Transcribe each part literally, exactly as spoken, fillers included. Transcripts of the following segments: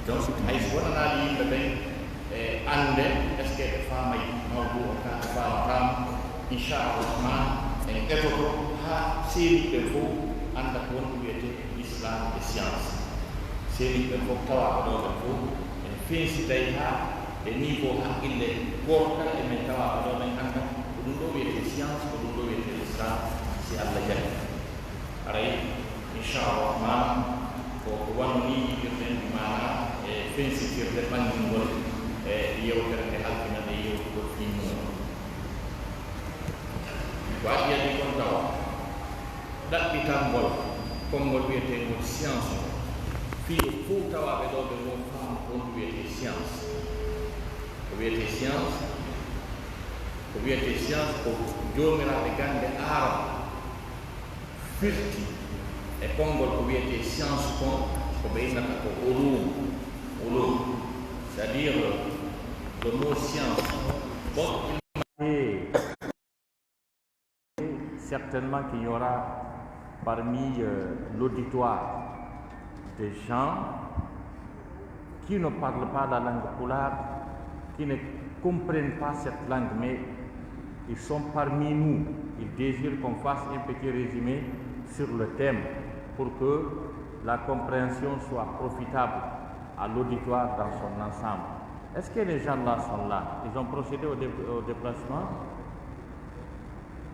Donc, hay so wonanaali yimɓe ɓen e annde, est-ce que ɓe faamay mawdu o ka ɓe faamataama? Inchallah rahman, en etoto haa seeniiɓe ɓen fof annda ko wonko wiyetee islam e science. Seeniiɓe ɓen fof tawaaɓe ɗo ɓen fof en fensitay haa e niveau haqqille gooto kala e men tawaaɓe ɗo ɓen annda ko ɗum ɗo wiyetee science, ko ɗum ɗo wiyetee islam, si Allah jaɓi. Haray, inchallah rahman, ko ko wano ni yiɗirɗen maana e fensitirde ɓanngingol e yewtere nde halfina nde yewtugol fii mum. Ko adii adii kon tawa ɗaɓɓitangol konngol wiyeteengol science o, fii yo fow tawaaɓe ɗo ɓe won faamu ko honɗum wiyetee science. Ko wiyetee science, ko wiyetee science ko joomiraaɓe gannde Aarab firti e konngol ko wiyetee science kon, ko ɓe innata ko ulum, ulum, c'est-à-dire le mot science. Bon, il m'a dit certainement qu'il y aura parmi euh, l'auditoire des gens qui ne parlent pas la langue pulaar, qui ne comprennent pas cette langue, mais ils sont parmi nous. Ils désirent qu'on fasse un petit résumé sur le thème pour que la compréhension soit profitable à l'auditoire dans son ensemble. Est-ce que les gens là sont là? Ils ont procédé au, dé- au déplacement?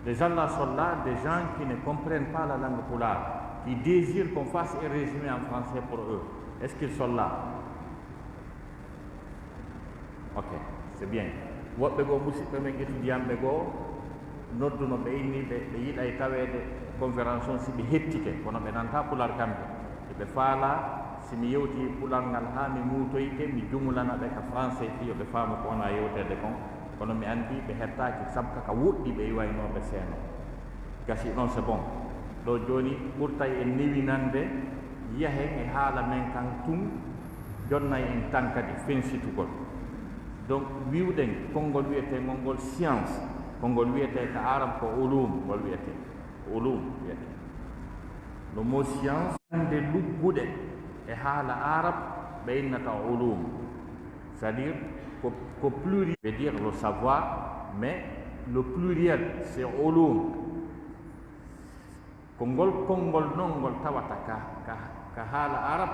Les gens là sont là, des gens qui ne comprennent pas la langue pulaar, qui désirent qu'on fasse un résumé en français pour eux. Est-ce qu'ils sont là? Ok, c'est bien. Woɓɓe goo musidɓe men étudiantɓe goo nodduno ɓe inni ɓe ɓe yiɗay taweede conférence on si ɓe hettike, kono ɓe nanta pulaar kamɓe. Eɓe faala si mi yewti pulaar ngal haa mi muutoyte, mi jumulana ɓe ka français fii yo ɓe faamu ko wona yewteede kon. Kono mi anndi ɓe hettaaki sabu kaka woɗɗi ɓe iwaynooɓe seeno. Gasi ɗon c'est bon. Ɗo jooni ɓurtay en newinande, yahen e haala men kan tun, jonnay en tan kadi fensitugol. Donc wiwɗen konngol wiyeteengol ngol science, konngol wiyetee ka Arab ko ulum, ngol wiyetee ulum wiyetee. No mo science nde lugguɗe e haala Arab ɓe innata ulum. C'est-à-dire ko, ko pluriel veut dire le savoir, mais le pluriel c'est ulum. Ko ngol konngol non ngol tawata ka, ka, ka haala Arab,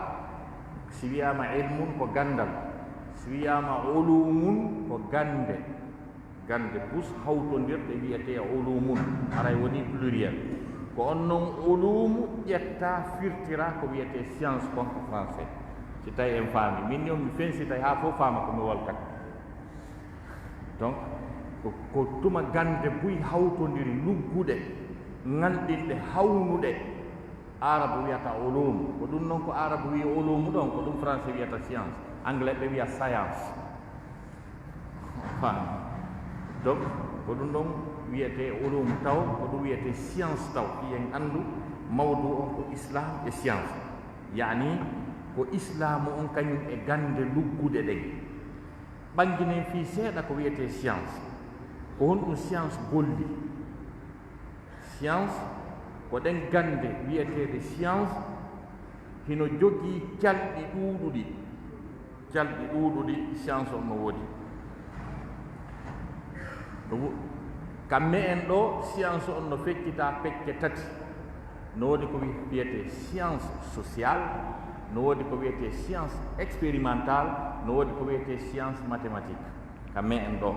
si wiyaama ilmun ko ganndal, si wiyaama ulumun ko gannde, gannde bus hawtondirɗe wiyetee ulumun, haray woni pluriel. Ko on non ulumu ƴetta firtira ko wiyetee science kon ko français. Si tawi en faami, min ni on mi fensitay haa fof faama ko mi wolkata. Donc ko, ko tuma gannde buy hawtondiri lugguɗe, ŋalɗinɗe, hawnuɗe, Aarabu wiyata ulum. Ko ɗum noon ko Aarabu wiyi ulumu ɗon, ko ɗum Français wiyata science, Anglais ɓe wiya science. Faami? Donc ko ɗum ɗon wiyetee ulum taw, ko ɗum wiyetee science taw. Fii en anndu mawdu on ko Islam e science, yaani ko Islaamu on kañum e gannde lugguɗe ɗen. Ɓannginen fii seeɗa ko wiyetee science. Ko honɗum science golli? Science ko ɗen gannde wiyeteeɗe science, hino jogii calɗi ɗuuɗuɗi. Calɗi ɗuuɗuɗi science on no woodi. No wo-, ka me'en ɗoo, science on no feccitaa pecce tati. No woodi ko wi-, wiyetee science sociale, no woodi ko wiyetee science expérimentale, no woodi ko wiyetee science mathématique. Ka me'en ɗoo.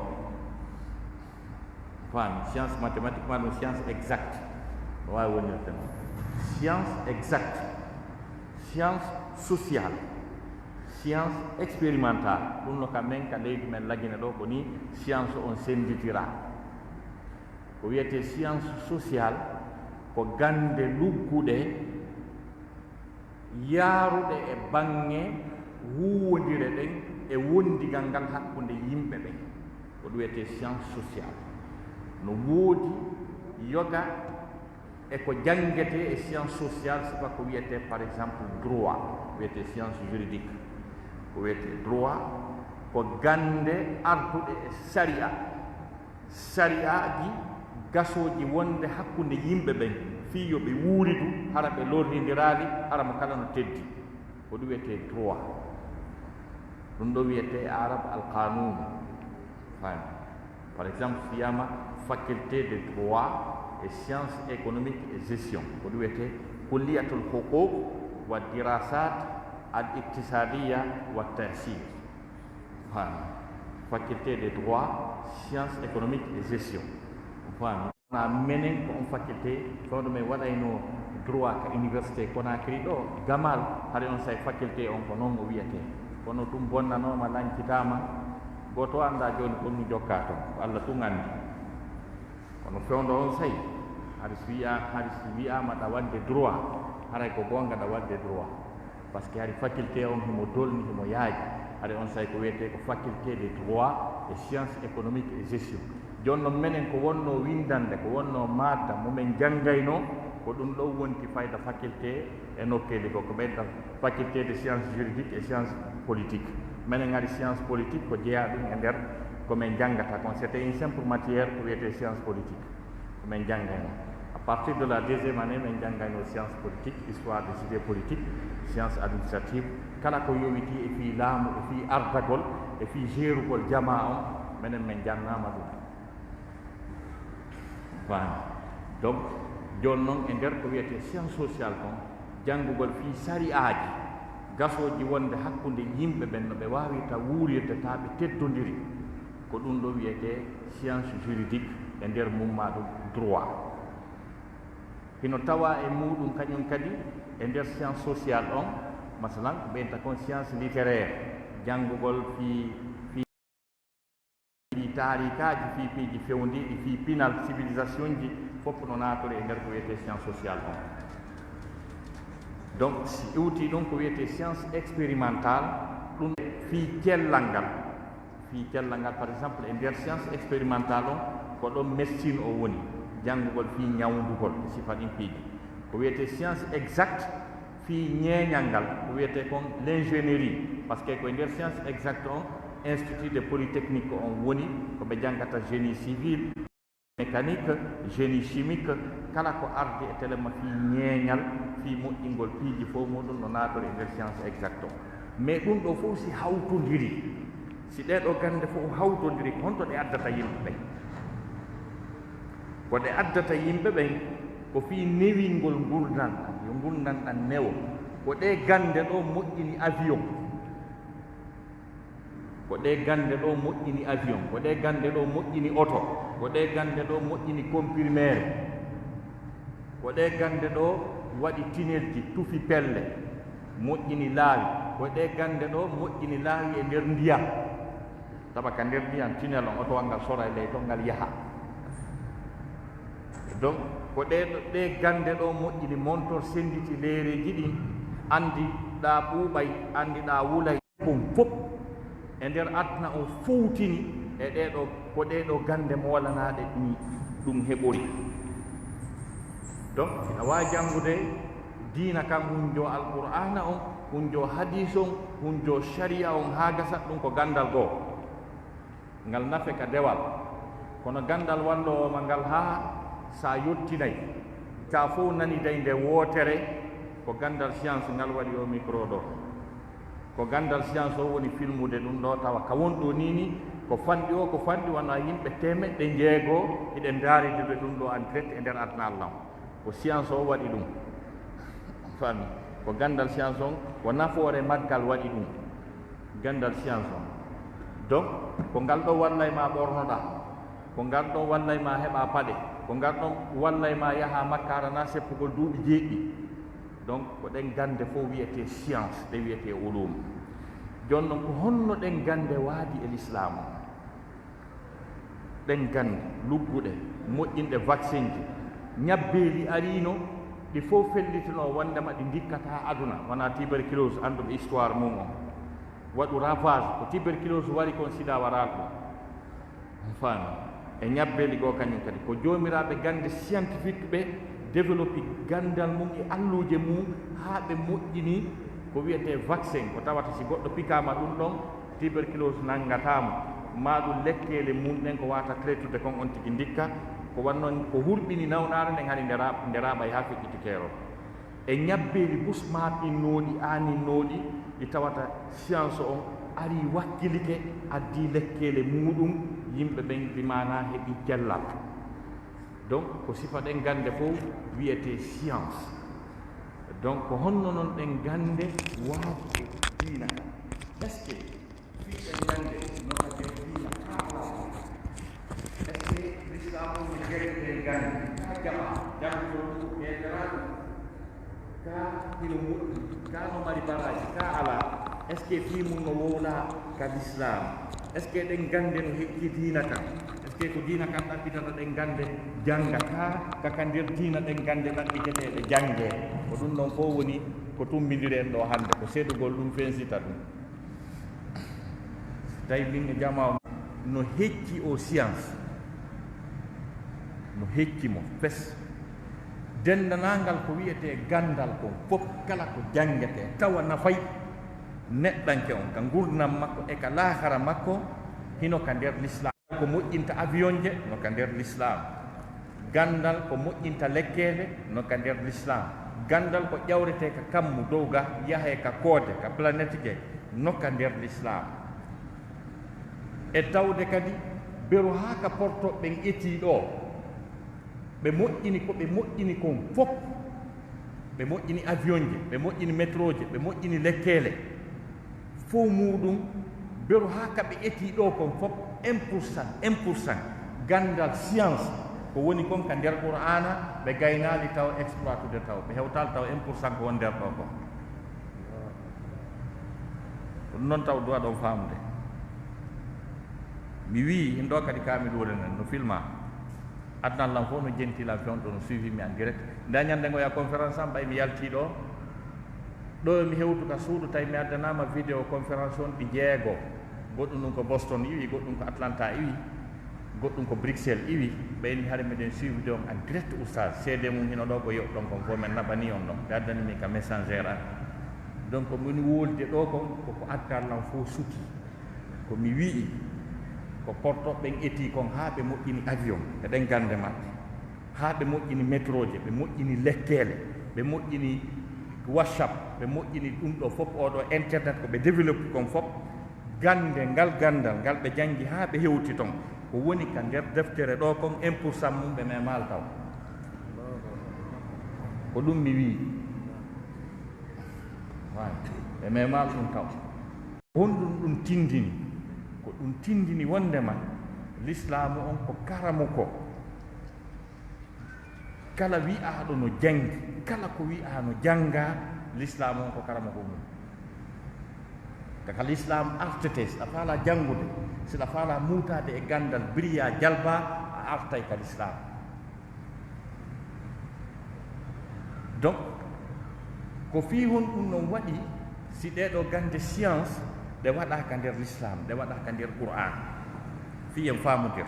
Faami, science mathématique maa ɗum science exacte. No waawi wonirde noon. Science exacte, science sociale, science expérimentale. Ɗum no ka men, ka leydi men Lagine ɗoo, ko nii science on sennditiraa. Ko wiyetee science sociale, ko gannde lugguɗe yaaruɗe e baŋŋe huuwondire ɗen e wondigal ngal hakkunde yimɓe ɓen. Ko ɗum wiyetee science sociale. No woodi yoga e ko janngetee e science sociale, sifa ko wiyetee, par exemple, droit, wiyetee science juridique. Ko wiyetee droit, ko gannde arduɗe e sariya. Sariyaaji gasooji wonde hakkunde yimɓe ɓen, fii yo ɓe wuuridu, hara ɓe lorrindiraali, hara mo kala no teddi. Ko ɗum wiyetee droit. Ɗum ɗo wiyetee e arab al qanun. Fami? Par exemple, si wiyaama faculté de droit et sciences économiques et gestion, ko ɗum wiyetee kulliyatul huquq wa dirasat al iqtisadiya wa tahsir. Fami? Faculté de droit, sciences économiques et gestion. Fami? Na menen ko on faculté, fewndo men waɗayno droit ka université Conakry ɗo, Gamal, hari on say faculté on ko noon o wiyetee. Kono ɗum bonnanooma, lancitaama, gooto anndaa jooni ko ɗum jokkaa toon, ko Alla tun anndi. Kono fewndo on say, hari si wiya-, hari si wiyaama ɗa waɗde droit, haray ko goonga ɗa waɗde droit. Parce que hari faculté on himo dolni, himo yaaji. Hari on say ko wiyetee ko faculté de droit et sciences économiques et gestion. Jooni noon menen ko wonnoo winndannde, ko wonnoo maadda mo men janngaynoo, ko ɗum ɗo wonti fayda faculté e nokkeeli goo, ko ɓeyda faculté de sciences juridiques et sciences politiques. Menen hari science politique ko jeyaa ɗum e nder ko men janngata kon. C'était une simple matière ko wiyetee science politique. Ko men janngayno. À partir de la deuxième année, men janngayno science politique, histoire des idées politiques, science administrative, kala ko yowitii e fii laamu, e fii ardagol, e fii jeerugol jamaa on, menen men jannaama ɗum. Fami? Donc, jooni noon e nder ko wiyetee science sociale kon, janngugol fii sari'aaji gasooji wonde hakkunde yimɓe ɓen, no ɓe waawirta wuurirde taa ɓe teddondiri, ko ɗum ɗo wiyetee science juridique, e nder mum maa ɗum droit. Hino tawaa e muuɗum kañum kadi e nder science sociale on, masalan, ko ɓeynta kon science littéraire, janngugol fii, fii, fii taariikaaji, fii piiji fewndiiɗi, fii pinal, civilisationji, fof no naatore e nder ko wiyetee science sociale on. Donc, si iwtii ɗum ko wiyetee science expérimentale, ɗum fii cellal ngal. Fii cellal ngal, par exemple, e nder science expérimentale on, ko ɗon médecine o woni, janngugol fii ñawndugol e sifa ɗin piiji. Ko wiyetee science exacte, fii ñeeñal ngal, ko wiyetee kon l'ingénierie, parce que ko e nder science exacte on, institut de polytechnique on woni, ko ɓe janngata génie civil, mécanique, génie chimique, kala ko ardi e telema fii ñeeñal, fii moƴƴingol piiji fof muuɗum no naatore e nder science exacte on. Mais ɗum ɗo fof si hawtondiri, si ɗee ɗoo gannde fof hawtondiri, ko honto ɗe addata yimɓe ɓen? Ko ɗe addata yimɓe ɓen, ko fii newingol ngurndan ɗan, yo ngurndan ɗan newo. Ko ɗee gannde ɗoo moƴƴini avion. Ko ɗee gannde ɗoo moƴƴini avion, ko ɗee gannde ɗoo moƴƴini oto, ko ɗee gannde ɗoo moƴƴini comprimé, ko ɗee gannde ɗoo waɗi tinelji, tufi pelle, moƴƴini laawi, ko ɗee gannde ɗoo moƴƴini laawi e nder ndiyam. Tawa ka nder ndiyam, tinel on, otowal ngal sora e ley ton, ngal yaha. Donc, ko ɗee ɗoo, ɗee gannde ɗoo moƴƴini montor, sennditi leereeji ɗin, anndi ɗaa ɓuuɓay, anndi ɗaa wulay. Kon fof e nder aduna on fowtini e ɗee ɗoo, ko ɗee ɗoo gannde moolanaaɗe ɗum, ɗum heɓori. Donc, ina waawi janngude diina kan, hunjo Alqur'aana on, hunjo hadiis on, hunjo shari'a on, haa gasa, ɗum ko ganndal goo. Ngal nafe ka dewal, kono ganndal walloowo ma ngal, haa sa yottinay, ta fof naniday nde wootere, ko ganndal science ngal waɗi o micro ɗoo. Ko ganndal science o woni filmude ɗum ɗoo, tawa ka won ɗoo nii nii, ko fanɗi o, ko fanɗi, wona yimɓe teemeɗɗe njeego hiɗen ndaaride ɗum ɗoo en direct e nder aduna Allah on. Ko science o waɗi ɗum. Fami? Ko ganndal science on, ko nafoore maggal waɗi ɗum. Ganndal science on. Donc, ko ngal ɗoo wallay ma ɓornoɗaa, ko ngal ɗoo wallay ma heɓa paɗe, ko ngal ɗoo wallay ma yaha Makka arana seppugol duuɓi jeeɗiɗi. Donc, ko ɗen gannde fof wiyetee science, ɗe wiyetee ulum. Jooni noon, ko honno ɗen gannde waadi e Lislaam on? Ɗen gannde lugguɗe, moƴƴinɗe vaccin ji, ñabbeeli ariino, ɗi fof fellitinoo wonndema ɗi ndikkataa aduna, wonaa tuberculose, annduɓe histoire mum on. Waɗu ravage, ko tuberculose wari kon, sida waraali ɗum. On faami? E ñabbeeli goo kañum kadi, ko joomiraaɓe gannde scientifique ɓe développé ganndal mum e alluuje mum, haa ɓe moƴƴini ko wiyetee vaccin, ko tawata si goɗɗo pikaama ɗum ɗon, tuberculose nanngataa mo, maa ɗum lekkeele mum ɗen ko waawata traitude kon on tigi ndikka, ko wanno ko hurɓini nawnaare nden, hani nde raa-, nde raaɓay haa feƴƴiti keerol. E ñabbeeli busmaapinnooɗi, aaninnooɗi, ɗi tawata science on Ari wakkilike, addi lekkeele muuɗum, yimɓe ɓen bi maanaa heɓi cellal. Donc, ko sifa ɗen gannde fof wiyetee science. Donc, ko honno non ɗen gannde waawi e diina? Est-ce que fii ɗen gannde no ka nder diina kaa alaa? Est-ce que l'islam on no jaggi ɗen gannde? Kaa jaɓaa, janngo ko heeferaaɗo. Kaa hino moƴƴi, kaa no mari baraaji, kaa alaa. Est-ce que fii mun no wowlaa ka l'islam? Est-ce que ɗen gannde no hecci diina kan? Est-ce que ko diina kan ɗaɓɓitata ɗen gannde jannga? Kaa ka, ka nder diina ɗen gannde ɗaɓɓiteteeɗe janngee? Ko ɗum ɗon fof woni ko tummbindiri en ɗoo hannde, ko seedugol ɗum fensita ɗum. Tawi min e jamaa o no hecci o science, no hecci mo fes. Denndaangal ko wiyetee ganndal kon fof, kala ko janngetee, tawa nafay neɗɗanke on ka ngurndan makko e ka laakara makko, hino ka nder Lislaam. Ko moƴƴinta avion je, no ka nder Lislaam. Ganndal ko moƴƴinta lekkeele, no ka nder Lislaam. Ganndal ko ƴawretee ka kammu dow ga, yahee ka koode, ka planète je, no ka nder Lislaam. E tawde kadi, beru haa ka porto ɓen etii ɗoo, ɓe moƴƴini ko ɓe moƴƴini kon fof. Ɓe moƴƴini avion je, ɓe moƴƴini métro je, ɓe moƴƴini lekkeele. Fof muuɗum, beru haa ka ɓe etii ɗoo kon fof, un pour cent, un pour cent, ganndal science, ko woni kon ka nder Qur'aana, ɓe gaynaali taw exploitude taw, ɓe hewtaali taw un pour cent ko won nder ɗoo kon. Ko ɗum noon taw duwa ɗon faamude. Mi wii, hin ɗoo kadi kaamil woni nen, no filma. Adnan lan fof no jenti lan fewndo, no suivi mi en direct. Nde ñannde ngo ya conférence am, ɓay mi yaltii ɗoo. Ɗo mi hewtu ka suudu, tawi mi addanaama vidéo conférence on ɗi jeego. Goɗɗum ɗum ko Boston iwi, goɗɗum ko Atlanta iwi, goɗɗum ko Bruxelles iwi. Ɓayni hare miɗen suivde on en direct, oustaz. Seede mum hino ɗo ko yoɓɗon kon fof, men naɓani on ɗon. Ɓe addani min ka messenger an. Donc, moni wolde ɗo kon, koko addan lan fof suki. Ko mi wi'i, ko porto ɓen eti kon haa ɓe moƴƴini avion e ɗen gannde maɓɓe, haa ɓe moƴƴini métro je, ɓe moƴƴini lekkeele, ɓe moƴƴini WhatsApp, ɓe moƴƴini ɗum ɗo fof, oo ɗo internet ko ɓe développe kon fof. Gannde ngal, ganndal ngal ɓe janngi haa ɓe hewti ton, ko woni ka nder deftere ɗo kon, un pour cent mum ɓe memaali taw. Ko ɗum mi wi'i. Waay, ɓe memaali ɗum taw. Honɗum ɗum tindini? Ko ɗum tindini wonndema Lislaamu on ko karamuko. Kala wi'aaɗo no janngi, kala ko wi'aa no janngaa, Lislaamu on ko karamuko mum. Ka, ka Lislaam artetee, si a faalaa janngude, si a faalaa muutaade e ganndal, biriyaa, jalbaa, a artay ka Lislaam. Donc, ko fii honɗum non waɗi si ɗee ɗoo gannde science ɗe waɗaa ka nder Lislaam, ɗe waɗaa ka nder Qur'aan? Fii en faamondir.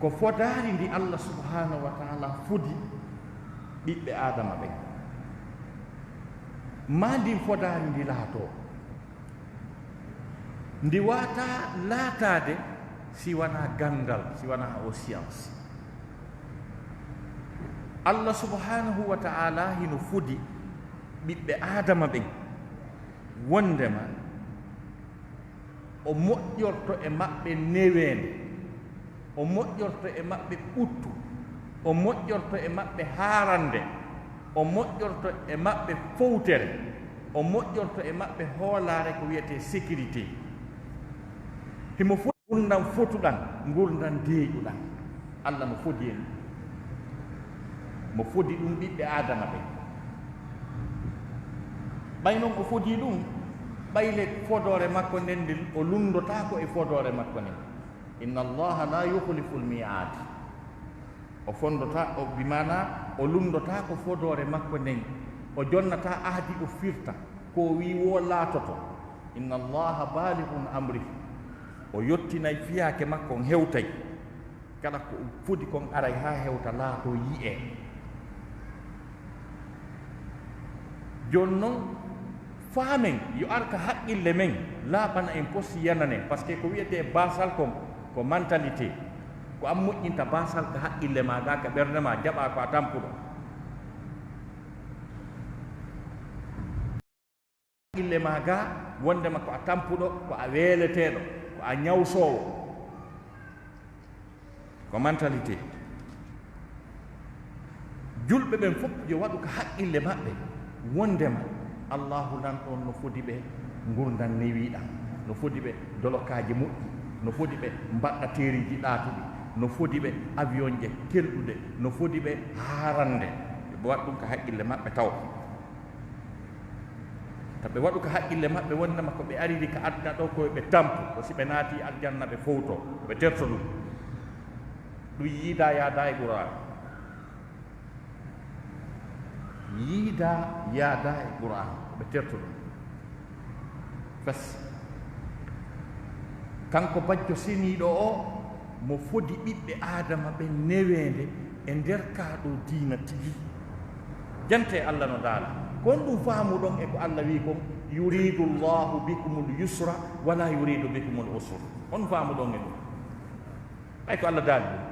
Ko fodaari ndi Allah subhaanahu wa ta'ala fodi ɓiɓɓe Aadama ɓen. Maa ndin fodaari ndi laatoo. Ndi waawataa laataade si wanaa ganndal, si wanaa o science. Allah subhaanahu wa ta'ala hino fodi ɓiɓɓe Aadama ɓen wonndema o moƴƴorto e maɓɓe neweende, o moƴƴorto e maɓɓe ɓuttu, o moƴƴorto e maɓɓe haarannde, o moƴƴorto e maɓɓe fowtere, o moƴƴorto e maɓɓe hoolaare ko wiyetee sécurité. Himo fo-, ngurndan fotuɗan, ngurndan deeƴuɗan. Allah no fodi en. Mo fodi ɗum ɓiɓɓe Aadama ɓen. Ɓay non o fodi ɗum, ɓay le fodoore makko nden ndin, o lunndotaako e fodoore makko nden. Inna Allaha la yukhliful mi'ad. O fondota, o, bi maanaa, o lunndotaako fodoore makko nden. O jonnataa ahdi o firta, ko o wi'i woo laatoto. Inna Allaha balighun amrih. O yottinay fiyaake makko on hewtay. Kala ko fodi kon aray haa hewta laatoo yi'ee. Jooni non, faamen, yo ar ka haqqille men, laaɓana en posti yananen, parce que ko wiyetee baasal kon, ko mentalité. Ko an moƴƴinta baasal ka haqqille maa, gaa ka ɓernde maa, jaɓaa ko a tampuɗo. Haqqille ma ga, wondema ko a tampuɗo, ko a weeleteeɗo, ko a ñawsoowo. Ko mentalité. Julɓe ɓen fof yo waɗu ka haqqille maɓɓe, wondema Allahu Lanɗo on no fodi ɓe ngurndan newiiɗan, no fodi ɓe dolokaaji moƴƴi, no fodi ɓe mbaɗɗateeriiji ɗaatuɗi, no fodi ɓe avion je kelɗude, no fodi ɓe haarande. Yo ɓe waɗ ɗum ka haqqille maɓɓe taw. Ta ɓe waɗu ka haqqille maɓɓe wondema ko ɓe ariri ka aduna ɗo ko ɓe tampu, ko si ɓe naati aljanna ɓe fowto, ɓe terto ɗum. Ɗum yiida yaada e Qur'an. Yiida yaada e Qur'an, ɓe terto ɗum. Fes. Kanko bajjo seniiɗo o, mo fodi ɓiɓɓe Aadama ɓen neweende e nder kaa ɗoo diina tigi. Jante Allah no daala. Ko honɗum faamuɗon e ko Allah wi'i kon, "Yuridu Allahu bikumul yusra, wala yuridu bikumul usra"? Honɗum faamuɗon e ɗum? Ɓay ko Allah daali ɗum.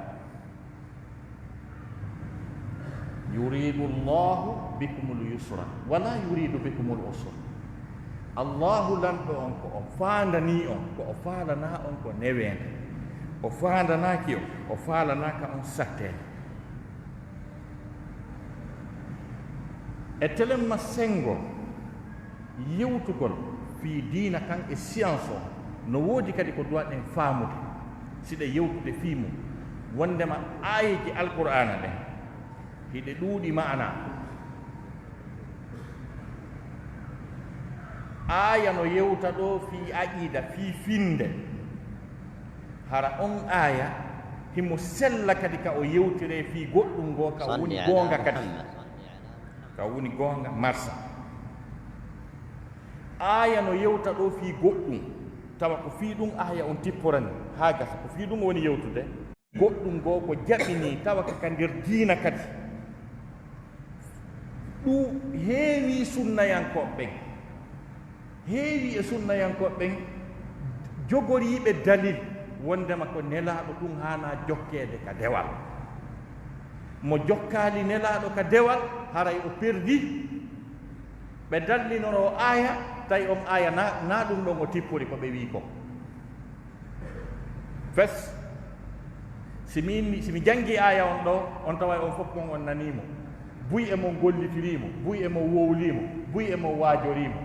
"Yuridu Allahu bikumul yusra, wala yuridu bikumul usra." Allahu Lanɗo on ko o faandanii on, ko o faalanaa on ko neweende. O faandanaaki on, o faalanaaka on satteende. E telemma senngo yewtugol fii diina kan e science o, no woodi kadi ko duwaa ɗen faamude, si ɗe yewtude fii mum, wondema aayeeji Alqur'aana ɗen, hiɗe ɗuuɗi maanaa. Aaya no yewta ɗoo fii aqiida, fii finnde. Hara on aaya himo sella kadi ka o yewtiree fii goɗɗum goo ka woni goonga kadi. Ka woni goonga marsa. Aaya no yewta ɗoo fii goɗɗum, tawa ko fii ɗum aaya on tipporani, haa gasa, ko fii ɗum o woni yewtude. Goɗɗum goo ko jaɓinii, tawa ka, ka nder diina kadi. Ɗum heewii sunnayankooɓe ɓen. Heewii e sunnayankooɓe ɓen jogoriiɓe dalil wondema ko Nelaaɗo ɗum haanaa jokkeede ka dewal. Mo jokkaali Nelaaɗo ka dewal, haray o perdi. Ɓe dallinoroo aaya, tawi on aaya na, na ɗum ɗon o tippori ko ɓe wi'i kon. Fes, si mi, si mi janngii aaya on ɗoo, on taway on fof mon on nanii mo. Buy e mon gollitirii mo, buy e mon wowlii mo, buy e mon waajorii mo.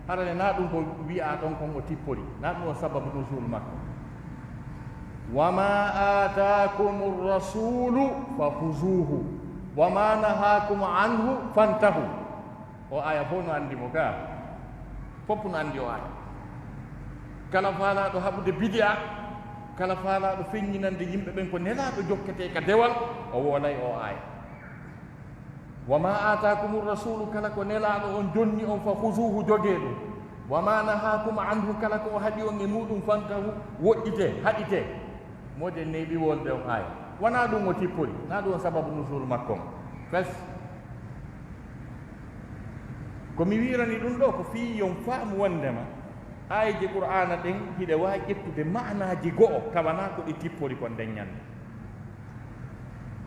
Hara ne na ɗum ko wi'aa ɗon kon o tippori, na ɗum on sababu nuzuul makko. "Wa ma aataakumu rasulu fa khuzuhu, wa ma nahaakum anhu fantahu." O aaya fof no anndi mo ka. Fof no anndi o aaya. Kala faalaaɗo haɓude bidi'a, kala faalaaɗo feññinande yimɓe ɓen ko Nelaaɗo jokketee ka dewal, o woolay o aaya. "Wa ma aataakumu rasulu", kala ko Nelaaɗo on jonni on, "fa khuzuhu", jogee ɗum. "Wa ma nahaakum anhu", kala ko o haɗi on e muɗum, "fantahu", woɗɗitee, haɗitee. Moodi en neeɓi wolde on aaya. Wanaa ɗum o tippori, na ɗum on sababu nuzuul makko on. Fes. Ko mi wi'irani ɗum ɗoo ko fii yon faamu wondema aayeeje Qur'aana ɗen hiɗe waawi ƴettude ma'anaaji go'o, tawanaa ko ɗi tippori kon nden ñannde.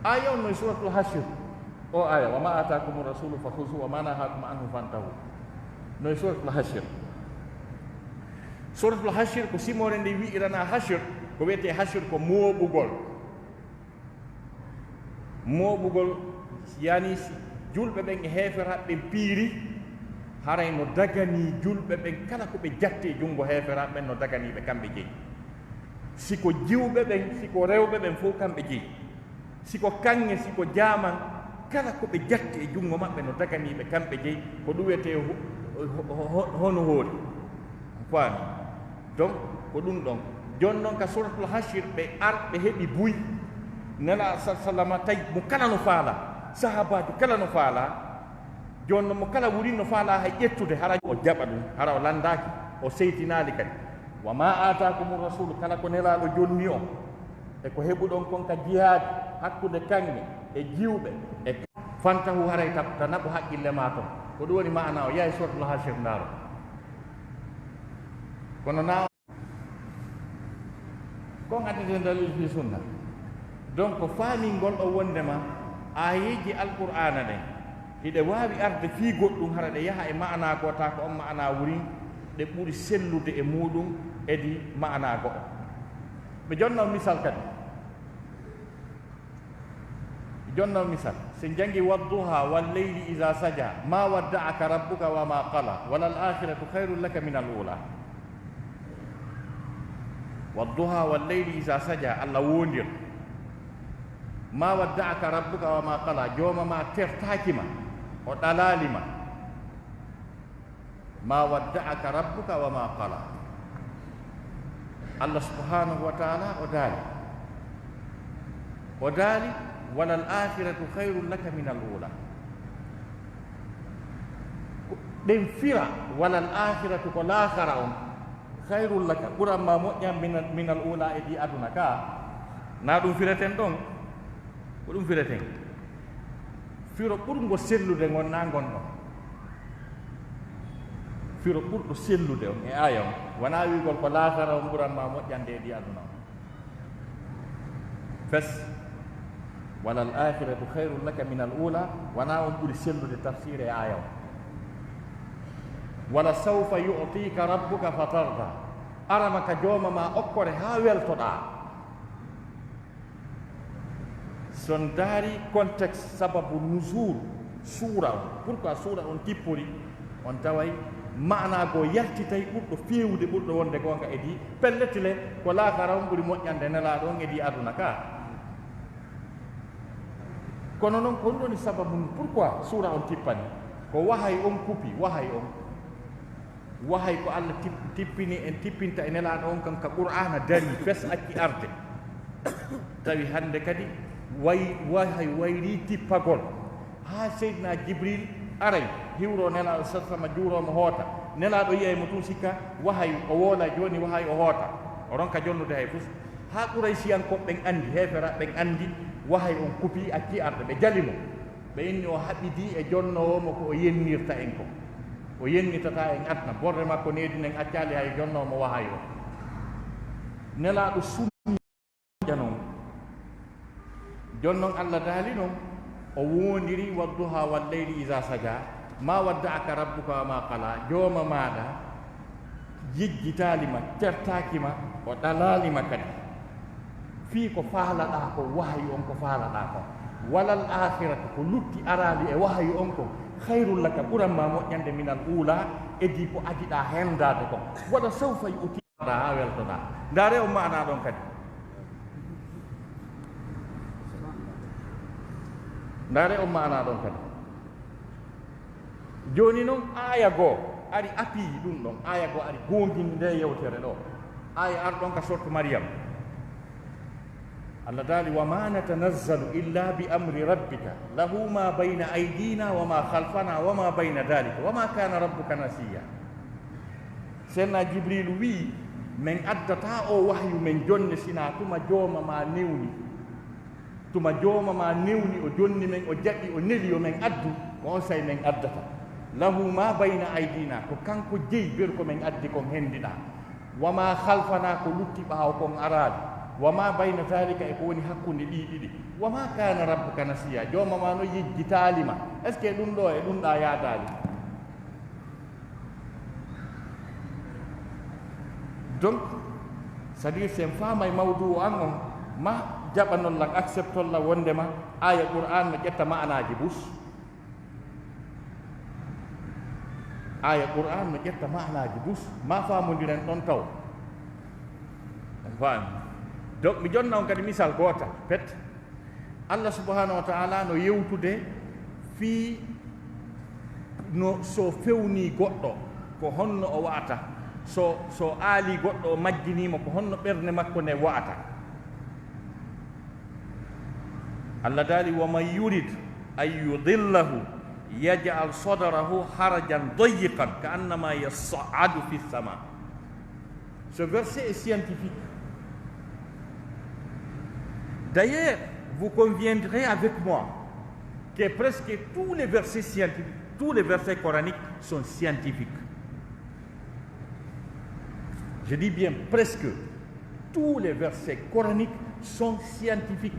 Aaya on no e Suuratul Hashir. O aaya, "Wa ma aataakumu rasulu fa khuzuhu wa ma nahaakum anhu fantahu." No e Suuratul Hashir. Suuratul Hashir ko simoore nde wi'iranaa Hashir, ko wi'etee Hashir ko mooɓugol. Mooɓugol, yani si julɓe ɓen e heeferaaɓe ɓen piiri, haray no daganii julɓe ɓen kala ko ɓe jatti e junngo heeferaaɓe ɓen no daganii ɓe kamɓe jeyi. Si ko jiwɓe ɓen, si ko rewɓe ɓen fof kamɓe jeyi. Si ko kaŋŋe, si ko jaaman, kala ko ɓe jatti e junngo maɓɓe no daganii ɓe kamɓe jeyi, ko ɗum wiyetee ho-, ho-, ho-, hono hoori. Faami? Donc, ko ɗum ɗon. Jooni non ka Suuratul Hashir, ɓe ar, ɓe heɓi buy. Nelaaɗo sa-, sallama tawi mo kala no faalaa, sahaabaajo kala no faalaa. Jooni non mo kala wurin no faalaa hay ƴettude, hara o jaɓa ɗum, hara o lanndaaki, o seytinaali kadi. "Wa ma aataakumu rasulu", kala ko Nelaaɗo jonni on, e ko heɓuɗon kon ka jihaadi hakkunde kaŋŋe e jiwɓe, e fantahu, haray ta, ta naɓu haqqille maa ton. Ko ɗum woni maana o, yahi Suuratul Hashir ndaaro. Kono na kon addete dalil fii sunna. Donc, ko faamingol o wondema aayeeji Alqur'aana ɗen hiɗe waawi arde fii goɗɗum, hara ɗe yaha e maana ko, taa ko on maana wurin, ɗe ɓuri sellude e muuɗum edi maanaa go'o. Mi jonna on misal kadi. Mi jonna on misal. Si en janngi: "Wadduha wal layli iza saja, ma wadda'aka rabbuka wa ma qala, wa lal akhiratu khairul laka min al ula." "Wadduha wal layli iza saja," Allah wondir. "Ma wadda'aka rabbuka wa ma qala," jooma ma tertaaki ma, o ɗalaali ma. "Ma wadda'aka rabbuka wa ma qala." Allah subhanahu wa ta'ala o daali. O daali, "Wa lal akhiratu khairul laka min al ula." Ko ɗen fira, "Wa lal akhiratu," ko laakara on, "khairul laka," ɓuran ma moƴƴan, "min al, min al ula," e di aduna ka. Na ɗum fireten ɗon? Ko ɗum fireten. Firo ɓurngo sellude ngon na ngon ɗon. Firo ɓurɗo sellude on e aaya on, wona wi'ugol ko laakara on ɓuran ma moƴƴande e di aduna on. Fes, "Wa lal akhiratu khairul laka min al ula," wona on ɓuri sellude tafsir e aaya on. "Wa la sawfa yu'tika rabbuka fatarda," arama ka jooma ma okkore haa weltoɗaa. So on ndaari contexte, sababu nuzul suura on, pourquoi suura on tippori, on taway maanaa goo yaltitay ɓurɗo feewude, ɓurɗo wonde goonga e di pellet le, ko laakara on ɓuri moƴƴande Nelaaɗo on e di aduna ka. Kono noon, ko ɗum woni sababu ndu, pourquoi suura on tippani? Ko wahay on kupi, wahay on. Wahay ko Allah tip-, tippini en, tippinta e Nelaaɗo on kan ka Qur'aana darii, fes acci arde. Tawi hannde kadi way-, wahay wayrii tippagol. Haa Seydina Jibril aray, hiwroo Nelaaɗo sallallahu alayhi wa sallam, juuroo mo, hoota. Nelaaɗo yi'ay mo tun, sikka wahay o woola, jooni wahay o hoota. O ronka jonnude hay fus. Haa Quraysiyankooɓe ɓen anndi, heeferaaɓe ɓen anndi, wahay on kupi, acci arde, ɓe jali mo. Ɓe inni o haɓidii e jonnoowo mo ko o yennirta en ko. O yennitataa en aduna. Borre makko needinen accaali hay jonnoowo mo wahay o. Nelaaɗo sunni moƴƴa non. Jon non Allah daali non, o woondiri: "Wadduha wal layli iza saja, ma wadda'aka rabbuka wa ma qala." Jooma maaɗa yejjitaali ma, tertaaki ma, o ɗalaali ma kadi. Fii ko faalaɗaa ko, wahayu on ko faalaɗaa kon. "Walal aakhiratu," ko lutti araali e wahayu on kon, "khayrul laka," ɓuran ma moƴƴande, "minal uula," edii ko adiɗaa hendaade kon. "Wala sawfa yu'tika," haa weltoɗaa. Ndaaree on maanaa ɗon kadi. Ndaaree on maanaa ɗon kadi. Jooni non, aaya goo ari appui ɗum ɗon, aaya goo ari goongini nde yewtere ɗo. Aaya arɗon ka sortu Maryam. Allah daali: "Wa ma natanazzalu illa bi amri rabbika, lahu ma bayna aydina wa ma khalfana wa ma bayna dhalika, wa ma kana rabbuka nasiya." Seydina Jibriilu wi'i, "Men addataa o wahyu men jonne sinaa tuma jooma ma newni." Tuma jooma ma newni, o jonni men, o jaɓi, o neli yo men addu, ko on say men addata. "Lahu ma bayna aydina," ko kanko jeyi ber ko men addi kon hendiɗaa. "Wa ma khalfana," ko lutti ɓaawo kon araali. "Wa ma bayna dhalika," e ko woni hakkunde ɗii ɗiɗi. "Wa ma kana rabbuka nasiya," jooma ma no yejjitaali ma. Est-ce que ɗum ɗo e ɗum ɗa yaadaali? Donc, c'est-à-dire, si en faamay mawduu an on, ma jaɓanol lan, acceptol lan wondema aaya Qur'aan no ƴetta maanaaji bus. Aaya Qur'aan no ƴetta maanaaji bus, ma faamondiren ɗon taw. On faami? Donc, mi jonna on kadi misal gootal, pet. Allah subhanahu wa ta'ala no yewtude fii no, so fewnii goɗɗo, ko honno o wa'ata, so, so aalii goɗɗo, o majjinii mo, ko honno ɓernde makko nden wa'ata. Allah daali: "Wa man yurid an yudillahu yaj'al sadrahu harajan dayyiqan ka'annama yas'adu fis sama." Ce verset est scientifique. D'ailleurs, vous conviendrez avec moi que presque tous les versets scientifiques, tous les versets coraniques sont scientifiques. Je dis bien presque tous les versets coraniques sont scientifiques.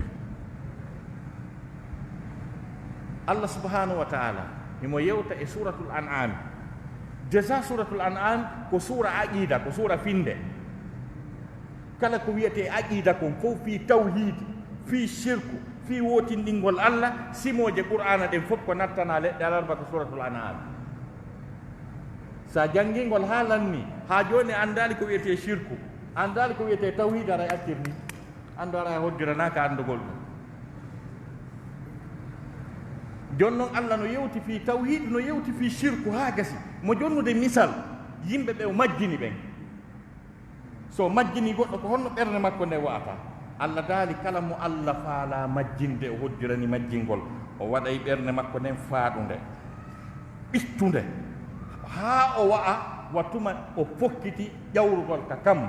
Allah subhanahu wa ta'ala himo yewta e Suuratul An'aam. Déjà, Suratul An'am ko suura aqida, ko suura finde. Kala ko wiyetee aqida kon fof, fii tawhiid, fii shirku, fii wootinɗingol Allah, simooje Qur'aana ɗen fof ko nattanaa leɗɗe alarba ko Suratul An'am. So a janngii ngol haa lanni, haa jooni a anndaali ko wiyetee shirku, a anndaali ko wiyetee tawhiid, aray accir ni. Anndu aray a hoddiranaaka anndugol ɗum. Jooni noon, Allah no yewti fii tawhiid, no yewti fii shirku haa gasi. Mo jonnude misal, yimɓe ɓe o majjini ɓen. So o majjinii goɗɗo, ko honno ɓernde makko nden wa'ata? Allah daali, kala mo Allah faalaa majjinde, o hoddirani majjingol, o waɗay ɓernde makko nden faaɗunde, ɓittunde, haa o wa'a wa tuma o fokkiti ƴawrugol ka kam.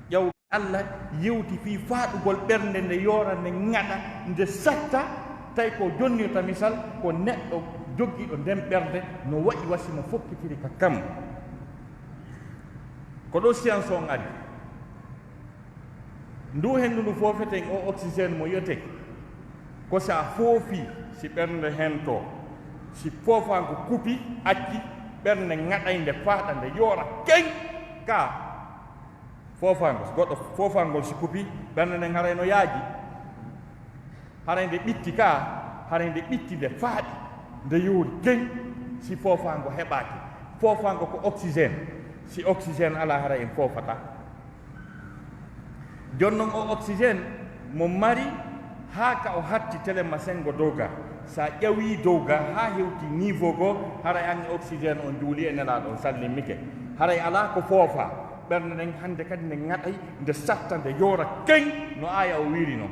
Ƴawru Allah yewti fii faaɗugol ɓernde, nde yoora, nde ŋaɗa, nde satta, tawi ko jonnirta misal, ko neɗɗo jogiiɗo nden ɓernde, no wa'i wa si mo fokkitiri ka kam. Ko ɗo science on ari. Ndu henndu ndu foofeten, o oxygène mo yiyeten, ko si a foofii, si ɓernde hentoo, si foofaango kupi, acci, ɓernde ŋaɗay, nde faaɗa, nde yoora keŋ. Ka foofaango, si goɗɗo foofaangol si kupi, ɓernde nden haray no yaaji. Haray nde ɓitti ka, haray nde ɓitti, nde faaɗi, nde yoori keŋ, si foofaango heɓaaki. Foofaango ko oxygène. Si oxygène alaa, haray en foofataa. Jooni noon, o oxygène mo mari, haa ka o hatti telema senngo dow ga, so a ƴawii dow ga haa hewti niveau goo, haray an e oxygène on juuli e Nelaaɗo on sallimmike. Haray alaa ko foofaa. Ɓernde nden hannde kadi nde ŋaɗay, nde satta, nde yoora keŋ no aaya o wiiri non.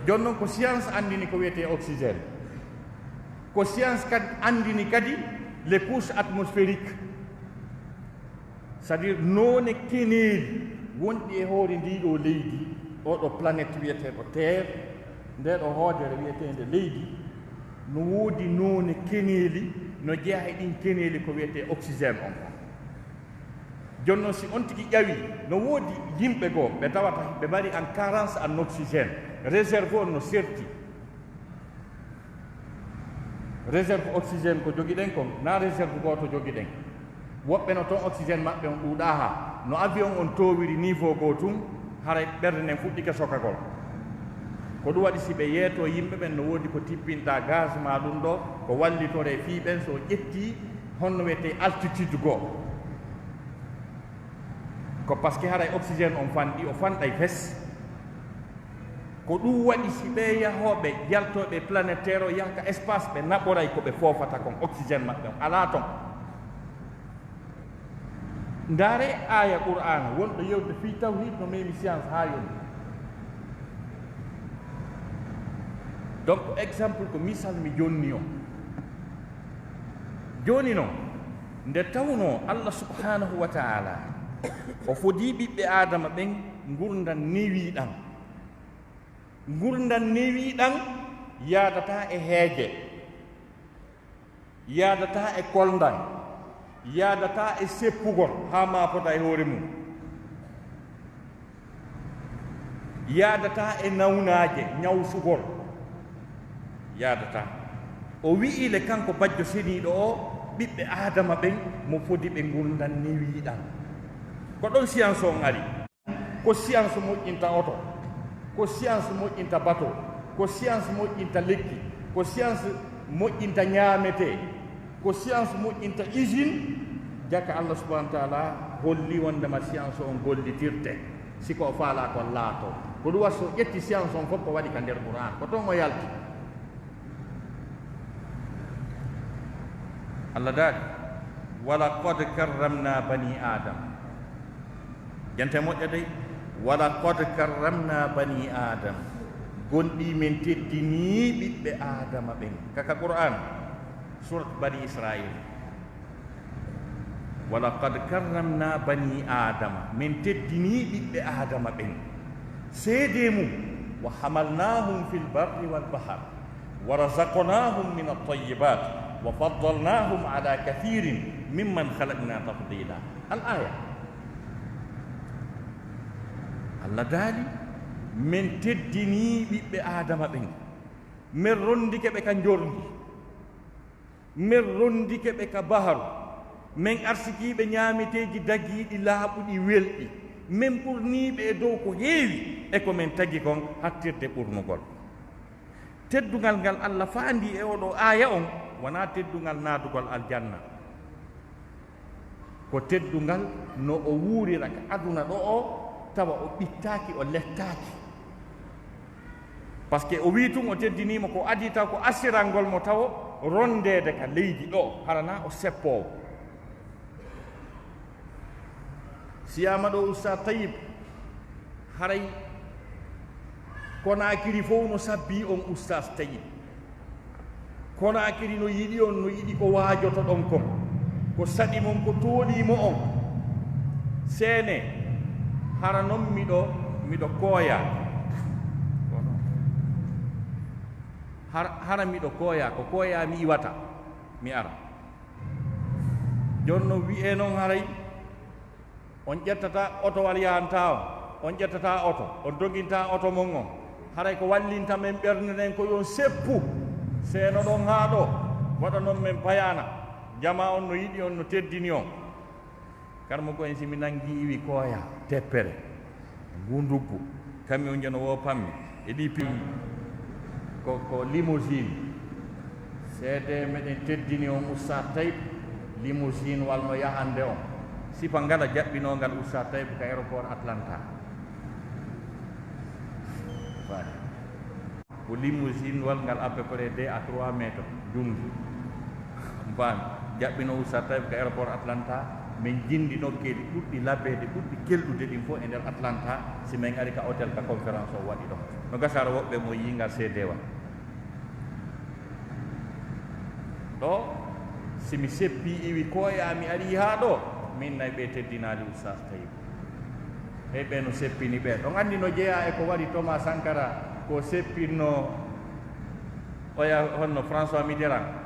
Jooni noon, ko science anndini ko wiyetee oxygène. Ko science kadi anndini kadi les couches atmosphériques, c'est-à-dire noone keneeli wonɗi e hoore ndii ɗoo leydi, oo ɗoo planète wiyeteeɗo Terre, ndee ɗoo hoodere wiyeteende leydi, no woodi noone keneeli, no jeyaa e ɗin keneeli ko wiyetee oxygène on kon. Jooni noon, si on tigi ƴawii, no woodi yimɓe goo, ɓe tawata ɓe mari en carence en oxygène, réserve on no serti. Réserve oxygène ko jogiɗen kon, na réserve gooto jogiɗen. Woɓɓe no ton oxygène maɓɓe on ɗuuɗaa haa, no avion on toowiri niveau goo tun, haray ɓernde nden fuɗɗike sokagol. Ko ɗum waɗi, si ɓe yeetoo yimɓe ɓen, no woodi ko tippinta gaz maa ɗum ɗoo, ko wallitoree fii ɓen, so o ƴettii honno wiyetee altitude goo. Ko parce que haray oxygène on fanɗi, o fanɗay fes. Ko ɗum waɗi, si ɓee yahooɓe, yaltooɓe planète Terre o yaha ka espace, ɓe naɓoray ko ɓe foofata kon, oxygène maɓɓe on alaa ton. Ndaaree aaya Qur'aana wonɗo yewtude fii tawhiid no memi science haa yoni. Donc, exemple ko misal mi jonni on. Jooni non, nde tawnoo Allah subhaanahu wa ta'aalaa o fodii ɓiɓɓe Aadama ɓen ngurndan newiiɗan. Ngurndan newiiɗan yaadataa e heege, yaadataa e kolndal, yaadataa e seppugol haa maapoda e hoore mum, yaadataa e nawnaaje, ñawsugol, yaadataa. O wi'ii le kanko Bajjo Seniiɗo o, ɓiɓɓe Aadama ɓen mo fodi ɓe ngurndan newiiɗan. Ko ɗon science on ari. Ko science moƴƴinta oto, ko science moƴƴinta bateau, ko science moƴƴinta lekki, ko science moƴƴinta ñaametee, ko science moƴƴinta usine. Jaka Allah subhanahu wa ta'ala holli wondema science on gollitirte, si ko o faalaa kon laatoo. Ko ɗum waɗi, so ƴetti science on fof, ko waɗi ka nder Qur'an, ko ton o yalti. Allah daali, "Wa laqad karramna bani Adam." Jante moƴƴa dey. "Wa laqad karramna bani Adam." Gonɗii men teddinii ɓiɓɓe Aadama ɓen. Kaka Qur'an, surat Bani Israil. "Wa laqad karramna bani Adama." Men teddinii ɓiɓɓe Aadama ɓen. Seedee mum, "Wa hamalnahum fil barri wal bahar." "Wa razaqnahum min at-tayyibat, wa faddalnahum ala kathirin mimman khalaqna tafdila." Al aya. Allah daali, men teddinii ɓiɓɓe Aadama ɓen. Men ronndike ɓe ka njorndi. Men ronndike ɓe ka baharu. Men arsikiiɓe ñaameteeji dagiiɗi, laaɓuɗi, welɗi. Men ɓurniiɓe e dow ko heewi e ko men tagi kon hattirde ɓurnugol. Teddungal ngal Alla faandii e oo ɗoo aaya on, wonaa teddungal naatugol aljanna. Ko teddungal no o wuurira ka aduna ɗoo, tawa o ɓittaaki, o lettaaki. Parce que o wii tun o teddinii mo, ko adii taw ko asirangol mo tawo ronndeede ka leydi ɗoo, hara naa o seppoowo. Siyaama ɗoo, Ustaz Tayyib, haray Konaakiri fow no sabbii on, Ustaz Tayyib. Konaakiri no yiɗi on, no yiɗi ko waajotoɗon kon. Ko saɗi mon, ko toolii mo on. Seene, hara non miɗo, miɗo kooyaa. Har-, hara miɗo kooyaa, ko kooyaa mi iwata, mi ara. Jooni non wi'ee non haray on ƴettataa otowal yahantaa on, on ƴettataa oto, on dogintaa oto mon on. Haray ko wallinta men ɓernde nden ko yo on seppu. Seeno ɗon haa ɗoo, waɗanon men bayaana. Jamaa on no yiɗi on, no teddini on. Karamoko en, si mi nanngii iwi kooyaa, teppere, nguu nduggu, kamiyon jeno woo pammi, e ɗii pi-, ko, ko limousine. Seedee meɗen teddini on Ustaz Tayyib, limousine wal no yahande on. Sifa ngala jaɓɓinoongal Ustaz Tayyib ka aéroport Atlanta. Faati. Ko limousine wal ngal à peu près deux à trois mètres, junngi. Faami. Jaɓɓinoo Ustaz Tayyib ka aéroport Atlanta, men jinndi nokkeeli ɓurɗi labeede, ɓurɗi kelɗude ɗin fof e nder Atlanta, si men ari ka hôtel ka conférence o waɗi ɗon. No gasa hara woɓɓe mo yii ngal seedeewal. Ɗoo, si mi seppii iwi kooyaa, mi arii haa ɗoo, min nay ɓe teddinaali Ustaz Tayyib. Hey, ɓe no seppini ɓe. Ɗon anndi no jeyaa e ko waɗi Thomas Sankara, ko seppinno oya honno François Mitterrand.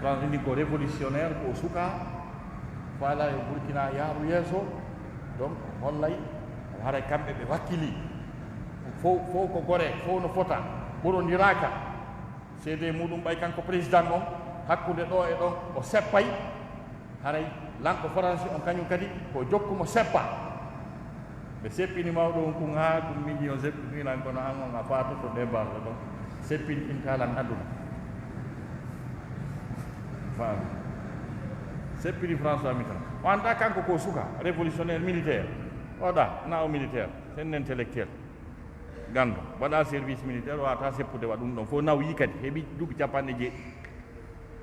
France ni ko révolutionnaire, ko o suka, faala yo Burkina yaaru yeeso. Donc, hollay, haray kamɓe ɓe wakkili. Fow, fow ko gore, fow no fota, ɓorondiraaka. Seedee muɗum ɓay kanko président on, hakkunde ɗoo e ɗon, o seppay. Haray lanɗo Faransi on kañum kadi ko jokku mo seppa. Ɓe seppini mawɗo on kun haa ɗum million seppi filan kono an on a faatoto ɗe balɗe ɗon. Seppintinta lan aduna. Faami. Seppini François Mitterrand. O anndaa kanko ko suka, révolutionnaire militaire. O ɗa, na o militaire, c'est un intellectuel. Ganndo, waɗa service militaire, wata seppude wa ɗum ɗon. Fof nawyii kadi, heɓi duuɓi capanɗe jeeɗiɗi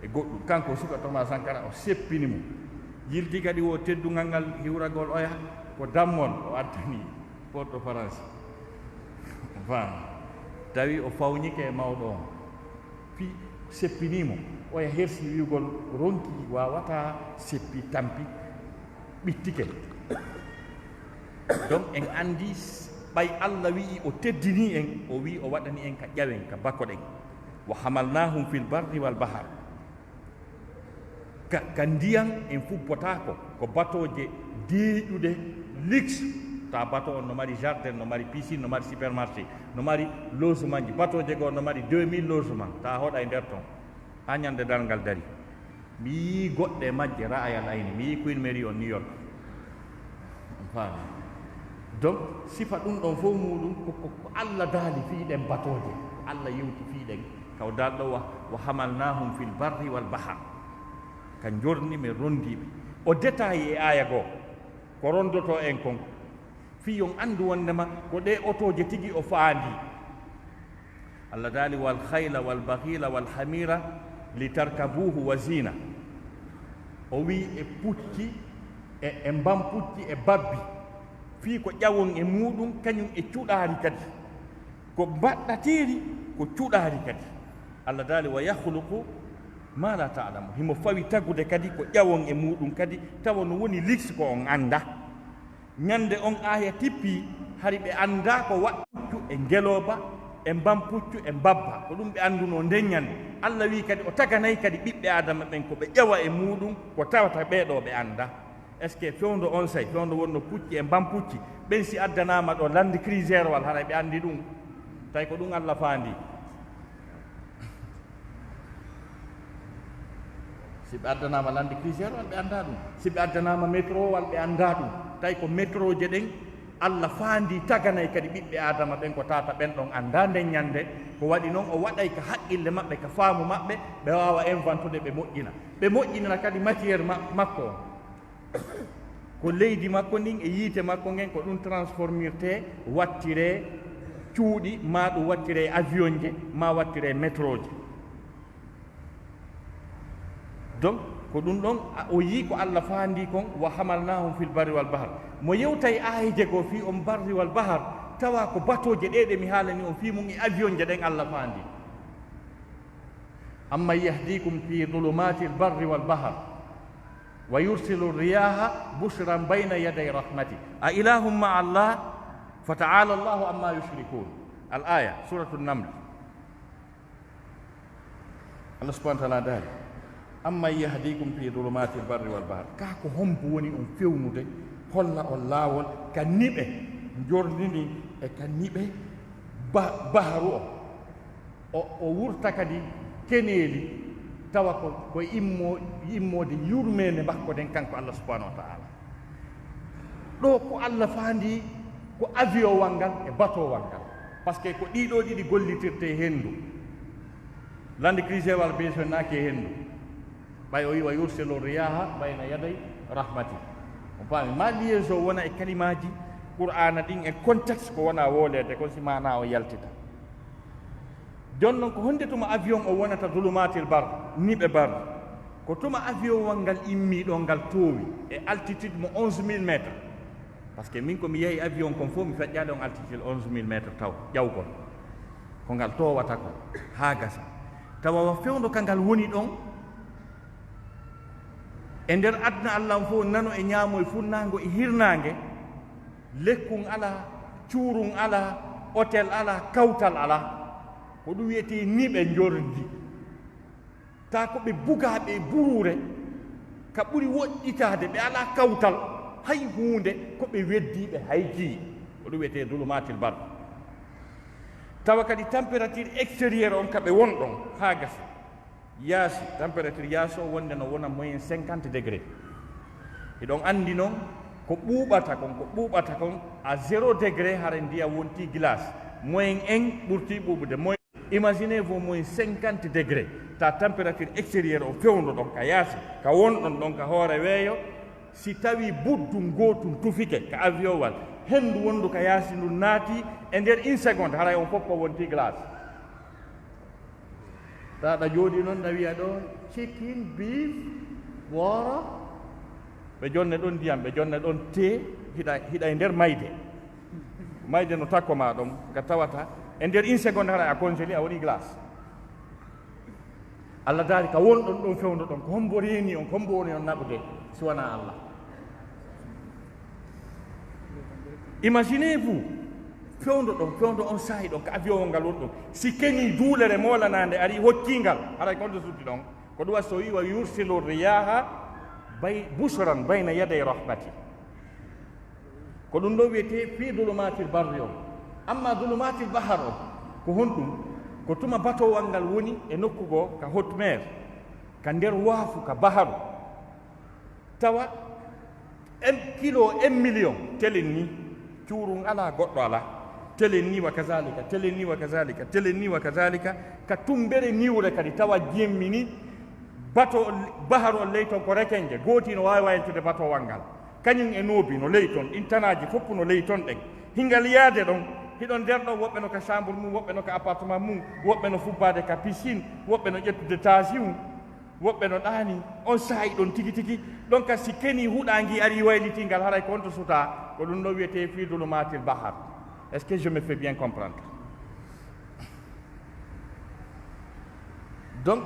e goɗɗum. Kanko suka Thomas Sankara, o seppini mo. Yilti kadi wo teddungal ngal hiwragol oya, ko dammol o addani Port-au-Prince. Faam. Tawi o fawnike e mawɗo on. Fii seppinii mo, oya hersi wi'ugol ronki waawata seppi tampi. Ɓittike. Donc, en anndi s-, ɓay Alla wi'i o teddinii en, o wi'i o waɗani en ka ƴawen, ka bakoɗen. "Wa hamalnahum fil barri wal bahar." Ka, ka ndiyan en fubbotaako, ko batooje deeƴuɗe, luxe. Ta bato on no mari jardin, no mari piscine, no mari supermarché, no mari logement ji. Batooje goo no mari deux mille logement. Ta hoɗa e nder ton. Haa ñande darngal dari. Mi yii goɗɗe majje, ra'ayal ayni. Mi yii Queen Mary on New York. On faami? Donc, sifa ɗum ɗon fof muuɗum ko, ko, ko Alla daali fii ɗen batooje. Ko Alla yewti fii ɗen. Kaw daalɗo wa, "Wa hamalnahum fil barri wal bahar." Ka njorndi men ronndii ɓe. O détail e aaya goo. Ko ronndotoo en kon. Fii on anndu wonndema ko ɗee otooje tigi o faandii. Allah daali, "Wal khayla wal baghila wal hamira li tarkabuhu wa zina." O wi'i e pucci, e, e mbam pucci, e babbi. Fii ko ƴawon e muuɗum, kañum e cuɗaari kadi. Ko mbaɗɗateeri, ko cuɗaari kadi. Allah daali, "Wa yakhluqu ma la ta'lamu." Himo fawi tagude kadi ko ƴawon e muuɗum kadi, tawa no woni liks ko on annda. Ñande on aaya tippii, hari ɓe anndaa ko waɗ-, puccu e ngelooba, e mbam puccu e mbabba. Ko ɗum ɓe anndunoo nden ñande. Alla wi'i kadi o taganay kadi ɓiɓɓe Aadama ɓen ko ɓe ƴawa e muuɗum ko tawata ɓee ɗoo ɓe anndaa. Est-ce que fewndo on say, fewndo wonno pucci e mbam pucci, ɓen si addanaama ɗoo Land Cruiser wal, haray ɓe anndi ɗum? Tawi ko ɗum Allah faandi. Si ɓe addanaama lande cruiser wal, ɓe anndaa ɗum. Si ɓe addanaama métro wal, ɓe anndaa ɗum. Tawi ko métroje ɗen Allah faandi taganay kadi ɓiɓɓe Aadama ɓen, ko tata ɓen ɗon anndaa nden ñande. Ko waɗi noon o waɗay ka haqqille maɓɓe, ka faamu maɓɓe, ɓe waawa inventude, ɓe moƴƴina. Ɓe moƴƴinira kadi matière ma-, makko on. Ko leydi makko ndin e yiite makko ngen, ko ɗum transformirte, wattire cuuɗi, maa ɗum wattire avion je, maa wattire métro je. Donc, ko ɗum ɗon, a, o yii ko Allah faandi kon, "Wa hamalnahum fil barri wal bahr." Mo yewtay aayije goo fii on barri wal bahr, tawa ko batooje ɗee ɗe mi haalani on fii mum e avion je ɗen Allah faandi. "Amman yahdikum fi dhulumatil barri wal bahr, wa yursilu riyaha bushran bayna yaday rahmati. A ilahum ma'a Allah, fata'ala Allahu amma yushrikun." Al-aya, Suratun Naml. Allah subhanahu wa ta'ala daali, "Amman yahdikum fi dhulumatil barri wal bahr." Ka ko hombo woni on fewnude, holla on laawol ka niɓe njorndi ndin e ka niɓe ba-, baharu on? O, o wurta kadi keneeli, tawa ko, ko immo-, immoode yurmeende makko nden, kanko Allah subhanahu wa ta'ala. Ɗo ko Allah faandi ko avion wal ngal e bateau wal ngal. Parce que ko ɗii ɗoo ɗiɗi gollitirte e henndu. Lande cruiser wal beesonnaaki e henndu. Ɓay o wi, "Wa yursilu riyaha bayna yaday rahmati." On paami, ma liaison wona e kalimaaji Qur'aana ɗin e contexte ko wona wooleede kon si maanaa o yaltita. Jooni non, ko honde tuma avion o wonata dulumatil bar, niɓe bar? Ko tuma avion wal ngal immii ɗo, ngal toowi e altitude mo onze mille mètres. Parce que min ko mi yehi avion kon fof, mi feƴƴaali on altitude onze mille mètres taw, ƴawgol. Ko ngal toowata kon haa gasa. Tawa wa fewndo ka ngal woni ɗon, e nder aduna Allah on fof, nano e ñaamo e funnaango e hirnaange, lekkun alaa, cuurun alaa, otel alaa, kawtal alaa. Ko ɗum wiyetee niɓe njorndi. Taa ko ɓe bugaaɓe e buruure, ka ɓuri woɗɗitaade, ɓe alaa kawtal, hay huunde, ko ɓe weddiiɓe hay jii. Ko ɗum wiyetee dulumatil bar. Tawa kadi température extérieure on ka ɓe won ɗon, haa gasa. Yaasi, température yaasi o wonde no wona moyen cinquante degré. Hiɗon anndi non, ko ɓuuɓata kon, ko ɓuuɓata kon, à zéro degré, hara ndiyam wonti glace. Moyen un ɓurti ɓuuɓude. Moyen, imaginez-vous, moyen cinquante degré. Ta température extérieure o fewndo ɗon ka yaasi, ka wonɗon ɗon ka hoore weeyo, si tawi buddun gootun tufike ka avion wal, henndu wondu ka yaasi ndun naati, e nder une seconde, haray on fof ko wonti glace. Tawa ɗa jooɗii noon, ɗa wiya ɗo chicken, beef, wooro. Ɓe jonne ɗon ndiyam, ɓe jonne ɗon tee, hiɗa, hiɗa e nder mayde. Mayde no takko ma ɗon, nga tawata. E nder une seconde, hara a congelé, a woni glace. Allah daali ka wonɗon ɗon, fewndo ɗon, ko hombo reeni on, ko hombo woni on naɓude, si wanaa Allah? Imaginez-vous, fewndo ɗon, fewndo on saa'i ɗon, ka avion ngal woni ɗon. Si kenii duulere moolanaande ari, hokkii ngal, haray ko honto sutti ɗon? Ko ɗum waɗi so wi'i, "Wa yursilu riyaha bay-, bushran bayna yaday rahmati." Ko ɗum ɗo wiyetee fii dulumatil barri on. Amma dulumatil bahar on, ko honɗum? Ko tuma batowal ngal woni e nokku goo ka haute mer, ka nder waafu, ka baharu. Tawa en kilo, en million, telen ni, cuurun alaa, goɗɗo alaa. Telen ni wa kazalika, telen ni wa kazalika, telen ni wa kazalika, ka tumbere niwre kadi tawa jemmi ni, bato, baharu on ley ton ko rekenje, gooti no waawi waylitude batowal ngal. Kañum e noobi no ley ton, ɗin tanaaji fof no ley ton ɗen. Hingal yaade ɗon, hiɗon nder ɗon, woɓɓe no ka chambre mum, woɓɓe no ka appartement mum, woɓɓe no fubbaade ka piscine, woɓɓe no ƴettude tension, woɓɓe no ɗaani. On saa'i ɗon tigi tigi, ɗon ka si kenii huɗaangi arii waylitingal, haray ko honto sutaa? Ko ɗum ɗo wiyetee fii dulumatil bahar. Est-ce que je me fais bien comprendre? Donc,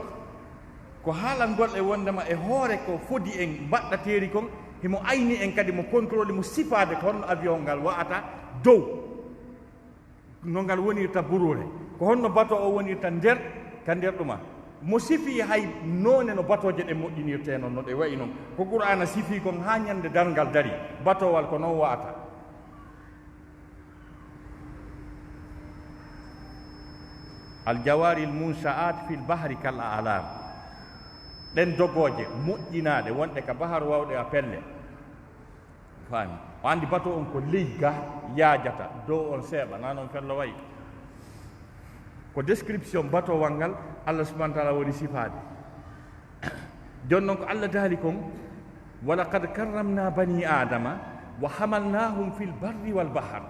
ko haalangol e wonndema e hoore ko fodi en mbaɗɗateeri kon, himo ayni en kadi mo contrôle, mo sifaade ko honno avion ngal wa'ata dow, no ngal wonirta buruure, ko honno bato o wonirta nder, ka nder ɗuma. Mo sifii hay noone no batooje ɗen moƴƴinirtee non, no ɗe wa'i non. Ko Qur'aana sifii kon haa ñannde darngal darii, batowal ko non wa'ata. Al jawari al munsha'at fil bahri kal a'lam. Ɗen dogooje moƴƴinaaɗe wonɗe ka bahar wawɗe a pelle. Faami. O anndi bato on ko ley ga yaajata, dow on seeɓa, na non fello wayi. Ko description batowal ngal Allah subhanahu wa ta'ala woni sifaade. Jooni non ko Allah daali kon, "Wa laqad karramna bani Adama wa hamalnahum fil barri wal bahr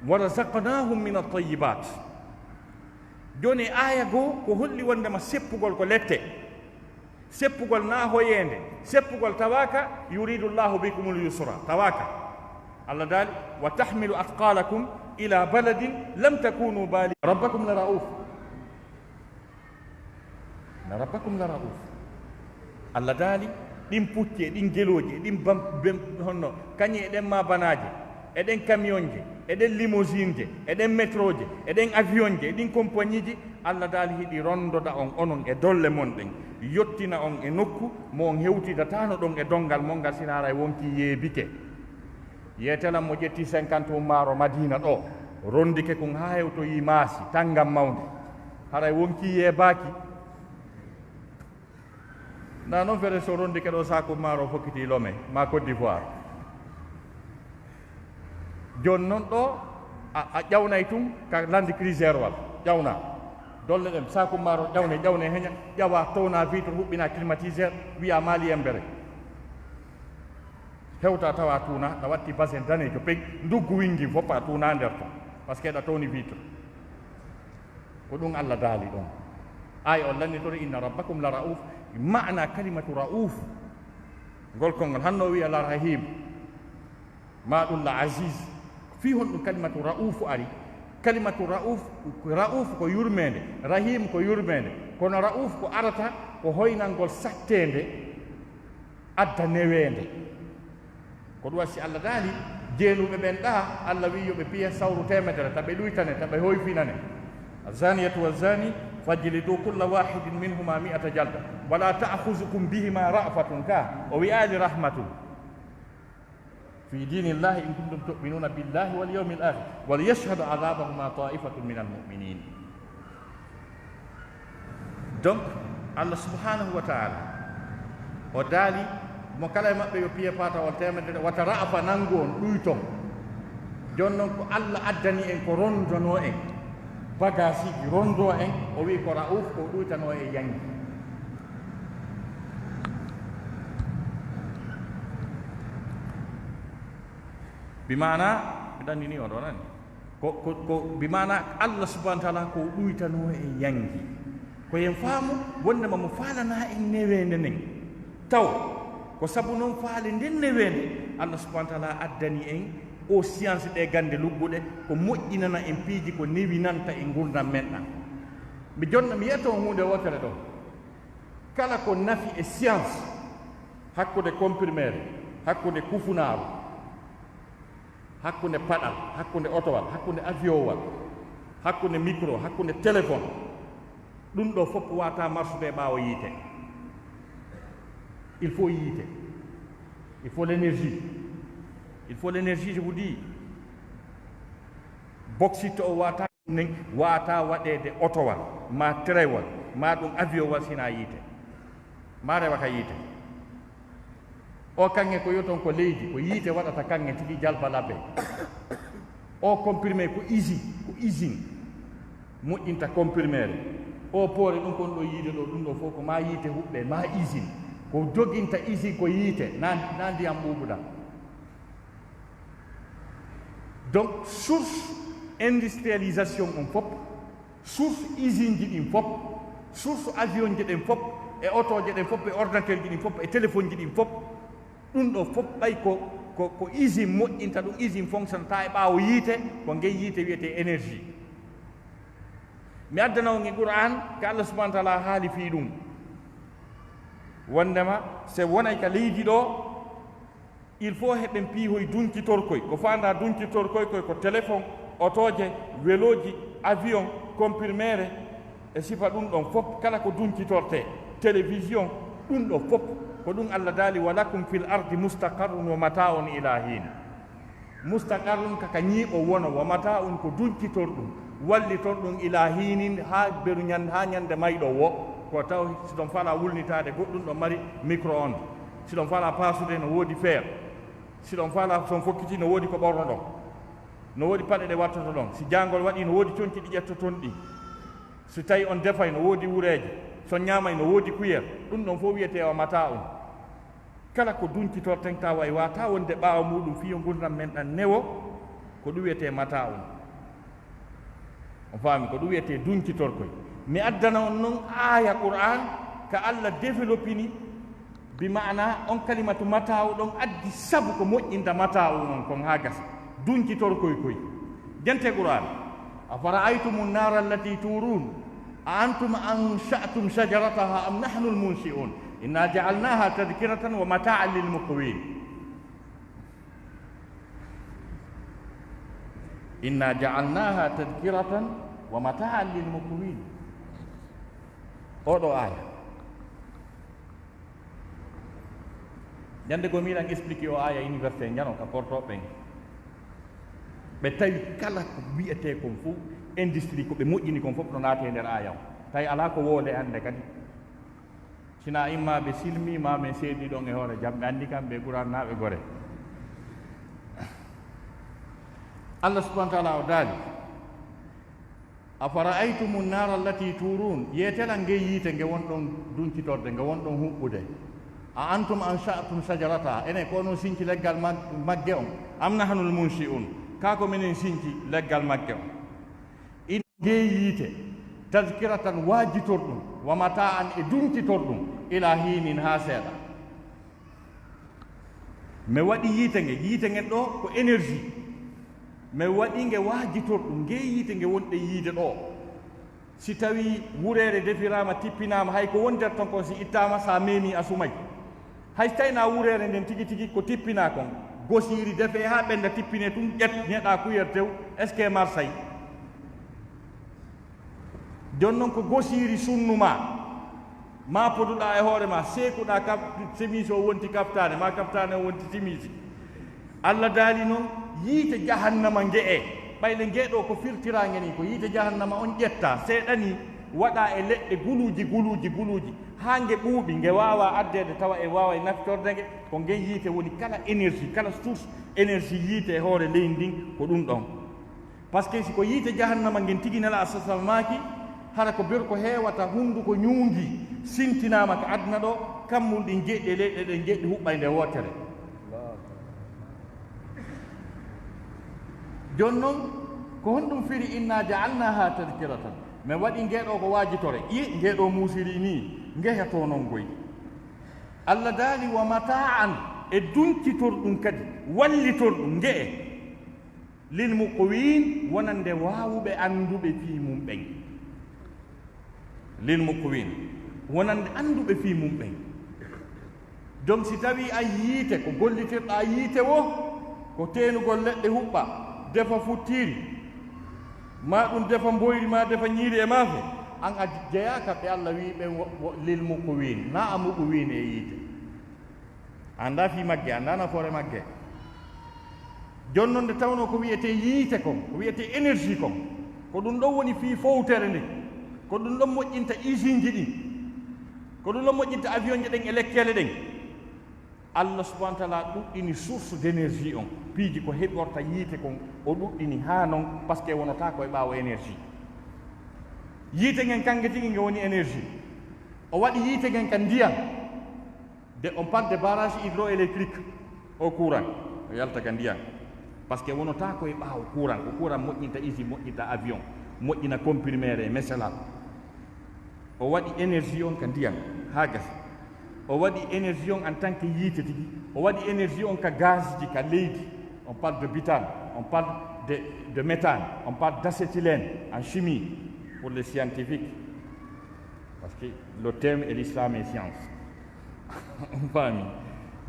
wa razaqnahum min at-tayyibat." Jooni aya goo ko holli wondema seppugol ko lette. Seppugol na hoyeende, seppugol tawaaka, "Yuridu Allahu bikumul yusra," tawaaka. Allah daali, "Wa tahmilu athqalakum ila baladin lam takunu bali." Rabbakum la ra'uf. Na rabbakum la ra'uf. Allah daali, ɗin pucci e ɗin gelooji e ɗin bam-, bem-, honno, kañi e ɗen maabanaaje, e ɗen kamiyonje, e ɗen limousineje, e ɗen metroje, e ɗen avionje, e ɗin compagnieji, Allah daali hiɗi rondoda on onon e dolle mon ɗen, yottina on e nokku mo on hewtidataano ɗon e donngal mon ngal, sina haray wonkii yeebike. Yeetelan mo ƴetti cinquante ummaaro Madiina ɗoo, rondike kun haa hewtoyii maasi, tanngan mawnde. Haray wonkii yeebaaki. Na non fere so rondike ɗoo saaku maaro fokkiti Lomé, ma Côte d'Ivoire. Jooni non ɗoo, a, a ƴawnay tun ka Land Cruiser wal, ƴawna. Dolle ɗen, saaku maaro ƴawne, ƴawne heña, ƴawa, towna vitre, huɓɓina climatiseur, wiya Mali embere. Hewta tawa tuuna, na watti basin daneejo peg, nduggu wingi fof a tuuna nder ton, parce que ɗa towni vitre. Ko ɗum Allah daali ɗon. Aaya on lannitori, "Inna rabbakum la ra'uf." Maana kalimatu ra'uf, ngol konngol, hanno wiya la rahim, ma ɗum la aziz. Fii honɗum kalimatu ra'uf ari? Kalimatu ra'uf, ra'uf ko yurmeende, rahim ko yurmeende. Kono ra'uf ko arata ko hoynangol satteende, adda neweende. Ko ɗum waɗi si Allah daali, jeenuɓe ɓen ɗaa, Allah wi'i yo ɓe piya sawru teemedere, ta ɓe ɗuytane, ta ɓe hoyfinane. "Azzaaniyatu wazzani fajlidu kulla waahidin minhuma mi'ata jalda, wala ta'khuzukum bihima ra'fatun," ka, o wi'aali rahmatun, "fi diinillahi in kuntum tu'minuna billahi wal yawmil aakhir, wal yashhad adhaabahuma taa'ifatun minal mu'minin." Donc, Allah subhanahu wa ta'ala, o daali mo kala e maɓɓe yo piye paatawol teemedere, wata ra'afa nanngu on, ɗuyton. Jooni non ko Allah addani en ko rondonoo en, bagaasiiji rondoo en, o wi'i ko ra'uf, ko ɗuytanoo e yangi. Bi maana, mi ɗannini on ɗon, ani? Ko, ko, ko bi maana Allah subhanahu wa ta'ala ko ɗuytanoo e yangi. Ko en faamu wondema mo faalana en neweende nden. Taw ko sabu non faale nden neweende, Allah subhanahu wa ta'ala addani en o science, ɗe gannde lugguɗe, ko moƴƴinana en piiji ko newinanta en ngurndan men ɗan. Mi jonna, mi yetto on huunde wootere ɗo. Kala ko nafi e science, hakkunde comprimé, hakkunde kufunaaru, hakkunde paɗal, hakkunde otowal, hakkunde aviowal, hakkunde micro, hakkunde téléphone, ɗum ɗo fof wata marsude e ɓaawo yiite. Il faut yiite. Il faut l'énergie. Il faut l'énergie, je vous dis. Bauxite o wata nen, wata waɗeede otowal, ma terewal, ma ɗum aviowal sina yiite. Ma rewa ka yiite. O kaŋŋe ko yoton ko leydi, ko yiite waɗata kaŋŋe tigi jalba labbe. O comprimé ko usine, ko usine moƴƴinta comprimére. O poore ɗum kon ɗo yiide ɗo, ɗum ɗo fof ko ma yiite huɓɓe, ma usine. Ko joginta usine ko yiite, na, na ndiyam ɓuuɓuɗam. Donc, source industrialisation on fof, source usine ji ɗin fof, source avion ji ɗin fof, e otooje ɗen fof, e ordinateur ji ɗin fof, e téléphone ji ɗin fof, ɗum ɗo fof ɓay ko, ko, ko usine moƴƴinta ɗum, usine fonctionnata e ɓaawo yiite, ko ngey yiite wiyetee énergie. Mi addana on e Qur'an ka Allah subhanahu wa ta'ala haali fii ɗum. Wondema, se wonay ka leydi ɗo, il faut heɓen piihoy duncitorkoy. Ko faanda duncitorkoy koy ko téléphone, otooje, welooji, avion, comprimére, e sifa ɗum ɗon fof, kala ko duncitortee, télévision, ɗum ɗo fof, ko ɗum Allah daali, "Wa lakum fil ardi mustaqarrun wa mata'un ila hin." Mustaqarrun ka, ka ñiiɓo wono, wa mata'un ko duncitorɗum, Wallitor ɗum ilaa hiinin, haa beru ñan-, haa ñande mayɗo wo. Ko taw si ɗon fala wulnitaade goɗɗum, ɗon mari micro-onde. Si ɗon fala paasude, no woodi feer. Si ɗon fala, si on fokkiti, no woodi ko ɓornoɗon. No woodi paɗe ɗe wattotoɗon. Si jaangol waɗi, no woodi conci ɗi ƴettoton ɗin. Si tawi on defay, no woodi wureeje. Si on ñaamay, no woodi kuyeer. Ɗum ɗon fof wiyetee wa mataa'un. Kala ko duñcitorten tawa e wata wonde ɓaawo muɗum fii yo ngurndan men ɗan newo, ko ɗum wiyetee mataa'un. On faami, ko ɗum wiyetee duñcitorkoy. Mi addana on non aaya Qur'aan ka Alla développini, bi ma'ana on kalimatu mataa'u ɗon addi sabu ko moƴƴinta mataa'u on kon haa gasa. Duñcitorkoy koy. Jante Qur'aan. أفرأيتم النار التي تورون أأنتم أنشأتم شجرتها أم نحن المنشئون إنا جعلناها تذكرة ومتاعا للمقوين إنا جعلناها تذكرة ومتاعا للمقوين. Oɗo aaya. Ñande goo miɗan expliquer o aaya université Ñano ka porto ɓen. Ɓe tawi kala ko wiyetee kon fof, industrie ko ɓe moƴƴini kon fof no naate e nder aaya on. Tawi alaa ko woole annde kadi. Sina imma ɓe silmi, ma men seedi ɗon e hoore jam, ɓe anndi kamɓe Qur'aannaaɓe gore. Allah subhanahu wa ta'ala o daali. أفرأيتم النار التي تورون Yeetelan ngee yiite nge wonɗon duncitorde, nge wonɗon huɓɓude. أأنتم أنشأتم شجرتها Enen ko onon sinci leggal mag-, magge on? أم نحن المنشئون Kaa ko menen sinci leggal magge on? In ngee yiite, تذكرة waajitorɗum, ومتاعا e duncitorɗum, إلى حين haa seeɗa. Mi waɗi yiite nge, yiite ngen ɗoo ko énergie. Mi waɗi nge waajitorɗum, ngee yiite nge wonɗe yiide ɗoo. Si tawii wureere defiraama, tippinaama, hay ko woni nder ton kon si ittaama, sa meemii a sumay. Hay si tawii na wureere nden tigi tigi ko tippinaa kon, gosiiri defee haa ɓennda tippinee tun, ƴet, ñeɗaa kuyel tew, est-ce que marsay? Jooni non ko gosiiri sunnu maa, maa poduɗaa e hoore maa, seekuɗaa kaf-, semiisi o wonti kaftaane, maa kaftaane o wonti semiisi. Allah daali non, yiite jahannama nge'e, ɓayde nge'e ɗoo ko firtiraange nii, ko yiite jahannama on ƴettaa, seeɗa nii, waɗaa e leɗɗe guluuji, guluuji, guluuji, haa nge ɓuuɓi, nge waawaa addeede tawa en waaway naftorde nge, ko ngen yiite woni kala énergie, kala source énergie yiite e hoore leydi ndin, ko ɗum ɗon. Parce que si ko yiite jahannama ngen tigi Nelaaɗo sallallaahu alayhi wa sallam maaki, hara ko beru ko heewata hunnduko ñuungi, sintinaama ka aduna ɗoo, kammul ɗin jeɗɗi e leyɗe ɗen jeɗɗi huɓɓay nde wootere. Jooni non, ko honɗum firi, "Innaa ja'alnaahaa tadkiratan"? Men waɗi ngee ɗoo ko waajitore. Iye, ngee ɗoo muusiri nii, ngehe to non goy. Allah daali, "Wa mataa'an", e duncitorɗum kadi, wallitorɗum nge'e. "Lil muqwiin", wonande waawuɓe annduɓe fii mum ɓen. "Lil muqwiin", wonande annduɓe fii mum ɓen. Donc, si tawii a yiite, ko gollitirɗaa yiite woo, ko teenugol leɗɗe huɓɓa, defa futtiiri, maa ɗum defa mboyri, maa defa ñiiri e maafe, an a jeyaaka ɓe Allah wii ɓen wo, wo, "Lil muqwiin", naa a muqwiin e yiite. A anndaa fii magge, a anndaa nafoore magge. Jooni non nde tawnoo ko wiyetee yiite kon, ko wiyetee énergie kon, ko ɗum ɗon woni fii fowtere nden, ko ɗum ɗon moƴƴinta usine ji ɗin, ko ɗum ɗon moƴƴinta avion ji ɗen e lekkele ɗen. Allah subhanahu wa ta'ala ɗuɗɗini source d'énergie on, piiji ko heɓorta yiite kon, o ɗuɗɗini haa non, parce que wonotaa ko e ɓaawo énergie. Yiite ngen kannge tigi nge woni énergie. O waɗi yiite ngen ka ndiyan. De, on parle de barrage hydroélectrique au courant, o yalta ka ndiyan. Parce que wonotaa ko e ɓaawo courant, ko courant moƴƴinta usine, moƴƴinta avion, moƴƴina comprimé e meselal. O waɗi énergie on ka ndiyan, haa gasi. O waɗi énergie on en tant que yiite tigi. O waɗi énergie on ka gaz ji, ka leydi. On parle de butane, on parle de, de méthane, on parle d'acétylène en chimie pour les scientifiques. Parce que le thème est l'islam et science. On faami?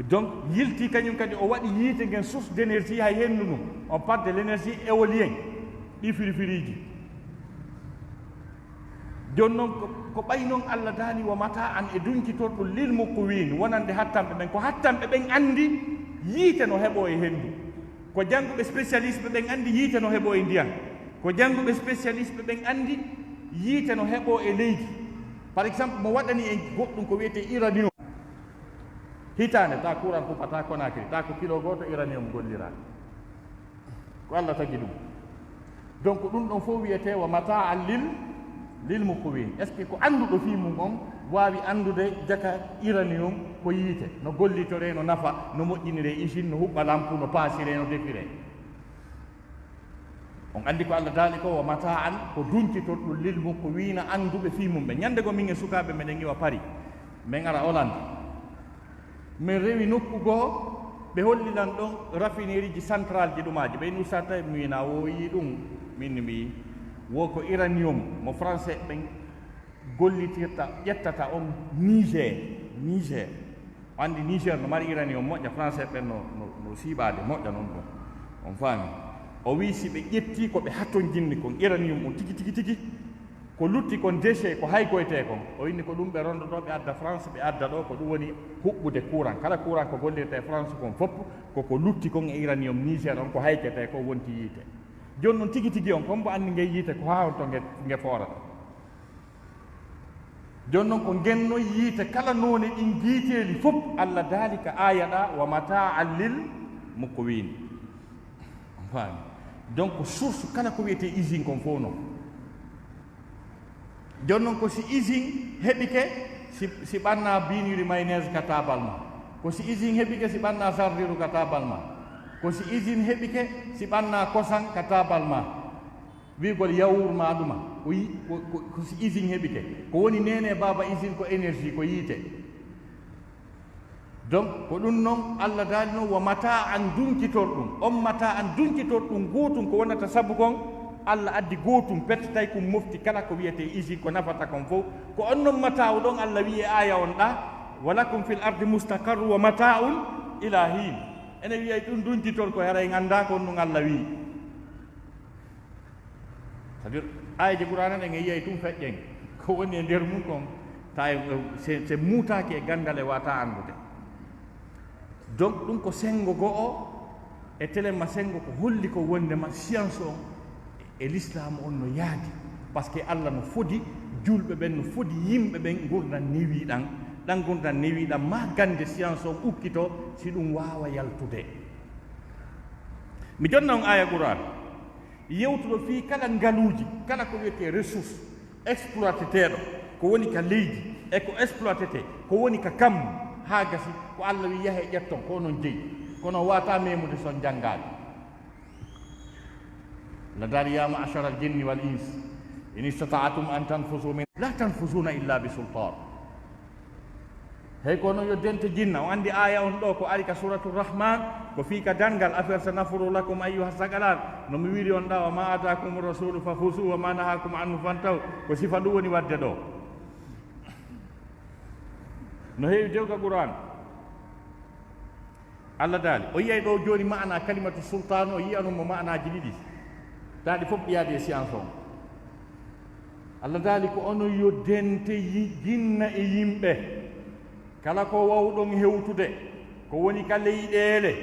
Donc, yilti kañum kadi, o waɗi yiite ngen source d'énergie hay hendu ɗum. On parle de l'énergie éolienne, ɗi firifiriiji. Jooni non, ko, ko ɓay non Allah daali, "Wa mataa'an", e duncitorɗum, "lil muqwiin", wonande hattanɓe ɓen. Ko hattanɓe ɓen anndi yiite no heɓoo e hendu. Ko jannguɓe spécialiste ɓe ɓen anndi yiite no heɓoo e ndiyan. Ko jannguɓe spécialiste ɓe ɓen anndi yiite no heɓoo e leydi. Par exemple, mo waɗani en goɗɗum ko wiyetee uranium. Hitaande, ta courant huppata Conakry, ta ko kilo gooto uranium golliraa. Ko Allah tagi ɗum. Donc, ɗum ɗon fof wiyetee wa mataa lil, lil muqwin. Est-ce que ko annduɗo fii mum on waawi anndude jaka uranium ko yiite, no gollitoree, no nafa, no moƴƴiniree usine, no huɓɓa lampu, no paasiree, no defiree? On anndi ko Allah daali ko, wa mataa an, ko duncitorɗum lil muqwina, annduɓe fii mum ɓe. Ñande goo min e sukaaɓe meɗen iwa Paris, min ara Hollande. Min rewi nokku goo, ɓe holli lan ɗon raffinerie ji, centrale ji ɗumaaji. Ɓe inni, "Ustaad, tawi mi wiina woo yii ɗum?" Min mbi, "Woo ko uranium mo Français ɓen gollitirta, ƴettata on Niger." Niger. O anndi Niger no mari uranium moƴƴa, Français ɓen no, no, no siiɓaade moƴƴa non ɗon. On faami? O wii si ɓe ƴettii ko ɓe hatonjinni kon uranium on tigi, tigi, tigi, ko lutti kon déchet, ko haykoytee kon. O inni ko ɗum ɓe rondotoo, ɓe adda France, ɓe adda ɗoo, ko ɗum woni huɓɓude courant. Kala courant ko gollirta e France kon fof, ko ko lutti kon e uranium Niger on, ko hayketee ko wonti yiite. Jooni non tigi tigi on, kon mbo anndi nge yiite ko haa honto nge, nge foorata. Jooni non ko ngen non yiite, kala noone ɗin yiiteeli fof, Allah daali ka aaya ɗaa, wa mataa lil muqwin. On faami? Donc, source kala ko wiyetee usine kon fof non. Jooni non ko si usine heɓike, si, si ɓanna biiniri mayonnaise ka taabal ma. Ko si usine heɓike, si ɓanna sardiru ka taabal ma. Ko si usine heɓike, si ɓanna kosan ka taabal ma. Wi'ugol yawur ma ɗuma, ko yi-, ko, ko, ko si usine heɓike. Ko woni neene baaba usine ko énergie, ko yiite. Donc, ko ɗum non Allah daali non, wa mataa an duncitorɗum. On mataa an duncitorɗum guutum ko wonata sabu kon, Allah addi guutum pet, tawi kun mofti kala ko wiyetee usine ko nafata kon fof. Ko on non mataa o ɗon Allah wi'i e aaya on ɗaa, wa lakum fil ardi mustaqarru wa mata'un ila hin. Ene wi'ay ɗum duncitor ko hara en anndaa ko on ɗum Allah wi'i. C'est-à-dire, aayeeje Qur'aana ɗen e yiyay tun feƴƴen. Ko woni e nder mum kon, tawi, se, se muutaaki e ganndal e waata anndude. Donc, ɗum ko senngo go'o e telemma senngo ko holli ko wonndema science on e l'islam on no yaadi. Parce que Allah no fodi julɓe ɓen, no fodi yimɓe ɓen ngurndan newiiɗan. Ɗan ngurndan newiiɗan, maa gannde science on ukkitoo si ɗum waawa yaltude. Mi jonna on aaya Qur'aan. Yewtuɗo fii kala ngaluuji, kala ko wiyetee ressource exploiteteeɗo, ko woni ka leydi, e ko exploitete, ko woni ka kammu, haa gasi, ko Allah wi'i, "Yahee ƴetton, ko onon jeyi." Kono waataa meemude si on janngaali. Allah daali, "Ya ma'shara al-jinni wal ins, in istata'tum an tanfuzu min, la tanfuzuna illa bi sultan." Hey, kono yo dente jinna, o anndi aaya on ɗoo ko ari ka Suratu Rahman, ko fii ka dangal, affaire sa nafuru lakum ayyuha saqalan, no mi wiiri on ɗaa, "Wa ma atakum rasulu fa fuzu, wa ma nahakum anhu fantahu." Ko sifa ɗum woni waɗde ɗoo. No heewi dewga Qur'aan. Allah daali, o yiyay ɗoo jooni ma'ana kalimatu sultaan, o yi'ano mo ma'anaaji ɗiɗi. Taa ɗi fof ɗi yaadi e science on. Allah daali ko onon yo dente yi-, jinna e yimɓe. Kala ko wawɗon hewtude, ko woni ka leyɗeele,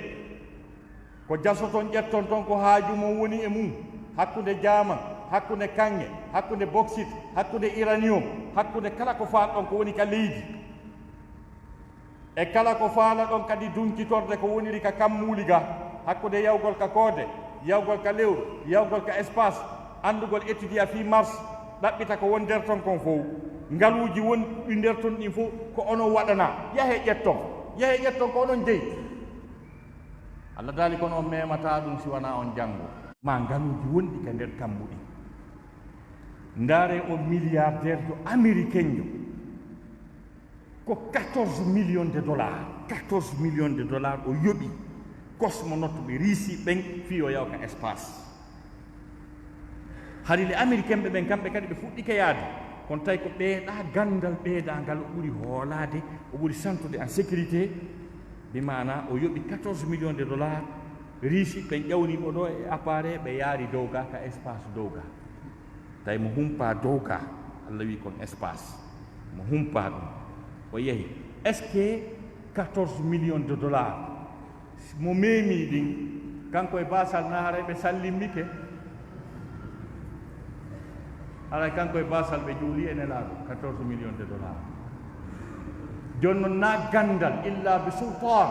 ko jasoton ƴetton ton ko haaju mon woni e mum, hakkunde jaaman, hakkunde kaŋŋe, hakkunde boksit, hakkunde iranium, hakkunde kala ko faalɗon ko woni ka leydi. E kala ko faalaɗon kadi duncitorde ko woniri ka kammuuli ga, hakkunde yawgol ka koode, yawgol ka lewru, yawgol ka espace, anndugol étudia fii Mars, ɗaɓɓita ko woni nder ton kon fow. Ngaluuji wonɗi nder ton ɗin fow ko onon waɗanaa. Yahee ƴetton. Yahee ƴetton ko onon jeyi. Allah daali kono on memataa ɗum si wanaa on janngo. Maa ngaluuji wonɗi ka nder kammu ɗin. Ndaaree on milliardaire jo américain jo. Ko quatorze millions de dollars, quatorze millions de dollars o yoɓi cosmonaute ɓe Russie ɓen fii o yawa ka espace. Hari le américain ɓe ɓen kamɓe kadi ɓe fuɗɗike yaade, kono tawi ko ɓeeɗaa ganndal ɓeedaangal o ɓuri hoolaade, o ɓuri santude en sécurité, bi maana o yoɓi quatorze millions de dollars, Russie ɓen ƴawni mo ɗoo e appareil ɓe yaari dow ga ka espace dow ga. Tawi mo humpaa dow ga, Allah wi'i kon espace. Mo humpaa ɗum. O yehi. Est-ce que quatorze millions de dollars, mo meemii ɗin, kanko e baasal na haray ɓe sallimmike? Haray kanko e baasal ɓe juuli e Nelaaɗo, quatorze millions de dollars. Jooni noon, na ganndal illa bi sultan,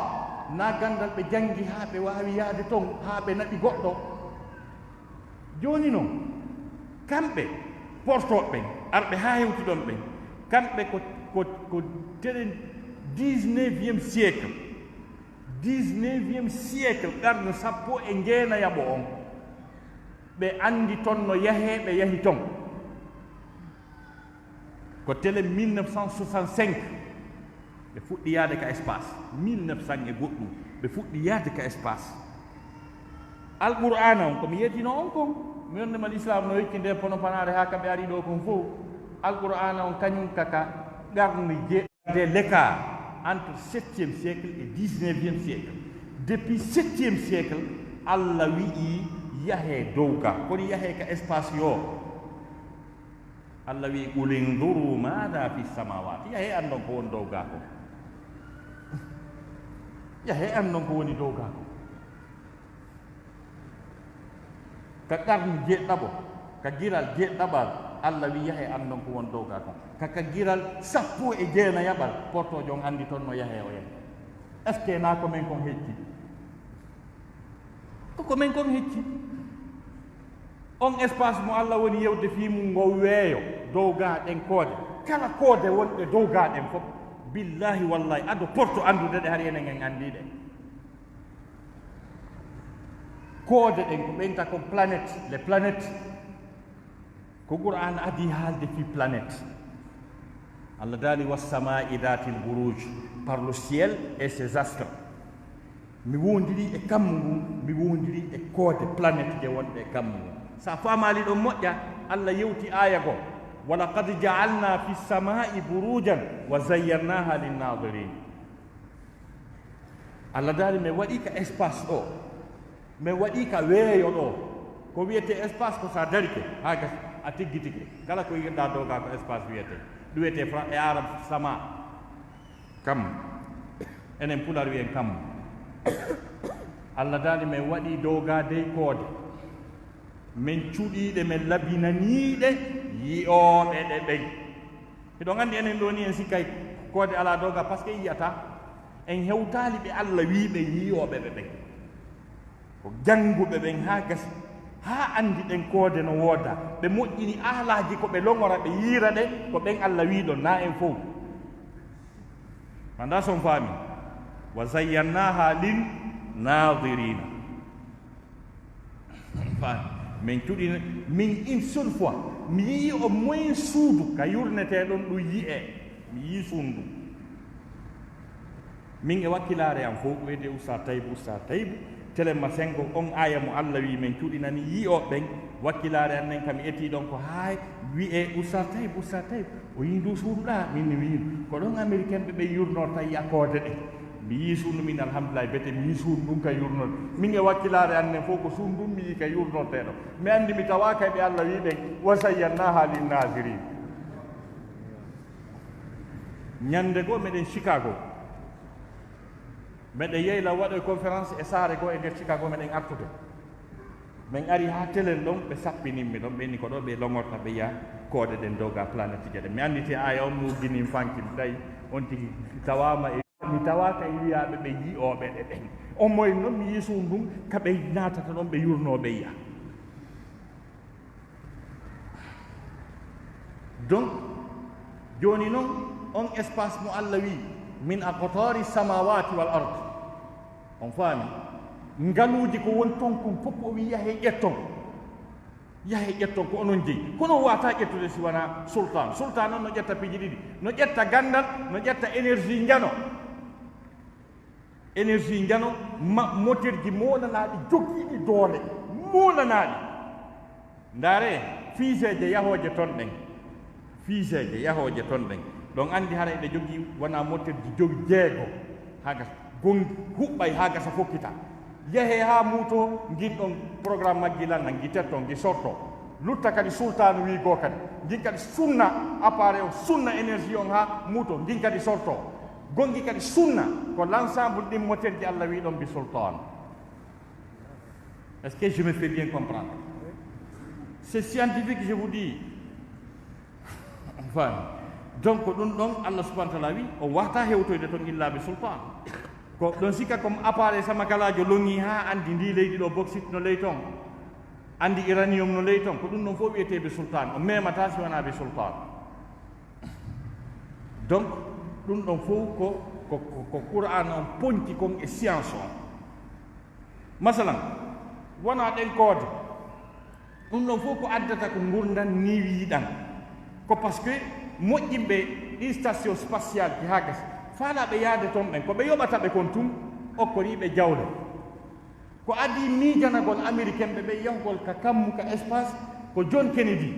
na ganndal ɓe janngi haa ɓe waawi yahde toon, haa ɓe naɓi goɗɗo. Jooni noon, kamɓe portooɓe ɓen, arɓe haa hewti ɗon ɓen, kamɓe ko, ko, ko telen dix-neuvième siècle. Dix-neuvième siècle, qarnu sappo e jeenayaɓo on, ɓe anndi toon no yahee, ɓe yahi toon. Ko telen mille neuf cent soixante-cinq, ɓe fuɗɗi yahde ka espace. Mille neuf cent e goɗɗum, ɓe fuɗɗi yahde ka espace. Alqur'aana on, ko mi yeetino on kon, mi wonde ma l'islam no yecci nde pono panaare haa ka ɓe ari ɗo kon fof. Alqur'aana on, kañum ka, ka qarnu je-, de l'écart entre septième siècle et dix-neuvième siècle. Depuis septième siècle, Allah wi'i yahee dow ga. Kono yahee ka espace yo. Allah wi'i, "Qul inzuru maada fi samawati." Yahee anndon ko woni dow ga ko. Yahee anndon ko woni dow ga ko. Ka qarnu jeeɗiɗaɓo, ka giral jeeɗiɗaɓal, Allah wi'i, "Yahee anndon ko woni dow ga kon." Ka, ka giral sappo e jeenayaɓal, portoojo on anndi toon no yahee o yahi. Est-ce que na ko men kon hecci? Ko ko men kon hecci. On espace mo Allah woni yewde fii mum ngo weeyo, dow ga ɗen koode. Kala koode wonɗe dow ga ɗen fof, billahi wallahi, ado porto anndude ɗe, hari enen en anndi ɗe. Koode ɗen ko ɓen ta kon planète, les planètes. Ko Qur'an adi haalde fii planète. Allah daali, "Wassamaa'i daatil buruuj", par le ciel et ses astres. Mi wondiri e kammu ngun, mi wondiri e koode planète je wonɗe e kammu ngun. Sa faamaali ɗon moƴƴa, Allah yewti aaya goo, "Wa laqad ja'alna fi samaa'i burujan wa zayyannaaha linnaadirin." Allah daali, "Mi waɗi ka espace ɗo, mi waɗi ka weeyo ɗo." Ko wiyetee espace ko sa darike, haa gasi, a tiggitike. Kala ko yiɗɗaa dow ga ko espace wiyetee. Ɗum wiyetee fra-, e Arab sama. Kam. Enen Pulaar wiyen kam. Allah daali, "Mi waɗi dow ga dey koode. Min cuɗiiɗe, min labinaniiɗe yi'ooɓe ɗe ɓen." Hiɗon anndi enen ɗoo ni en sikkay koode alaa dow ga, parce que en yi'ataa. En hewtaali ɓe Allah wii ɓe yi'ooɓe ɓe ɓen. Ko jannguɓe ɓen haa gasi, haa anndi ɗen koode no wooda. Ɓe moƴƴini aalaaji ko ɓe longora, ɓe yiira ɗe, ko ɓen Allah wii ɗon, na en fow. Manda son faami. "Wa zayyannaaha lin naadirina." Faami. Min cuɗina, min une seule fois, mi yii au moins suudu ka yurnetee ɗon ɗum yi'ee. Mi yii suudu ndun. Min e wakkilaare am fow, ko wiyetee Oustaz Taïbou, Oustaz Taïbou, Telema Sengo, on aaya mo Allah wii min cuɗinani yi'ooɓe ɓen, wakkilaare an nden kam etii ɗon ko haay wi'ee Oustaz Taïbou, Oustaz Taïbou. O yii ndu suudu ɗaa, min mi yii ndu. Ko ɗon Américain ɓe ɓe yurnorta yi'a koode ɗe. Mi yii suudu min, alhamdulillahi, bete mi yii suudu ndun ka yurnorde. Min e wakkilaare an nden fow ko suudu ndun mi yii ka yurnortee ɗon. Mi anndi mi tawaaka e ɓe Allah wii ɓen, "Wa zayyannaaha lin naazirin." Ñannde goo meɗen Chicago. Meɗen yeyla waɗoy conférence e saare goo e nder Chicago, meɗen artude. Min ari haa telen ɗon, ɓe sappinin mi ɗon, ɓe inni ko ɗoo ɓe longorta ɓe yi'a koode ɗen dow ga planète je ɗen. Mi annditi aaya on, mi uggini mi fanki, mi tawi on tigi tawaama e, mi tawaaka e wiyaaɓe ɓe yi'ooɓe ɗe ɓen. Au moins non mi yii suudu ndun ka ɓe naatata ɗon ɓe yurnoo ɓe yi'a. Donc, jooni non, on espace mo Allah wii, "Min aqtaari samawati wal ard." On faami? Ngaluuji ko woni ton kon fof o wii, "Yahee ƴetton. Yahee ƴetton ko onon jeyi." Kono o waawataa ƴettude si wanaa sultan. Sultan on no ƴetta piiji ɗiɗi. No ƴetta ganndal, no ƴetta énergie njano. Énergie njano, ma-, moteur ji molanaaɗi, jogiiɗi doole, molanaaɗi. Ndaaree, fusée je yahooje ton ɗen. Fusée je yahooje ton ɗen. Ɗon anndi haray ɗe jogii wona moteur ji jowi jeego. Haa gasa, gon-, huɓɓay haa gasa fokkita. Yahee haa muuto, ngin ɗon programme majji lan, ngi tetto, ngi sorto. Lutta kadi sultaanu wii goo kadi. Ngin kadi sunna appareil on, sunna énergie on haa muuto, ngin kadi sorto. Gongi kadi sunna ko l'ensemble ɗin moteur ji Allah wii ɗon bi sultan. Est-ce que je me fais bien comprendre? C'est scientifique, je vous dis. Faami. Donc ko ɗum ɗon Allah subhanahu wa taala wi o wata hewtoyde toon illa bi sultan. Ko ɗon sikka comme appareil sama galaajo longi ha andi ndi leydi ɗo boksit no ley toon, andi uranium no ley toon, ko ɗum ɗon fof wiyetee bi sultan, o memata si wona bi sultan. Donc ɗum ɗon fof ko ko ko Qur'an on ponti kon e science on. Masalan, wona ɗen koode. Ɗum ɗon fof ko addata ko ngurndan niwiiɗan. Ko parce que moƴƴinɓe ɗi station spatial ki haa gasi faalaaɓe yaade toon ɓen ko ɓe yoɓata ɓe kon tun, okkoriiɓe jawle. Ko adii miijanagol américain ɓe ɓen yahugol ka kammu ka espace ko John Kennedy.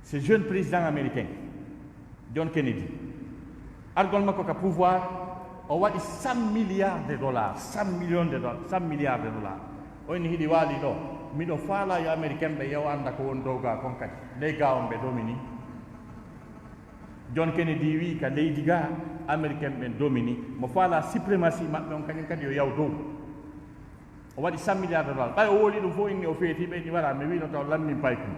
Ce jeune président américain John Kennedy, argol makko ka pouvoir, o waɗi cent milliards de dollars, cent millions de dollars, cent milliards de dollars. O inni hiɗi waali ɗo, miɗo faala yo américain ɓe yaw annda ko woni dow ga kon kadi. Ley ga on ɓe domini. John Kennedy wi ka leydi ga américain ɓen domini, mo faala suprématie maɓɓe on kañum kadi yo yaw dow. O waɗi cent milliards de dollars. Ɓay o woli ɗum fof inni o feeti ɓe inni wala mi wino taw lammin paykum.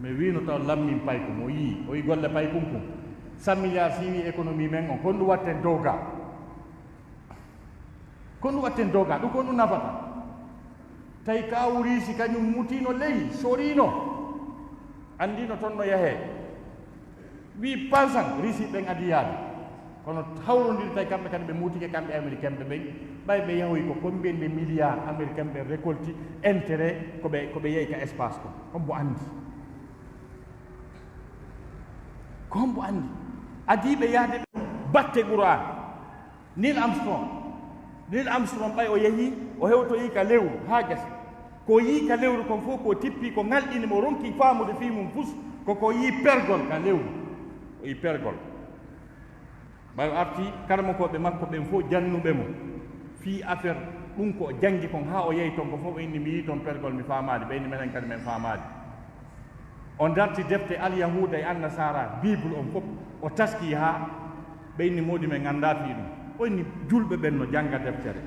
Mi wino taw lammin paykum. O yii, o yii golle paykum kum. Cent milliards si wi économie men on, kon ɗum watten dow ga. Kon ɗum watten dow ga, ɗum kon ɗum nafata. Tawi kawu riisi kañum mutino ley, sorino. Andino toon no yahee. Wi pansan risi ɓen adi yaade. Kono hawrondirta e kamɓe kadi ɓe muutike kamɓe américain ɓe ɓen. Ɓay ɓe yahoyi ko combien de milliards américain ɓe récolti intérêt ko ɓe ko ɓe yehi ka espace ko hombo andi? Ko hombo andi? Adiiɓe yaade batte qur'an. Neil Armstrong. Neil Armstrong ɓay o yehi o hewtoyi ka lewru haa gasi. Ko yii ka lewru kon fof ko tippi ko ŋalɗini mo ronki faamude fii mum fus. Ko ko yii pergol ka lewru. O yii pergol. Ɓay o arti karamokooɓe makko ɓen fof jannuɓe mo fii affaire ɗum ko o janngi kon haa o yehi ton ko fof o inni mi yii ton pergol mi faamaali ɓe inni menen kadi men faamaali. O darti defte alyahuuda e annasara bible on fof o taski haa ɓe inni moodi men ngannda fii ɗum. O inni julɓe ɓen no jannga deftere.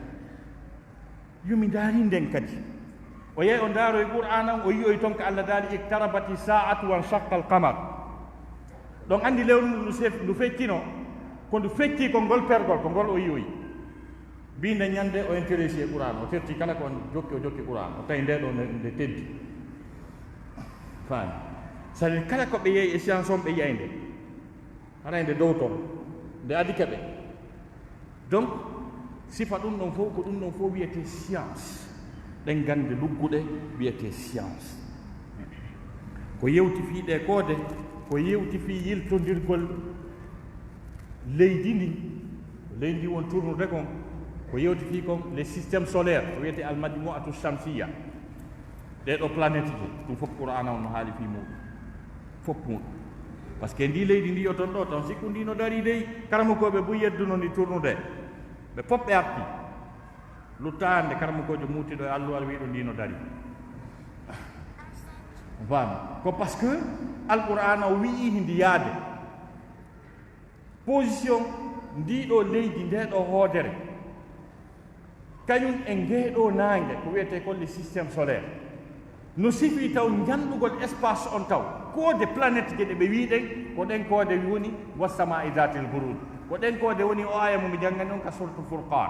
Yo mi ndaari nden kadi. O yehi o ndaaroyi qur'aana on o yi'oyi ton ko Allah daali iktarabati sa'atu wan shaqqa al qamar. Ɗon anndi lewru ndu sef ndu feccino. Ko ndu fecci ko ngol pergol ko ngol o yi'oyi. Mbi nde ñande o intéressé e qur'aana o terti kala ko on jokki o jokki qur'aana o tawi nde ɗo nde teddi. Faami? Sadi kala ko ɓe yehi e science on ɓe yi'ay nde. Haray nde dow ton nde adike ɓe. Donc sifa ɗum ɗon fof ko ɗum ɗon fof wiyetee science. Ɗen gannde lugguɗe wiyetee science. Ko yewti fii ɗee koode ko yewti fii yiltondirgol leydi ndi. Leydi ndi won tournude kon ko yewti fii kon les systèmes solaires ko wiyetee almajmuatu shamsiya. Ɗee ɗo planète ji ɗum fof qur'ana on no haali fii muɗum. Fof muɗum. Parce que ndi leydi ndi yo ton ɗo tan sikku ndi no dari dey karamokooɓe buy yedduno ndi tournude. Ɓe fof ɓe arti. Luttaande karamokoojo muutiɗo e alluwal wiɗo ndi no dari. Faami? Ko parce que alqur'ana o wi'i hindi yaade. Position ndiɗo leydi ndeɗo hoodere kañum e ngeɗo naange ko wiyetee kon le système solaire. No sifii taw njanɗugol espace on taw koode planète je ɗe ɓe wiɗen ko ɗen koode woni wassamai datil buruj. Ko ɗen koode woni o aya mo mi janngani on ka surtu furqan.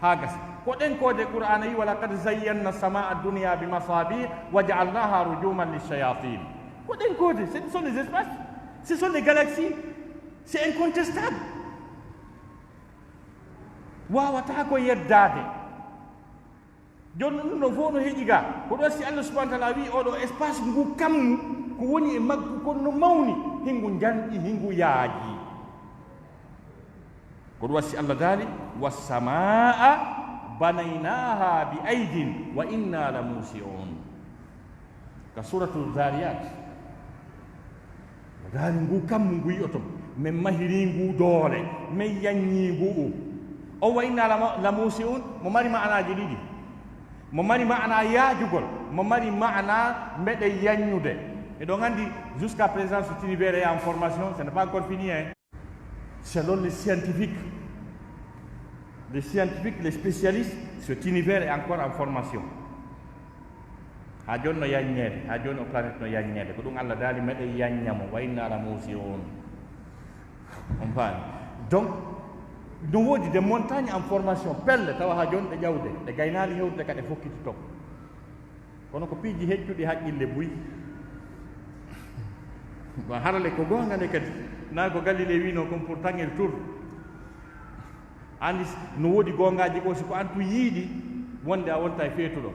Haa gasi ko ɗen koode qur'ana yi wala qad zayyanna samaa dunia bi masabih wa jaalnaha rujuman lishayatin. Ko ɗen koode ce sont les espaces, ce sont les galaxies. C'est incontestable. Wawata ko yeddaade. Jooni ɗum ɗo fof no heƴi ga ko ɗo si Allah subhanahu wa taala wi oɗo espace ngu kammu ko woni e maggu kon no mawni hingu njanɗi hingu yaaji. Ko ɗum wasi Allah daali wassamaa banaynaha bi aidin wa inna la musiun. Ka suratu zariyat o daali ngu kammu ngu yi'oton min mahiri ngu doole min yanñi ngu. O wa inna la musiun mo mari ma'anaji ɗiɗi. Mo mari ma'ana yaajugol mo mari ma'ana mbeɗe yanñude. Eɗon anndi jusqu'à présent cet univers est en formation, ce n'est pas encore fini hein. Selon les scientifiques, les scientifiques, les spécialistes, cet univers est encore en formation. Haa jooni no yaññeede, haa jooni o planète no yaññeede. Ko ɗum Allah daali, meɗen yañña mo, wa inna la muusi'uun. On faami? Donc, no woodi des montagnes en formation, pelle, tawa haa jooni ɗe ƴawde, ɗe gaynaali hewtude ka ɗe fokkiti toon. Kono ko piiji heccuɗi haqqille buy. Bon, harale ko goonga nde kadi, naa ko Galilée wiino kon pour tangel tour. Anndi s-, no woodi goongaaji goo, si ko aan tun yiiɗi, wonde a wonta e feetuɗo.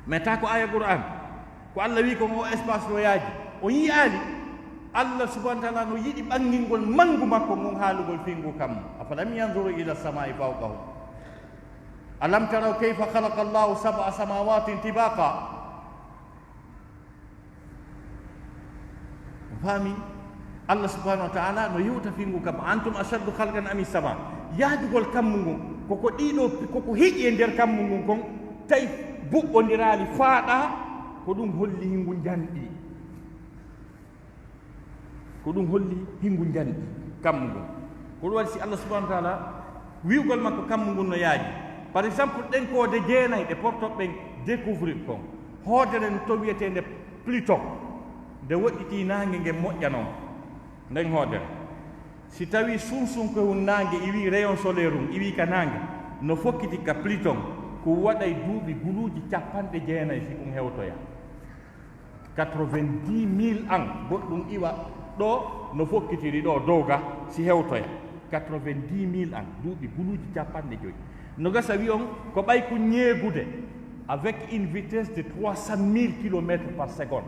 Mais taa ko aya Qur'an, ko Allah wi kon o espace no yaaji, o yi'aali. Allah subhanahu wa ta'ala no yiɗi ɓangingol mangu makko ngun haalugol fingu kammu. Afalam yanzuru ila samai fawqahum. Alam taraw kayfa khalaqa Allahu sab'a samawatin tibaqa. Faami? Allah subhanahu wa ta'ala no yewta fingu kam, antum ashaddu khalqan am sama. Yaajugol kammu ngun, koko ɗiɗo, koko heƴi e nder kammu ngun kon, tawi buɓɓondiraali faaɗa, ko ɗum holli hingu njanɗi. Ko ɗum holli hingu njanɗi kammu ngun. Ko ɗum waɗi si Allah subhanahu wa ta'ala wi'ugol makko kammu ngun no yaaji. Par exemple, ɗen koode jeenay ɗe portoɓe ɓen découvrir kon. Hoodere no to wi'eteende Pluton, nde woɗɗitii naange ngen moƴƴa non, nden hoodere. Si tawii sunsunkoyun naange iwii rayon solaire un, iwii ka naange, no fokkiti ka Pluton, ko waɗay duuɓi guluuji cappanɗe jeenay si ɗum hewtoya. Quatre-vingt-dix mille ans, goɗɗum iwa ɗo, no fokkitiri ɗo, dow ga, si hewtoya. Quatre-vingt-dix mille ans, duuɓi guluuji cappanɗe joyi. No gasa wi'on, ko ɓay kun ñeegude avec une vitesse de trois cent mille kilomètres par seconde.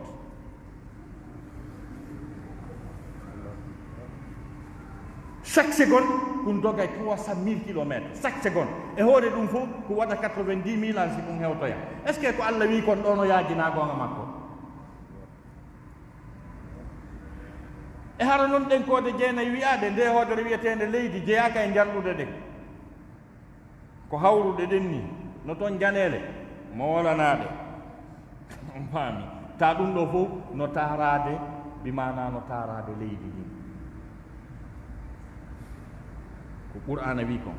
Chaque seconde, kun dogay trois cent mille kilomètres. Chaque seconde. E hoore ɗum fof, ko waɗa quatre-vingt-dix mille ans si kun hewtoya. Est-ce que ko Allah wi kon ɗo no yaajinaa goonga makko? E hara non ɗen koode jeenay wi'aaɗe, nde hoodere wi'eteende leydi jeyaaka e njarɗuɗe ɗen. Ko hawruɗe ɗen ni, no toon janeele moolanaaɗe. On faami? Taa ɗum ɗo fof no taaraade, bi maanaa no taaraade leydi ndin. Ko Qur'aana wi kon,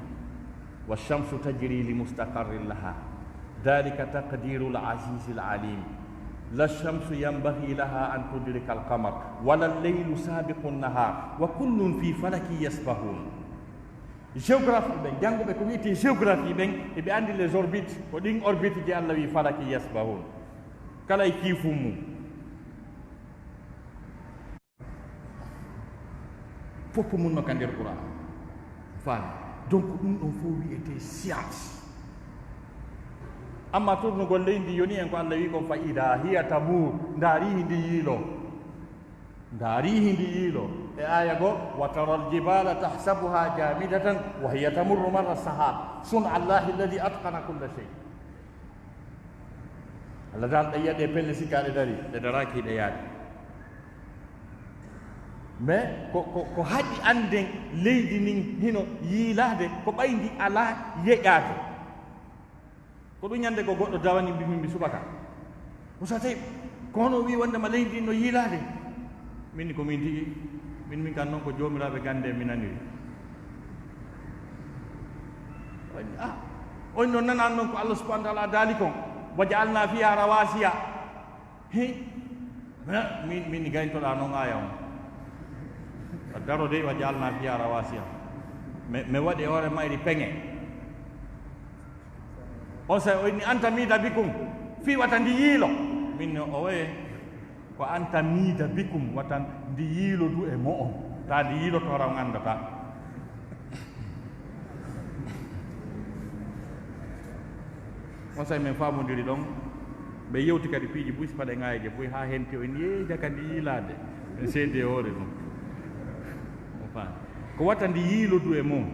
"Wa shamsu tajri li mustaqarrin laha, dhalika taqdirul azizil alim. La shamsu yanbaghi laha an tudrika al qamar, wala al laylu sabiqun nahar, wa kullun fi falakin yasbahun." Géographie ɓen, jannguɓe ko wi'etee géographie ɓen, eɓe anndi les orbites, ko ɗin orbite ji Allah wi falaki yasbahun. Kala e kiifum mum. Fof mum no ka nder Qur'an. Faami. Donc, ɗum ɗon fof wi'etee science. Amma tournugol leydi yoni en ko Allah wi kon fa ida hiya tamur, ndaari ndi yiilo. Ndaari hindi yiilo. E aya goo, "Wa taral jibala tahsabuha jamidatan wa hiya tamurru marra sahab. Sun Allahi alladhi atqana kulla shay." Allah dal ɗe yiya ɗe pelle sikka ɗe dari, ɗe daraki ɗe yaade. Mais ko, ko, ko haɗi annden leydi ndin hino yiilaade, ko ɓay ndi alaa yeƴaade. Ko ɗum ñande ko goɗɗo dawani mbi, mbi subaka. Ko sa tawi, ko hono o wi wonde ma leydi ndi no yiilaade. Min ko min tigi, min, min kan noon ko joomiraaɓe gannde mi naniri. On, ah, on noon nanaan noon ko Allah subhanahu wa ta'ala daali kon. "Wa ja'alna fiha rawasiya." Hi. Ha, min, min gayntoɗaa noon aaya on. A daro dey, "Wa ja'alna fiha rawasiya." Mi, mi waɗi hoore mayri peŋe. On say o inni, "An tamida bikum." Fii wata ndi yiilo. Min no o waye, ko "An tamida bikum", wata ndi yiilodu e mo'on. Taa ndi yiiloto raw nganndataa. On say min faamondiri ɗon. Ɓe yewti kadi piiji buy, si paɗe ŋaayeje buy, haa henti o inni, "Ee, jaka ndi yiilaade." En seedi e hoore ɗum. On faami? Ko wata ndi yiilodu e mum.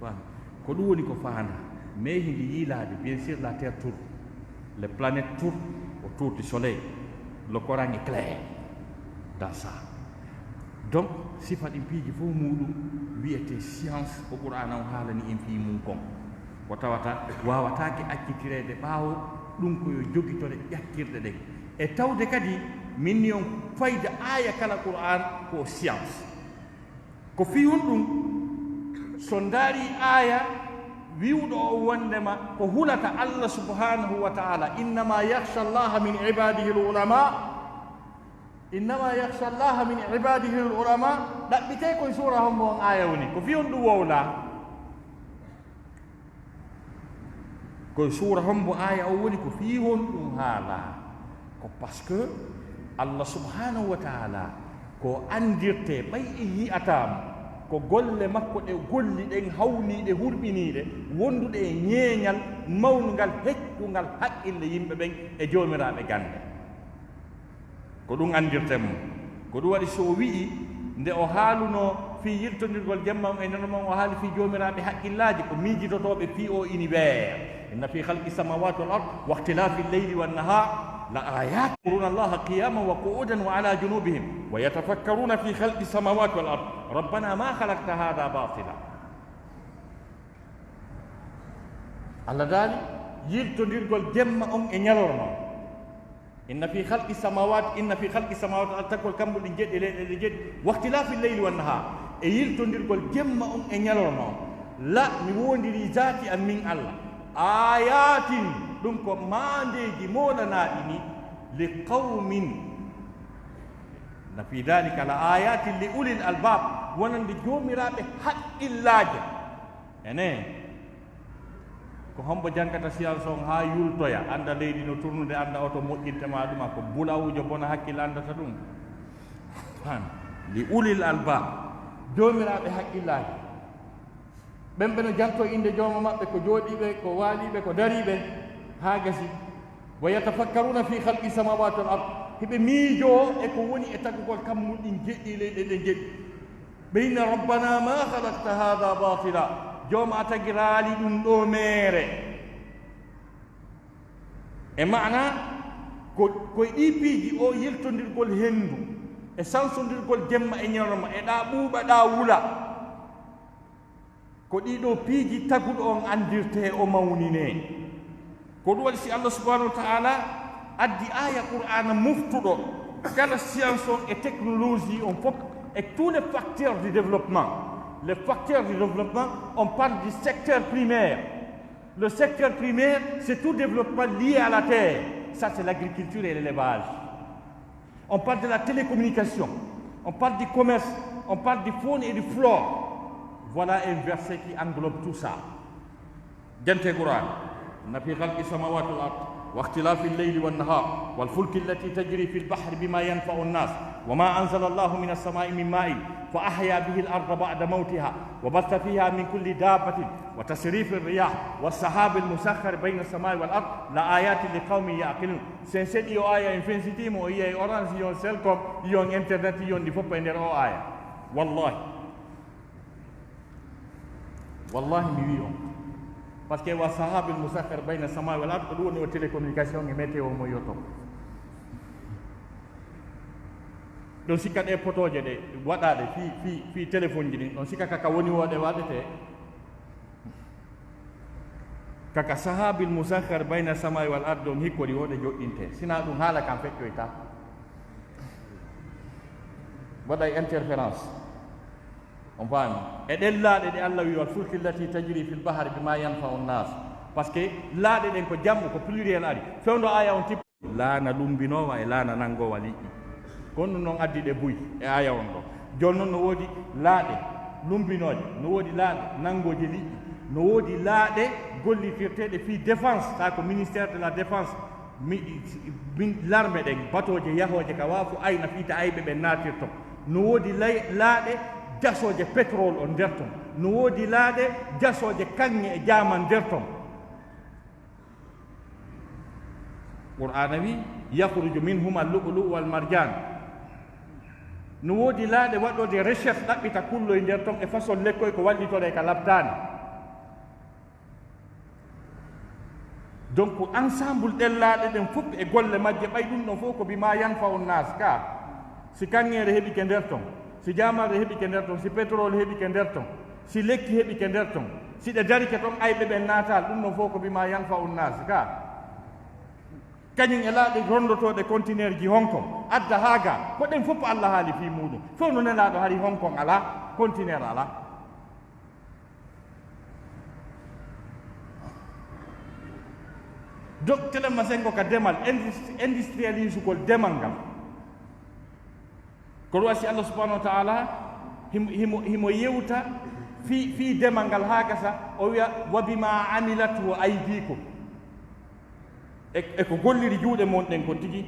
Faami? Ko ɗum woni ko faandaa. Mais hindi yiilaade, bien sûr, la Terre tourne. Les planètes tournent autour du Soleil. Le Coran est clair dans ça. Donc, sifa ɗin piiji fof muuɗum wiyetee science, ko Qur'aana on haalani en fii mum kon. Ko tawata waawataake accitireede ɓaawo ɗum, ko yo jogitore ƴakkirɗe ɗen. E tawde kadi, min ni on fayda aaya kala Qur'aan ko science. Ko fii on ɗum, so ndaari aaya, Wi'uɗo o wondema ko hulata Allah subhanahu wa ta'ala, innama yakhsha Allaha min ibadihi al-ulama, innama yakhsha Allaha min ibadihi al-ulama, ɗaɓɓitee koye suura hombo on aaya woni, ko fii honɗum wowlaa? Koye suura hombo aaya o woni, ko fii honɗum haalaa? Ko parce que Allah subhanahu wa ta'ala ko anndirtee, ɓay en yi'ataa mo, ko golle makko ɗe o golli ɗen, hawniiɗe, hurɓiniiɗe, wonduɗe e ñeeñal mawnungal, heckungal haqqille yimɓe ɓen e joomiraaɓe gannde. Ko ɗum anndirten mo. Ko ɗum waɗi so o wi'i, nde o haalunoo fii yiltondirgol jemma on e ñalorma on, o haali fii joomiraaɓe haqqillaaji, ko miijitotooɓe fii oo univers. Inna fii khalqi samawati wal ard wa ikhtilafi leyli wan nahar la ayat. Yadhkuruna Allaha qiyaman wa qu'udan wa ala junubihim wa yatafakkaruna fi khalqi samawati wal ard. Rabbana ma khalaqta hadha batila. Allah daali, yiltondirgol jemma on e ñalorma on. Inna fi khalqi samawati, inna fi khalqi samawati wal ard, taggol kammuɗi jeɗɗi, leyɗe ɗe jeɗɗi, wa ikhtilafi leyli wan nahar, e yiltondirgol jemma on e ñalorma on, la, mi woondiri zaati an min Allah, ayatin, ɗum ko maandeeji moolanaaɗi ni, li qawmin, inna fi dhalika la ayatin li ulil albab, wonande joomiraaɓe haqqillaaje. Ene, ko hombo jangata science on haa yultoya, annda leydi no turnude, annda oto moƴƴinte ma ɗuma, ko bulawujo bona hakkille anndata ɗum. Fan, li ulil albab, joomiraaɓe haqqillaaji. Ɓen ɓe no janto innde jooma maɓɓe, ko jooɗiiɓe, ko waaliiɓe, ko dariiɓe, haa gasi. Wa yatafakkaruna fi khalqi samawati wal ard, hiɓe miijoo e ko woni e tagugol kammuɗin jeɗɗi, leyɗe ɗen jeɗɗi. Ɓe inna, "Rabbana ma khalaqta hadha batila." Jooma, a tagiraali ɗum ɗo meere. E maana, ko, ko e ɗii piiji o yiltondirgol henndu, e sansodirgol jemma e ñalorma, e ɗa ɓuuɓa, ɗa wula. Ko ɗii ɗo piiji taguɗo on anndirtee, o mawninee. Ko ɗum waɗi si Allah subhanahu wa ta'ala addi aaya Qur'aana moftuɗo kala science on e technologie on fof, e tous les facteurs du développement. Les facteurs du développement, on parle du secteur primaire. Le secteur primaire, c'est tout développement lié à la terre. Ça, c'est l'agriculture et l'élevage. On parle de la télécommunication, on parle du commerce, on parle du faune et du flore. Voilà un verset qui englobe tout ça. Jante Qur'an. Inna fi khalqi samawati wal ard wa ikhtilafi al-layli wan nahar wal fulki allati tajri fil bahri bima yanfa'u an-nas wa ma anzala Allahu minas samai min ma'in fa ahya bihi al-arda ba'da mawtiha wa batha fiha min kulli dabbatin wa tasrifi ar-riyah was sahabi al-musakhkhar bayna as-samai wal ard la ayatin li qawmin ya'qilun. Sen seɗi o aaya, en fensitiima, o yiya e Orange, yiyon Celcom, yiyon Internet, yiyon ɗi fof e nder o aaya. Wallahi. Wallahi, mi wi on. Parce que wa sahabil musakhkhar bayna samai wal ard, ko ɗum woni o télécommunication e météo mo yotto. Ɗon sikka ɗe potooje ɗe waɗaaɗe fii, fii, fii téléphone ji ɗin, ɗon sikka kaka woni wooɗe waɗetee. Kaka sahabil musakhkhar bayna samai wal ard on hikkori wooɗe joɗɗinte. Sina ɗum haala kan feƴƴoyta. Waɗay interférence. On faami? E ɗen laaɗe ɗe Allah wi, "Wal fulki allati tajri fil bahri bima yanfa'u nnas." Parce que laaɗe ɗen ko jammu, ko pluriel ari. Fewndo aya on tippi. Laana lumbinoowa e laana nanngoowa liƴƴi. Ko ɗum noon addi ɗe buy e aaya on ɗo. Jooni noon no woodi laaɗe lumbinooje, no woodi laaɗe nanngooje liƴƴi, no woodi laaɗe gollitirteeɗe fii défense, taa ko ministère de la défense, mi, min, l'armée ɗen, batooje yahooje ka waafu ayna fii ta ayɓe ɓen naatirton. No woodi lay, laaɗe jasooje pétrole on nder ton. No woodi laaɗe jasooje kaŋŋe e jaaman nder ton. Qur'aana wi, "Yakhruju minhuma al-lu'lu'u wal marjan." No woodi laaɗe waɗoode recherche, ɗaɓɓita kulloy nder ton e façon lekkoy ko wallitoree ka labtaani. Donc, ensemble ɗen laaɗe ɗen fof e golle majje, ɓay ɗum ɗon fof ko bima yanfa'u nnas ka. Si kaŋŋeere heɓike nder ton, si jaamarre heɓike nder ton, si pétrole heɓike nder ton, si lekki heɓike nder ton, si ɗe darike ton, ayɓe ɓen naataali, ɗum ɗon fof ko bima yanfa'u nnas ka. Kañum e laaɗe ronndotooɗe conteneur ji Hong Kong, adda haa ga, ko ɗen fof Allah haali fii muuɗum. Fof no Nelaaɗo hari Hong Kong alaa, conteneur alaa. Dok telen ma sengo ka demal, indus- industrialisugol demal ngal. Ko ɗum wasi Allah subhanahu wa ta'ala himo, himo, himo yewta fii, fii demal ngal haa gasa, o wiya, "Wa bima amilat wa aydikum." E, e ko golliri juuɗe mon ɗen kon tigi.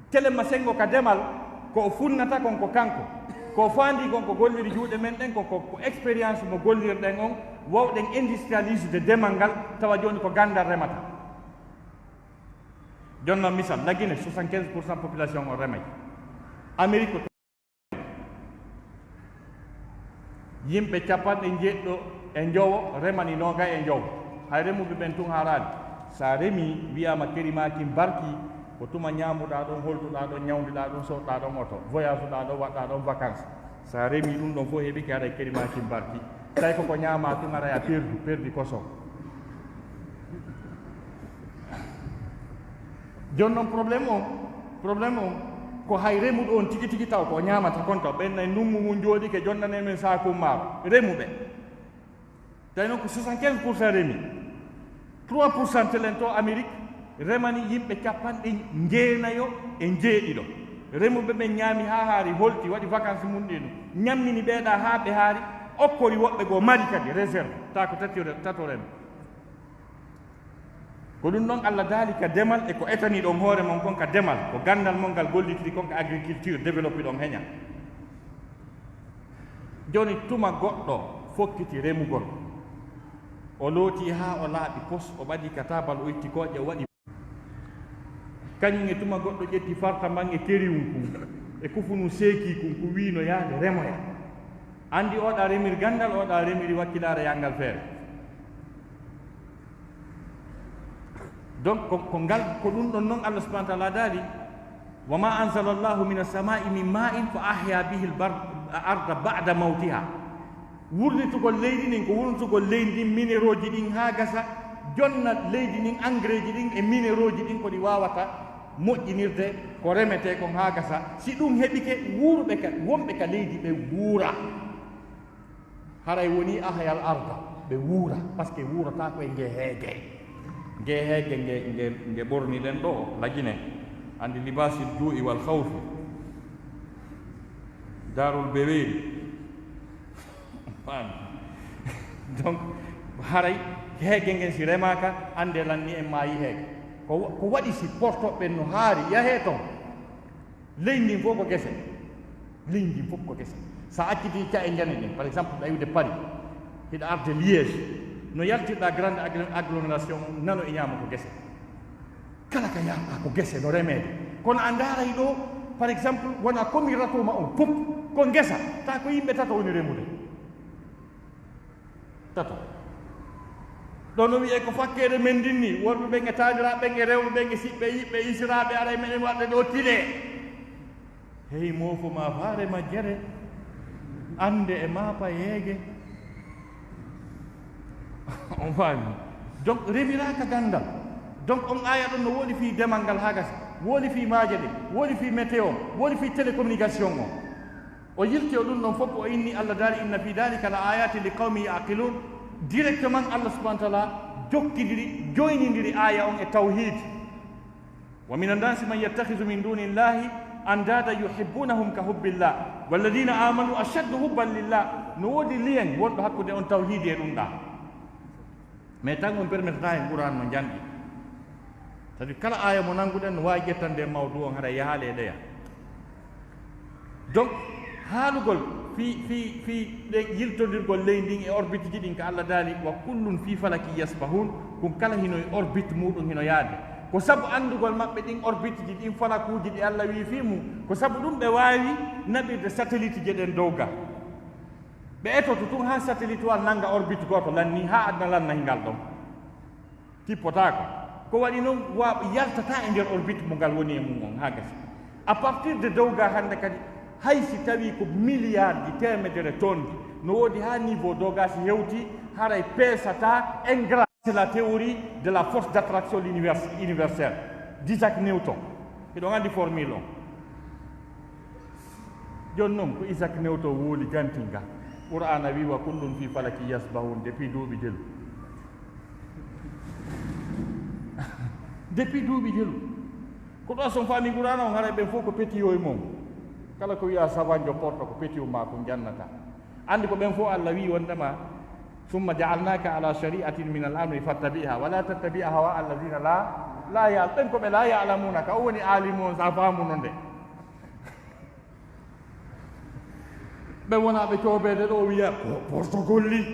Telen ma sengo ka demal, ko o funnata kon ko kanko. Ko o faandi kon ko golliri juuɗe men ɗen, ko, ko, ko expérience mo gollirɗen on, wawɗen industrialiser demal ngal, tawa jooni ko ganndal remata. Jonna misal, la Guinée, soixante-quinze pour cent population o remay. Amérique ko yimɓe capanɗe njeɗɗo e njowo remani noogay e njowo. Hay remuɓe ɓen tun haaraali. Sa remi, wiyama keri ma kin barki, ko tuma ñaamuɗa ɗon, holduɗa ɗon, ñawndiɗa ɗon, soɗɗa ɗon oto, voyage uɗa ɗon, waɗɗa ɗon vacances. Sa remi ɗum ɗon fof heɓike, aray keri ma kin barki. Tawi koko ñaama tun, aray a perdu, perdi koso. Jooni noon, problème on, problème on ko hay remuɗo on tigi tigi taw ko o ñaamata kon taw. Ɓen nay nungu ngun jooɗike, jonnane men saaku maaro. Remuɓe. Tawi noon ko soixante-quinze pour cent remi. Trois pour cent telen to Amérique remani yimɓe capanɗe njeenayo e njeeɗiɗo. Remuɓe ɓen ñaami haa haari, holti, waɗi vacances mun ɗin, ñammini ɓeeɗa haa ɓe haari, okkori woɓɓe goo, mari kadi réserve, ta ko tati, tato remi. Ko ɗum ɗon Allah daali ka demal e ko etaniɗon hoore mon kon ka demal, ko ganndal mon ngal gollitiri kon ka agriculture, développé ɗon heña. Jooni tuma goɗɗo fokkiti remugol, o looti haa o laaɓi pos, o ɓadi ka taabal, o itti kooƴe, o waɗi. Kañum e tuma goɗɗo ƴetti farta mban e keriwun kun, e kufunu seeki kun, ko wiino yaade remoya. Anndi oɗa remir ganndal, oɗa remiri wakkilaare yangal feere. Donc, ko, ko ngal, ko ɗum ɗon noon Allah subhanahu wa ta'ala daali, "Wa ma anzala Allahu min as-sama'i min ma'in fa ahya bihi al-bar-, arda ba'da mawtiha." Wurnitugol leydi ndin, ko wurnitugol leydi ndin, minerooji ɗin haa gasa, jonna leydi ndin, engrais ji ɗin e minerooji ɗin, ko ɗi waawata moƴƴinirde ko remetee kon haa gasa. Si ɗum heɓike, wuuruɓe ka, wonɓe ka leydi ɓe wuura. Haray woni ahayal arda, ɓe wuura, parce que wuurata ko e nge heege. Nge heege nge, nge, nge ɓorniɗen ɗo, la Guinée. Anndi libasil juu'i wal khawfi. Daarul beweeri. Faami? Donc, haray heege ngen si remaaka, annde lanni en maayi heege. Ko wa-, ko waɗi si portoɓe no haari yahee ton? Leydi ndin fof ko gese. Leydi ndin fof ko gese. Sa acciti ca'e njane ɗin, par exemple, ɗa iwde Paris, hiɗa arde Liège, no yaltirɗa grande agl-, agglomération nano e ñaamo ko gese. Kala ka yahɗa ko gese no remeede. Kono a ndaaray ɗo, par exemple, wona commune Ratoma on fof ko ngesa, ta ko yimɓe tato woni remude. Tato. Ɗo no wi'ee ko fakkeede men ndin ni, worɓe ɓen e taaniraaɓe ɓen e rewɓe ɓen e siɓɓe e yiɓɓe e isiraaɓe, aray meɗen waɗde ɗo tile. Hey, moofo ma faare majjere, annde e maapayeege. On faami? Donc, remiraaka ganndal. Donc, on aaya ɗon no woodi fii demal ngal haa gasa, woodi fii maaje ɗe, woodi fii météo, woodi fii télécommunication o. O yilti o ɗum ɗon fof, o inni Allah daali, "Inna fi dhalika la ayatin li qawmi yaqilun." Directement Allah subhanahu wa ta'ala jokkidiri, joynidiri aaya on e tawhid. "Wa minan nasi man yattakhidhu min dunillahi andada yuhibbunahum ka hubbillah. Walladhina amanu ashaddu hubban lillah." No woodi lien wonɗo hakkunde on tawhidi e ɗum ɗa. Mais tan on permetata en Qur'an no janɗi. C'est-à-dire, kala aaya mo nannguɗen no waawi ƴettande en mawdu on, haɗa yahaale e ɗeya. Donc, haalugol fii, fii, fii ɗe yiltondirgol leydi ndin e orbite ji ɗin ka Allah daali, "Wa kullun fii falakin yasbahun", kun kala hino e orbite muuɗum hino yaade. Ko sabu anndugol maɓɓe ɗin orbite ji ɗin, falakuuji ɗi Allah wii fii mum, ko sabu ɗum ɓe waawi naɓirde satellite ji ɗen dow ga. Ɓe etoto tun haa satellite wal nannga orbite gooto lanni, haa aduna lanna hingal ɗon. Tippotaako. Ko waɗi noon, wa-, yaltataa e nder orbite mo ngal woni e mum on haa gasi. À partir de dow ga hannde kadi, hay si tawii ko milliard ji teemedere tonnes, no woodi haa niveau dow ga si hewti, haray peesataa ingrat. C'est la théorie de la force d'attraction l'univers-, universelle d'Isaac Newton. Hiɗon anndi formule on. Jooni noon ko Isaac Newton wooli gantin ga. Qur'aana wii, "Wa kullun fii falakin yasbahun", depuis duuɓi jelu. Depuis duuɓi jelu. Ko ɗo son faami Qur'aana on, haray ɓen fof ko petit yo e mum. Kala ko wi'a savanjo porto ko petit o ma ko jannata. Anndi ko ɓen fof Allah wi'i wondema, "Summa ja'alnaka ala shari'atin min al-amri fattabi'ha wa la tattabi' ahwa alladhina la, la ya'lam." Ɓen ko ɓe la ya'lamuna, ka o woni alimu on sa faamuno nde. Ɓe wona ɓe coobeede ɗo wi'a, "Ko porto golli."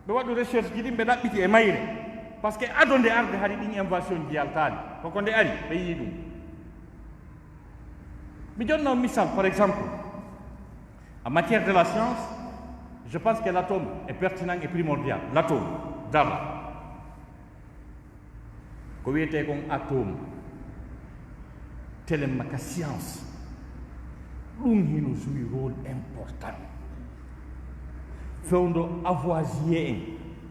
Ɓe waɗu recherche ji ɗin, ɓe ɗaɓɓiti e mayre. Parce que ado nde arde hari ɗin invention ji yaltaali. Koko nde ari, ɓe yii ɗum. Mi jonna on misal, par exemple, en matière de la science, je pense que l'atome est pertinent et primordial. L'atome, dara. Ko wiyetee kon atome, telen ma ka science, ɗum hino joue rôle important. Fewndo Lavoisier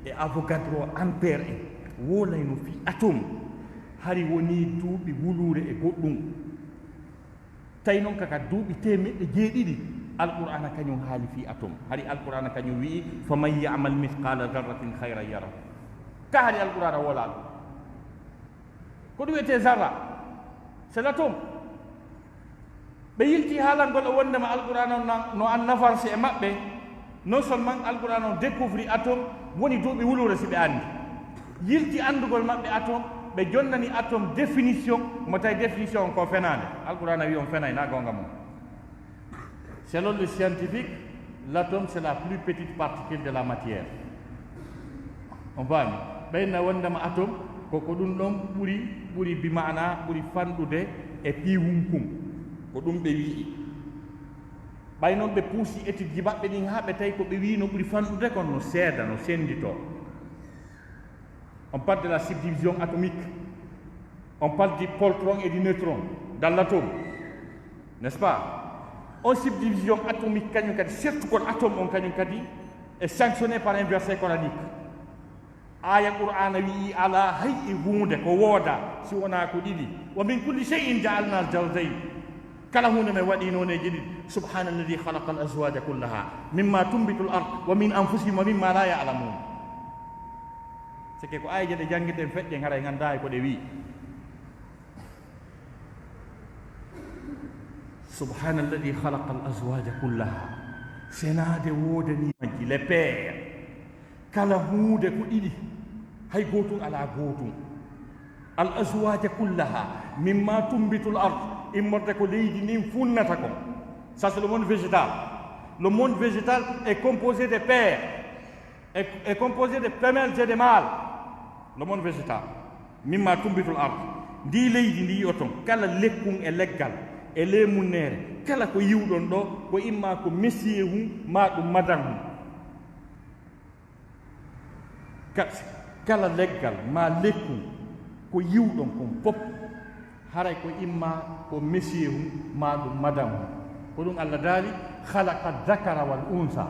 en e Avogadro, Ampère en, wolayno fii atome, hari wonii duuɓi wuluure e goɗɗum. Tawi non ka, ka duuɓi teemeɗɗe jeeɗiɗi, Alqur'aana kañum haali fii atom. Hari Alqur'aana kañum wi'i, "Faman ya'mal mithqala dharratin khayran yarah." Ka hari Alqur'aana wolaa ɗum. Ko ɗum wiyetee zarra, c'est l'atome. Ɓe yilti haalangol o wondema Alqur'aana on na-, no an nafarsi e maɓɓe. Non seulement Alqur'aana on découvri atom, woni duuɓi wuluure si ɓe anndi. Yilti anndugol maɓɓe atom, ɓe jonnani atom définition, mo tawi définition on ko fenaande. Alqur'aana wi on fenay, na goonga mum. Selon les scientifiques, l'atome c'est la plus petite particule de la matière. On faami? Ɓeyna wondema atom ko, ko ɗum ɗon ɓuri, ɓuri bi maana, ɓuri fanɗude e piiwunkun. Ko ɗum ɓe wi'i. Ɓay non ɓe puusi étude ji maɓɓe ɗin haa ɓe tawi ko ɓe wi'i no ɓuri fanɗude kon no seeda, no sennditoo. On parle de la subdivision atomique. On parle du poltron et du neutron dans l'atome. N'est-ce pas? On subdivision atomique kañum kadi, sertugol atome on kañum kadi, est sanctionné par un verset coranique. Aaya Qur'aana wi'i alaa hay e huunde ko wooda si wonaa ko ɗiɗi. "Wa min kulli shay'in ja'alna zawjayn." Kala huunde men waɗi nooneeji ɗiɗi. "Subhaana alladhi khalaqa al-azwaja kullaha mimma tunbitu al-ard wa min anfusihim wa mimma la ya'lamun." Seke ko aaya ɗe janngiten feƴƴen haray nganndaa e ko ɗe wi'i. "Subhaana alladhi khalaqa al-azwaja kullaha." Senaade woodani majji, le paire. Kala huunde ko ɗiɗi, hay gootun alaa gootun. "Al azwaja kullaha mimma tunbitu al ard", immorde ko leydi ndin funnata kon. Ça c'est le monde végétal. Le monde végétal est composé de paires, est, est composé de femelles et de mâles. Le monde végétal. "Mimma tunbitu al ard." Ndi leydi ndi yi'oton, kala lekkun e leggal e leemunneere, kala ko yi'uɗon ɗo, ko imma ko messier hun, ma ɗum madame hun. Ka-, kala leggal ma lekkun ko yi'uɗon kon fof, haray ko imma ko messier hun, ma ɗum madame hun. Ko ɗum Allah daali, "Khalaqa dhakara wal unsa."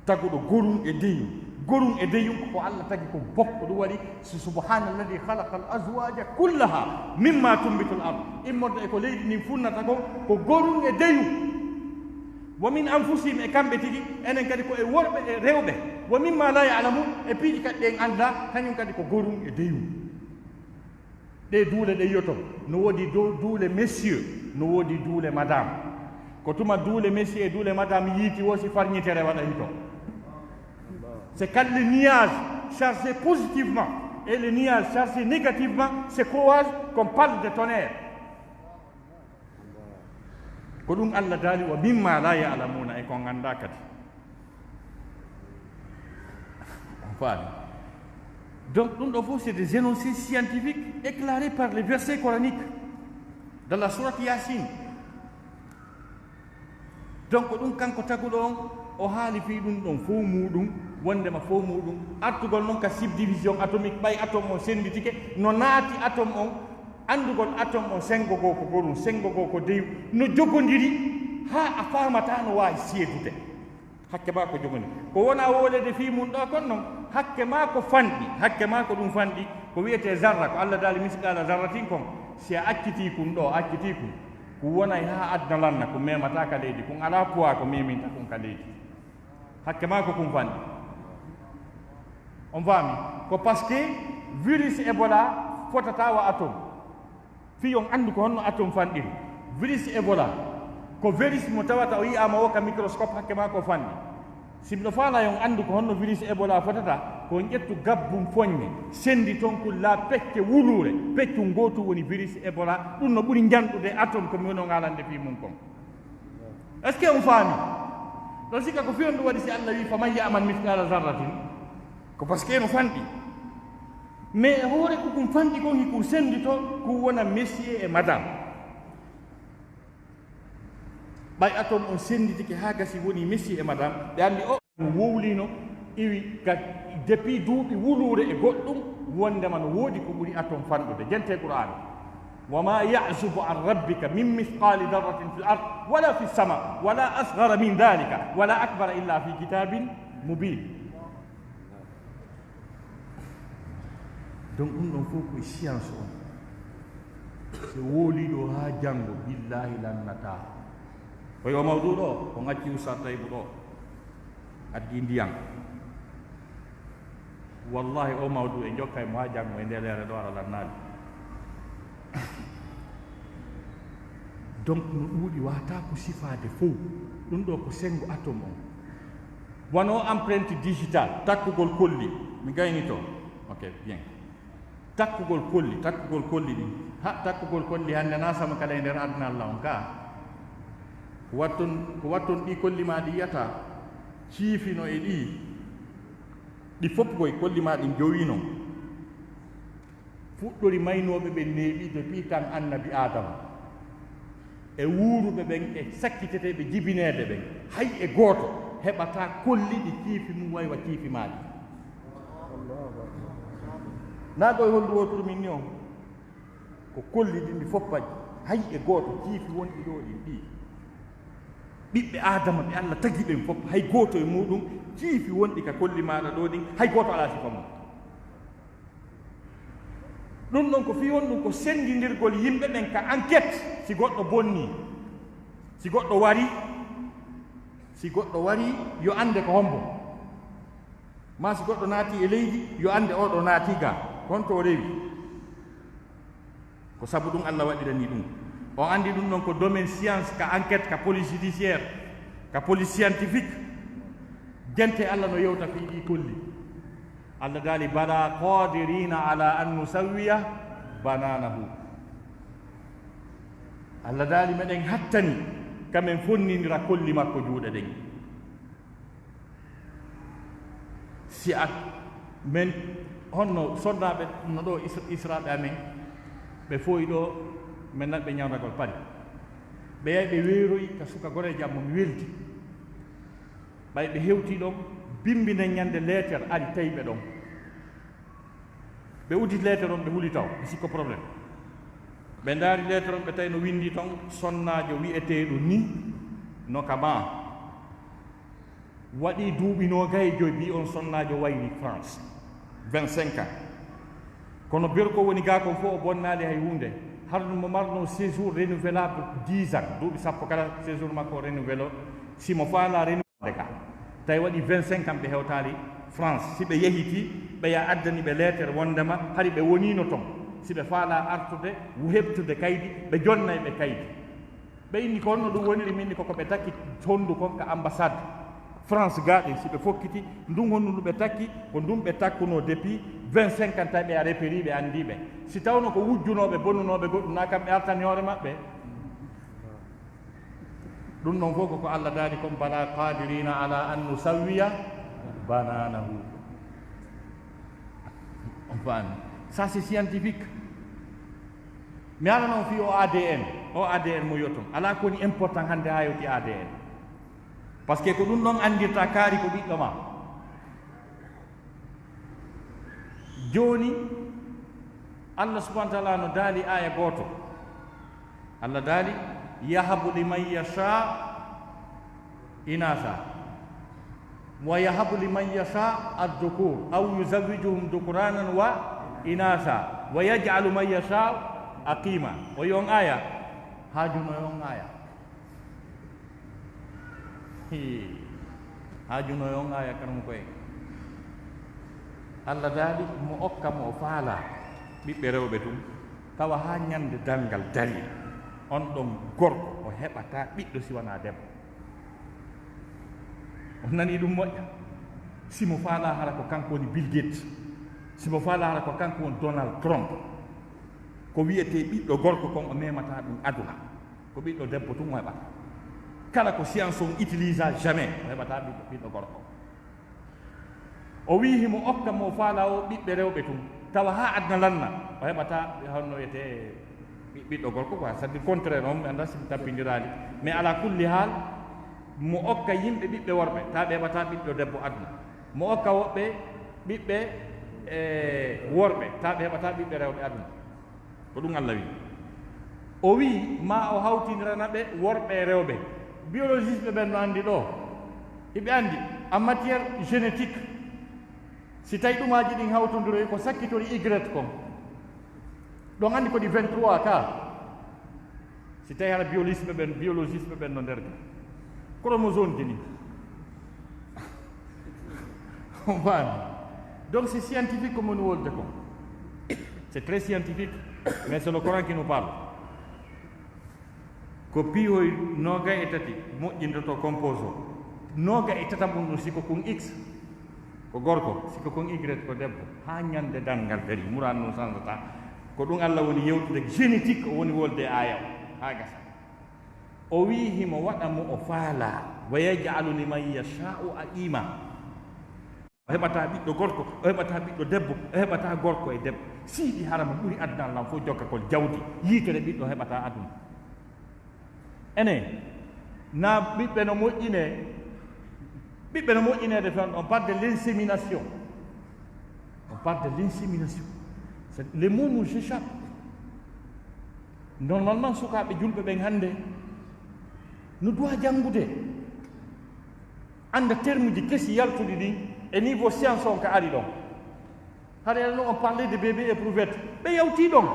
Taguɗo gorun e deyun. Gorun e deyun ko Allah tagi kon fof. Ko ɗum waɗi, si, "Subhaana alladhi khalaqa al azwaja kullaha mimma tunbitu al ard." Immorde e ko leydi ndin funnata kon, ko gorun e deyun. "Wa min anfusihim", e kamɓe tigi, enen kadi ko e worɓe e rewɓe. "Wa mimma la ya'lamun", e piiji kadi ɗen anndaa, kañum kadi ko gorun e deyun. Ɗe duule ɗe yi'oton, no woodi dow duule messieurs, no woodi duule madame. Ko tuma duule messieurs e duule madame yiiti wo si farñitere waɗa hito. C'est quand le nuage chargé positivement et le nuage chargé négativement se croisent qu'on parle de tonnerre. Ko ɗum Allah daali, "Wa mimma la ya'lamuna", e ko nganndaa kadi. On faami? Donc, ɗum ɗo fof, c'est des énoncés scientifiques éclairés par les versets coraniques dans la sourate Yasin. Donc, ko ɗum kanko taguɗo on, o haali fii ɗum ɗon fof muuɗum, wondema fof muuɗum, artugol noon ka subdivision atomique, ɓay atome on sennditike, no naati atome on, anndugol atome on senngo goo ko gorum, senngo goo ko deyum, no jogondiri, haa a faamataa no waawi seedude. Hakke maa ko jogondiri. Ko wonaa wooleede fii mum ɗoo kon noon, hakke maa ko fanɗi, hakke maa ko ɗum fanɗi, ko wiyetee zarra, ko Allah daali misqaala zarratin kon, si a accitii kun ɗoo, a accitii kun, kun wonay haa aduna lanna, kun memataa ka leydi, kun alaa poids ko meminta kun ka leydi. Hakke maa ko kun fanɗi. On faami? Ko parce que virus Ebola Fotata wa atom. Fii on anndu ko honno atom fanɗiri. Virus Ebola ko virus mo tawata o yi'aama o ka microscope, hakke maa ko fanɗi. Si miɗo faalaa yo on anndu ko honno virus Ebola fotata, ko on ƴettu gabbun foññe, senndi ton kun laa pecce wuluure, peccun gootun woni virus Ebola, ɗun no ɓuri njanɗude atom ko mi woni on haalande fii mun kon. Est-ce que on faami? Ɗon sikka ko fii on ɗun waɗi si Allah wi'i, "Faman ya'mal mithqala zarratin." Ko parce que no fanɗi. Mais e hoore ko kun fanɗi kon, hikun senndito, kun wona monsieur et madame. Ɓay atom on sennditike haa gasi woni monsieur et madame, ɓe anndi o wowlino, iwi ka depuis duuɓi wuluure e goɗɗum, wondema no woodi ko ɓuri atom fanɗude. Jente Qur'aana. "Wa ma ya'zubu an rabbika min mithqali dharratin fil ard, wala fis sama, wala asghara min dhalika, wala akbara illa fi kitabin mubin." Donc, ɗum ɗon fof ko e science on. So wowlii ɗo haa janngo, billaahi lannataa. Ko yo mawɗo ɗo, o ngacci Oustaz Taïbou ɗo, addi ndiyan. Wallahi, o mawɗo e jokkay mo haa janngo e nde leere ɗo, ara lannaali. Donc, no ɗuuɗi, wata ko sifaade fof. Ɗum ɗo ko senngo atom on. Wano empreinte digital, takkugol kolli. Mi gayni to. Ok, bien. Takkugol kolli, takkugol kolli ɗin. Ha, takkugol kolli hannde na sama kala e nder aduna Allah on ka. Ko watton, ko watton ɗi kolli ma ɗi yiyata, ciifino e ɗi. Ɗi fof koy kolli ma ɗin jowi non. Fuɗɗori maynooɓe ɓen neeɓi depuis temps Annabi Aadama. E wuuruɓe ɓen e sakkiteteeɓe jibineede ɓen, hay e gooto heɓataa kolli ɗi ciifi mum way wa ciifi maa ɗin. Naa ko e honndu wooturu min ni on? Ko kolli ɗin ɗi fof paƴi. Hay e gooto ciifi wonɗi ɗo ɗin ɗi. Ɓiɓɓe Aadama ɓe Allah tagi ɓen fof, hay gooto e muuɗum ciifi wonɗi ka kolli maaɗa ɗo ɗin, hay gooto alaa sifa mum. Ɗum ɗon ko fii wonɗum ko senndindirgol yimɓe ɓen ka enquête. Si goɗɗo bonnii, si goɗɗo warii, si goɗɗo warii, yo annde ko hombo. Maa si goɗɗo naati e leydi, yo annde oo ɗo naati ga, honto o rewi. Ko sabu ɗum Allah waɗirani ɗum. On anndi ɗum ɗon ko domaine science, ka enquête, ka police judiciaire, ka police scientifique. Jente Allah no yewta fii ɗi kolli. Allah daali, "Bala qadirina ala an nusawwiya bananahu." Allah daali, "Meɗen hattani ka men fonnindira kolli makko juuɗe ɗen." Si a, men, honno sonnaaɓe no ɗo Is-, Israaɓe amen, ɓe foyi ɗo, men naɓɓe ñawndagol Pari. Ɓe yahi ɓe weeroyi ka suka goreejo am mo mi weldi. Ɓay ɓe hewti ɗon, bimbi nden ñande leeter ari tawi ɓe ɗon. Ɓe uditi leeter on, ɓe huli taw, ɓe sikko problème. Ɓe ndaari leeter on, ɓe tawi no winndi ton, "Sonnaajo wi'eteeɗo ni no ka maa. Waɗi duuɓi noogay e joy, bi on sonnaajo wayri France, vingt-cinq ans. Kono berko woni gaa kon fof o bonnaali hay huunde. Har mo marno séjour renouvelable dix ans, duuɓi sappo kala séjour makko o renouvelo, si mo faala renouvelable ka." Tawi waɗi vingt-cinq ans ɓe hewtaali France. Si ɓe yehiti, ɓe ya addani ɓe leeter wondema hari ɓe woniino ton. Si ɓe faala artude, heɓtude kaydi, ɓe jonnay ɓe kaydi. Ɓe inni ko honno ɗum woniri, min ni koko ɓe takki honndu kon ka ambassade France gaa ɗin. Si ɓe fokkiti, ndun honndu ndu ɓe takki, ko ndun ɓe takkuno depuis vingt-cinq ans, tawi ɓe a repéri, ɓe anndi ɓe. Si tawno ko wujjunooɓe, bonnunooɓe goɗɗum, na kamɓe artani hoore maɓɓe. Ɗum ɗon fof ko ko Allah daali kon, "Bala qadirina ala an nusawwiya bananahu." On faami? Ça, c'est scientifique. Mi ala non fii o A D N. O A D N mo yoton. Alaa ko woni important hannde haa yewti A D N. Parce que ko ɗum ɗon anndirta kaari ko ɓiɗɗo ma. Jooni, Allah subhanahu wa ta'ala no daali aaya gooto. Allah daali, "Yahabu liman yasha inasa, wa yahabu liman yasha adh-dhukur, aw yuzawwijuhum dhukranan wa inasa, wa yaj'alu man yasha aqima." O yon aaya, haajuno yon aaya. Hii. Haajuno yon aaya, karamoko en. Allah daali mo okka mo o faala. Ɓiɓɓe rewɓe tun, tawa haa ñande darngal darii, on ɗon gorko o heɓataa ɓiɗɗo si wanaa debbo. On nanii ɗum moƴƴa? Si mo faalaa hara ko kanko woni Bill Gates, si mo faalaa hara ko kanko woni Donald Trump, ko wi'etee ɓiɗɗo gorko kon o memataa ɗum aduna. Ko ɓiɗɗo debbo tun o heɓata. Kala ko science on utilisa jamais o heɓataa ɓiɗɗo, ɓiɗɗo gorko. O wi'i himo okka mo faalaa o ɓiɓɓe rewɓe tun, tawa haa aduna lanna, o heɓataa honno wi'etee ɓi-, ɓiɗɗo gorko quoi, c'est-à-dire contraire on, mi anndaa si mi tampindiraali. Mais ala kulli haal, mo okka yimɓe ɓiɓɓe worɓe, taa ɓe heɓataa ɓiɗɗo debbo aduna. Mo okka woɓɓe ɓiɓɓe, eh, worɓe, taa ɓe heɓataa ɓiɓɓe rewɓe aduna. Ko ɗum Allah wi'i. O wi'i, ma o hawtindirana ɓe worɓe e rewɓe. Biologiste ɓen no anndi ɗo. Hiɓe anndi, en matière génétique, si tawi ɗumaaji ɗin hawtondiroyi, ko sakkitori Y kon. Ɗon anndi ko ɗi vingt-trois ka. Si tawi hara biologiste ɓen, biologiste ɓen no nder ga. Chromosome ji ɗin. On faami? Donc c'est scientifique ko moni wolde kon. C'est très scientifique, mais c'est le Coran qui nous parle. Ko piihoy noogay e tati moƴƴintoto composé o. Noogay e tata mun ɗum si ko kun X, ko gorko, si ko kun Y, ko debbo. Haa ñande darngal darii, Muraan nun sansataa. Ko ɗum Allah woni yewtude génétique, o woni wolde e aaya o. Haa gasa. O wi'i himo waɗa mo o faalaa. "Wa yaj'alu liman yasha'u aqima." O heɓataa ɓiɗɗo gorko, o heɓataa ɓiɗɗo debbo, o heɓataa gorko e debbo. Siidi harama ɓuri aduna lan fof jokkakol jawdi, yiitere ɓiɗɗo heɓataa aduna. Enen, na ɓiɓɓe no moƴƴinee, ɓiɓɓe no moƴƴineede toon, on parle de l'insémination. On parle de l'insémination. C'est, les mots nous échappent. Normalement, sukaaɓe julɓe ɓen hannde no duwaa janngude, annda termuji kesi yaltuɗi ɗin e niveau science on ka ari ɗon. Hara enen on parle de bébé éprouvette. Ɓe yawtii ɗon.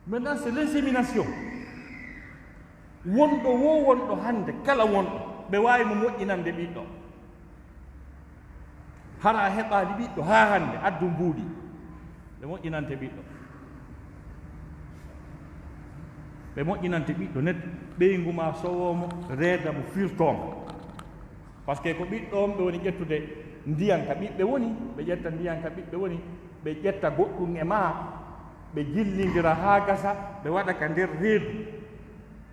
Maintenant, c'est l'insémination. Wonɗo wo wonɗo hannde, kala wonɗo, ɓe waawi mo moƴƴinande ɓiɗɗo. Hara a heɓaali ɓiɗɗo haa hannde, addu mbuuɗi. Ɓe moƴƴinante ɓiɗɗo. Ɓe moƴƴinante ɓiɗɗo net, ɓeyngu maa sowoo mo, reeda mo, firtoo mo. Parce que ko ɓiɗɗo on ɓe woni ƴettude ndiyan ka ɓiɓɓe woni, ɓe ƴetta ndiyan ka ɓiɓɓe woni, ɓe ƴetta goɗɗum e maa, ɓe jillindira haa gasa, ɓe waɗa ka nder reedu.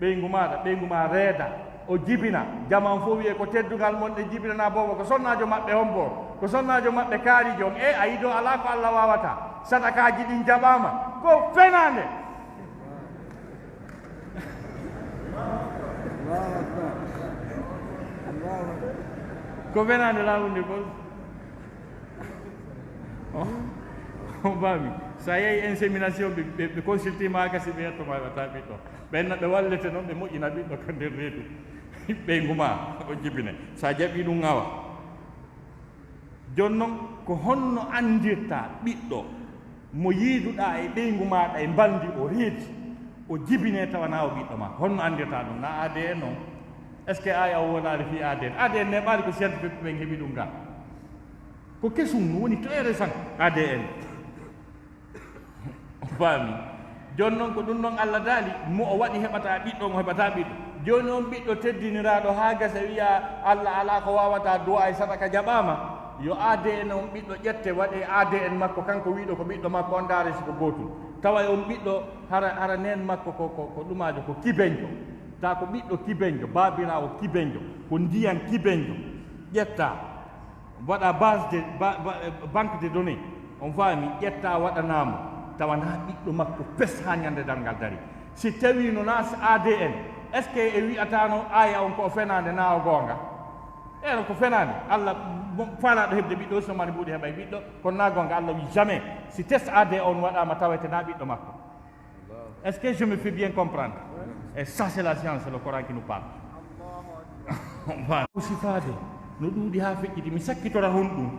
Ɓeyngu maaɗa, ɓeyngu maa reeda, o jibina. Jaman fof wi'e ko teddungal mon ɗe jibinanaa boobo, ko sonnaajo maɓɓe hombo, ko sonnaajo maɓɓe kaarijo on. E a yiɗo alaa ko Allah waawata. Sadakaaji ɗin jaɓaama. Ko fenaande. Ko fenaande laamu nde fof. On, on faami? So a yehi insémination, ɓe, ɓe, ɓe consulté ma, gasi ɓe yetto ma, ɓe tawi ɓiɗɗo. Ɓen no ɓe wallete noon, ɓe moƴƴina ɓiɗɗo ka nder reedu. Ɓeyngu ma, o jibine. So a jaɓi ɗum, awa. Jooni noon, ko honno anndirta ɓiɗɗo mo yiiduɗaa e ɓeyngu maaɗa e mbalndi o reedi, o jibine tawa na o ɓiɗɗo ma? Honno anndirta ɗum? Na A D N on? Est-ce que aaya o wonaali fii A D N? A D N neeɓaali ko scientifique ɓen heɓi ɗum ga. Ko kesum, no woni très récent, A D N. On faami? Jooni noon, ko ɗum noon Allah daali, mo o waɗi heɓata ɓiɗɗo, mo heɓata ɓiɗɗo. Jooni on ɓiɗɗo teddiniraaɗo haa gasa wi'a Allah alaa ko waawata, du'a e sadaka jaɓaama, yo A D N on ɓiɗɗo ƴette, waɗe A D N makko, kanko wi'ɗo ko ɓiɗɗo makko on, ndaare si ko gootum. Tawa e on ɓiɗɗo hara, hara neen makko ko, ko, ko ɗumaajo, ko kibenjo. Taa ko ɓiɗɗo kibenjo, baabiraawo kibenjo, ko ndiyan kibenjo. Ƴetta. Waɗa base de, ba, ba, banque de données, on faami, ƴetta waɗanaa mo, tawa na ɓiɗɗo makko fes haa ñande darngal darii. Si tawii no na A D N, est-ce que e wi'ataano aaya on ko fenaande na o goonga? Eero ko fenaande. Allah mo faalaaɗo heɓde ɓiɗɗo, so mari mbuuɗi heɓay ɓiɗɗo, kono na goonga, Allah wi jamais. Si test A D N on waɗaama, tawete na ɓiɗɗo makko. Est-ce que je me fais bien comprendre? Et ça, c'est la science, c'est le Coran qui nous parle. Voilà. Ko sifaade no ɗuuɗi haa feƴƴiti. Mi sakkitora honɗum?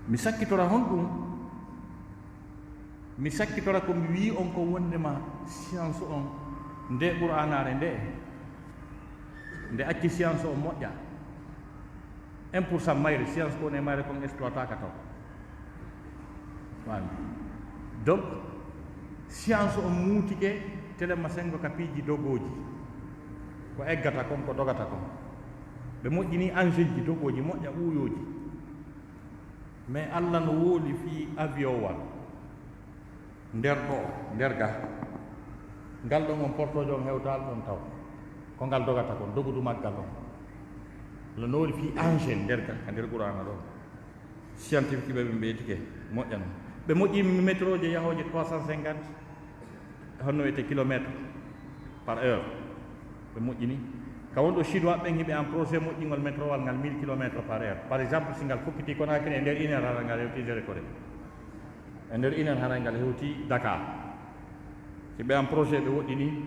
Mi sakkitora honɗum? Mi sakkitora ko mi wi'i on ko wondema science on, nde Qur'aanaare nde, nde acci science on moƴƴa. Un pour cent mayre, science ko woni e mayre kon exploitaka taw. Faami. Donc, science on muutike telema sengo ka piiji dogooji. Ko eggata kon, ko dogata kon. Ɓe moƴƴini engine ji dogooji, moƴƴa ɓuuyooji. Mais Alla no wooli fii avion wal. Nder ɗoo, nder ga. Ngal ɗon on portoojo on hewtaali ɗon taw. Ko ngal dogata kon, dogudu maggal on. Alla no wooli fii engine nder ga, ka nder Qur'aana ɗoo. Scientifique ɓe, ɓe mbeetike moƴƴano. Ɓe moƴƴi métro je yahooje trois cent cinquante, honno wiyete, kilomètre par heure. Ɓe moƴƴini. Ka wonɗo Chinois ɓen hiɓe en projet moƴƴingol métro wal ngal mille kilomètres par heure. Par exemple, si ngal fukkiti Conakry, e nder une heure hara ngal hewti Zéro Corée. E nder une heure hara ngal hewti Dakar. Si ɓe en projet ɓe woɗɗini,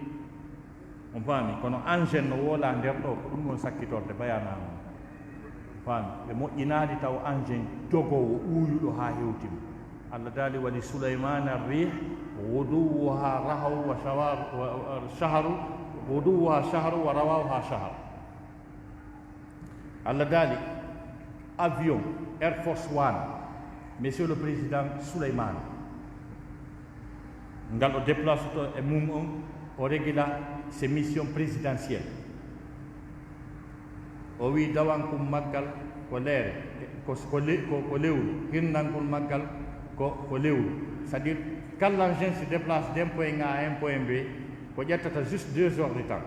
on faami, kono engine no woola nder ɗoo, ko ɗum woni sakkitorde bayaana on. On faami, ɓe moƴƴinaali taw engine dogoowo ɓuuyuɗo haa hewti mo. Allah daali, "Wa li Sulaymana rih, ghuduwwuha rahaw wa shawar-, wa, wa, shaharu, ghuduwwuha shaharu wa rawahuha shahar." Allah daali, avion Air Force One, Monsieur le Président Souleymane, ngal o déplace to e mum on, o régula ses missions présidentielles. O wi dawankun maggal ko leere, ko, ko le-, ko, ko lewru, hirnankun maggal ko, ko lewru. C'est-à-dire, kala engine se déplace d'un point A à un point B, ko ƴettata juste deux heures de temps.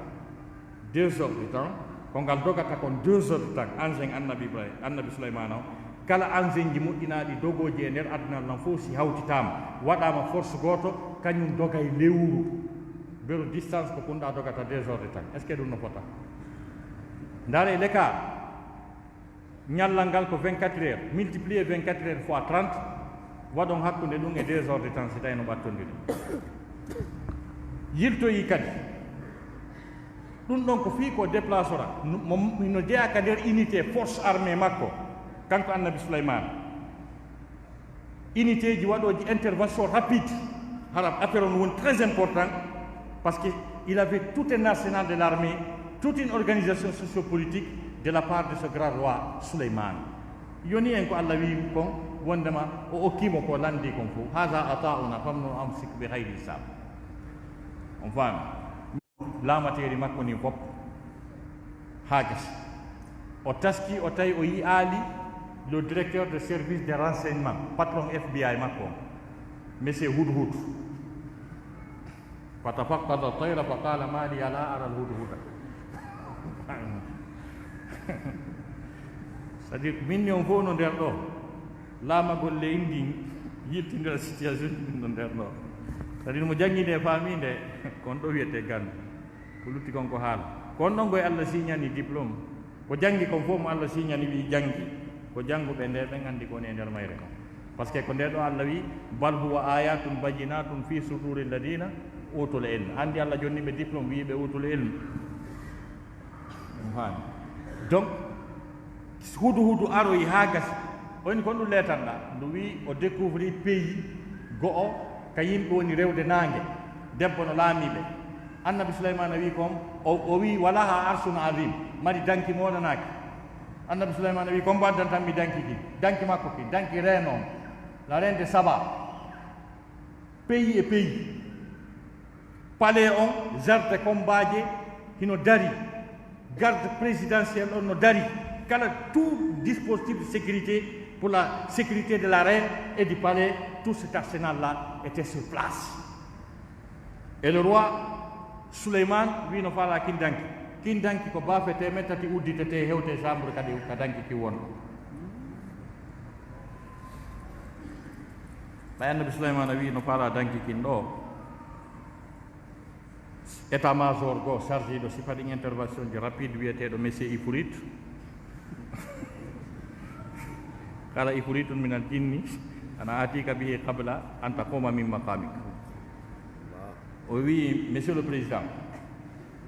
Deux heures de temps, ko ngal dogata kon deux heures de temps, engine Annabi Ibrahim, Annabi Sulaymana o. Kala engine ji moƴƴinaaɗi dogooji e nder aduna non fof, si hawtitaama, waɗaama force gooto, kañum dogay lewru. Beru distance ko kunɗa dogata deux heures de temps. Est-ce que ɗum no fota? Ndaare le cas, ñallal ngal ko vingt-quatre heures, multiplier vingt-quatre heures fois trente, waɗon hakkunde ɗum e deux heures de temps, si tawi no ɓattondiri. Yiltoyi kadi. Ɗum ɗon ko fii ko déplacera, no, mo, no jeyaa ka nder unité force armée makko, kanko Annabi Sulaymana. Unité ji waɗooji intervention rapide, hara affaire on woni très important, parce que il avait tout un arsenal de l'armée, toute une organisation sociopolitique de la part de ce grand roi Souleymane. Yoni en ko Allah wi'i kon, wondema o okkii mo ko lanndii kon fof. "Haza ata'una famnun aw amsik bi ghayri hisab." On faami? Laamateeri makko ni fof haa gasi. O taski, o tawi o yi'aali le directeur de service de renseignement, patron F B I makko on, Monsieur Hudhud. Fatafaqqada tayra faqala ma liya la ara al-hudhuda. C'est-à-dire, min ni on fof no nder ɗo. Laamagol leydi ndin yiltindira situation ɗin no nder ɗo. C'est-à-dire, mo janngi nde faami nde, kon ɗo wiyete ganndo. Ko lutti kon ko haala. Ko on ɗon koye Allah siñani diplôme. Ko janngi kon fof mo Allah siñani, wi janngi. Ko jannguɓe nde, ɓen anndi ko woni e nder mayre kon. Parce que ko nde ɗo Allah wi, "Bal huwa ayatun bayyinatun fi suduri alladina utul ilm." Anndi Allah jonni ɓe diplôme, wi ɓe utul ilm. On faami? Donc, Hudhudu aroyi haa gasi. O inni, "Ko honɗum leetanɗaa?" Ndu wi o découvri pays go'o ka yimɓe woni rewde naange. Debbo no laamii ɓe. Annabi Sulaymana wi kon, o, o wi, "Walaha arshun azim." Mari danki moɗanaaki. Annabi Sulaymana wi, "Ko mbo addantan mi danki ki?" Danki makko ki, danki reine on. La reine de Saba. Pays e pays. Palais on, jardin kombaaje hino dari, garde présidentiel on no dari, kala tout dispositif de sécurité pour la sécurité de la reine et du palais, tout cet arsenal-là était sur place. Et le roi Souleymane wi no faalaa kin danki. Kin danki ko baafe teemeɗɗe tati udditete, hewte chambre kadi ka danki kin won. Ɓay Annabi Souleymane wi no faalaa danki kin ɗo. État-major goo chargé ɗo sifa ɗin intervention ji rapide wiyeteeɗo Monsieur Ifrit. Qala ifritun minal jinni ana atika bihi qabla an taquma min maqamik. O wi, "Monsieur le Président,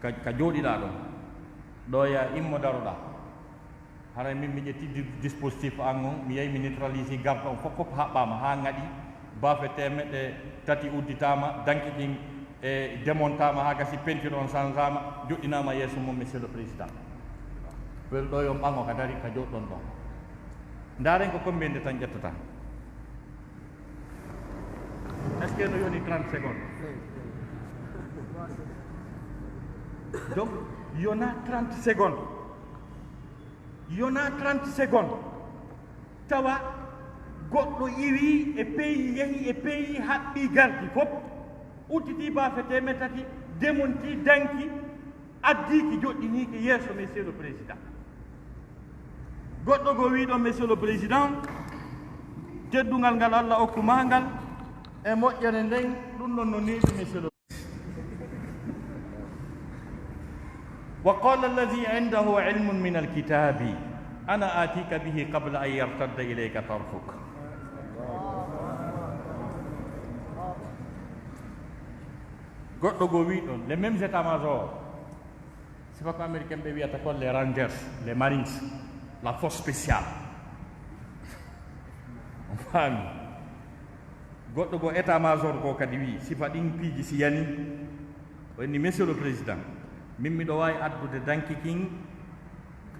ka, ka jooɗiɗaa ɗon, ɗo ya immo daroɗaa." Haray min mi ƴetti di-, dispositif an on, mi yahi mi neutralisi garde on fof, fof haɓɓaama haa ŋaɗi, baafe teemeɗɗe tati udditaama, danki ɗin e demontaama haa gasi, peinture on sanzaama, joɗɗinaama yeeso mon, Monsieur le Président. Wel ɗo yo on ɓaŋo ka dari ka joɗɗon ɗon. Ndaaren ko combien de temps ƴettata. Est-ce que no yoni trente secondes? Donc, yona trente secondes. Yona trente secondes. Tawa goɗɗo iwi e pays, yehi e pays, haɓɓi gardi fof, udditi baafe teemeɗɗe tati, demonti, danki, addiiki, joɗɗiniiki yeeso Monsieur le Président. Goɗɗo goo wii ɗon, Monsieur le Président, teddungal ngal Allah okku maa ngal e moƴƴere nden, ɗum ɗon no neeɓi, Monsieur le وقال الذي عنده علم من الكتاب أنا آتيك به قبل أن يرتد إليك طرفك. Goɗɗo goo wii ɗon, les mêmes états-majors, sifa ko américain ɓe wiyata kon les Rangers, les Marines, la force spéciale. On faami? Goɗɗo goo état-major goo kadi wii, sifa ɗin piiji si yani, o inni, Monsieur le Président, min miɗo waawi addude danki kin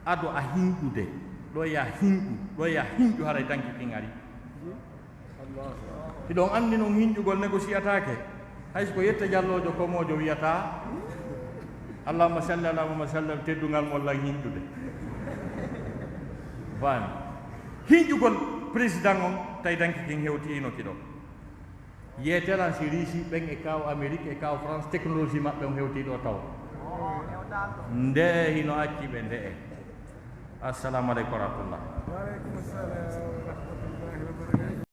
ado a hinƴude. Ɗo ya hinƴu, ɗo ya hinƴu, haray danki kin ari. Hiɗon anndi non hinƴugol négociataake. Hay so ko Yette Jalloojo komoojo wiyata, "Allahumma salli ala Muhammad sallam, teddungal mo lan hinƴude." Faami? Hinƴugol président on, tawi danki kin hewtiino ki ɗo. Yeetelan si Riisi ɓen e kaaw Amerique e kaaw France, technologie maɓɓe on hewtii ɗo taw. Nde hino acci ɓe nde. Assalamu aleykum wa rahmatullah.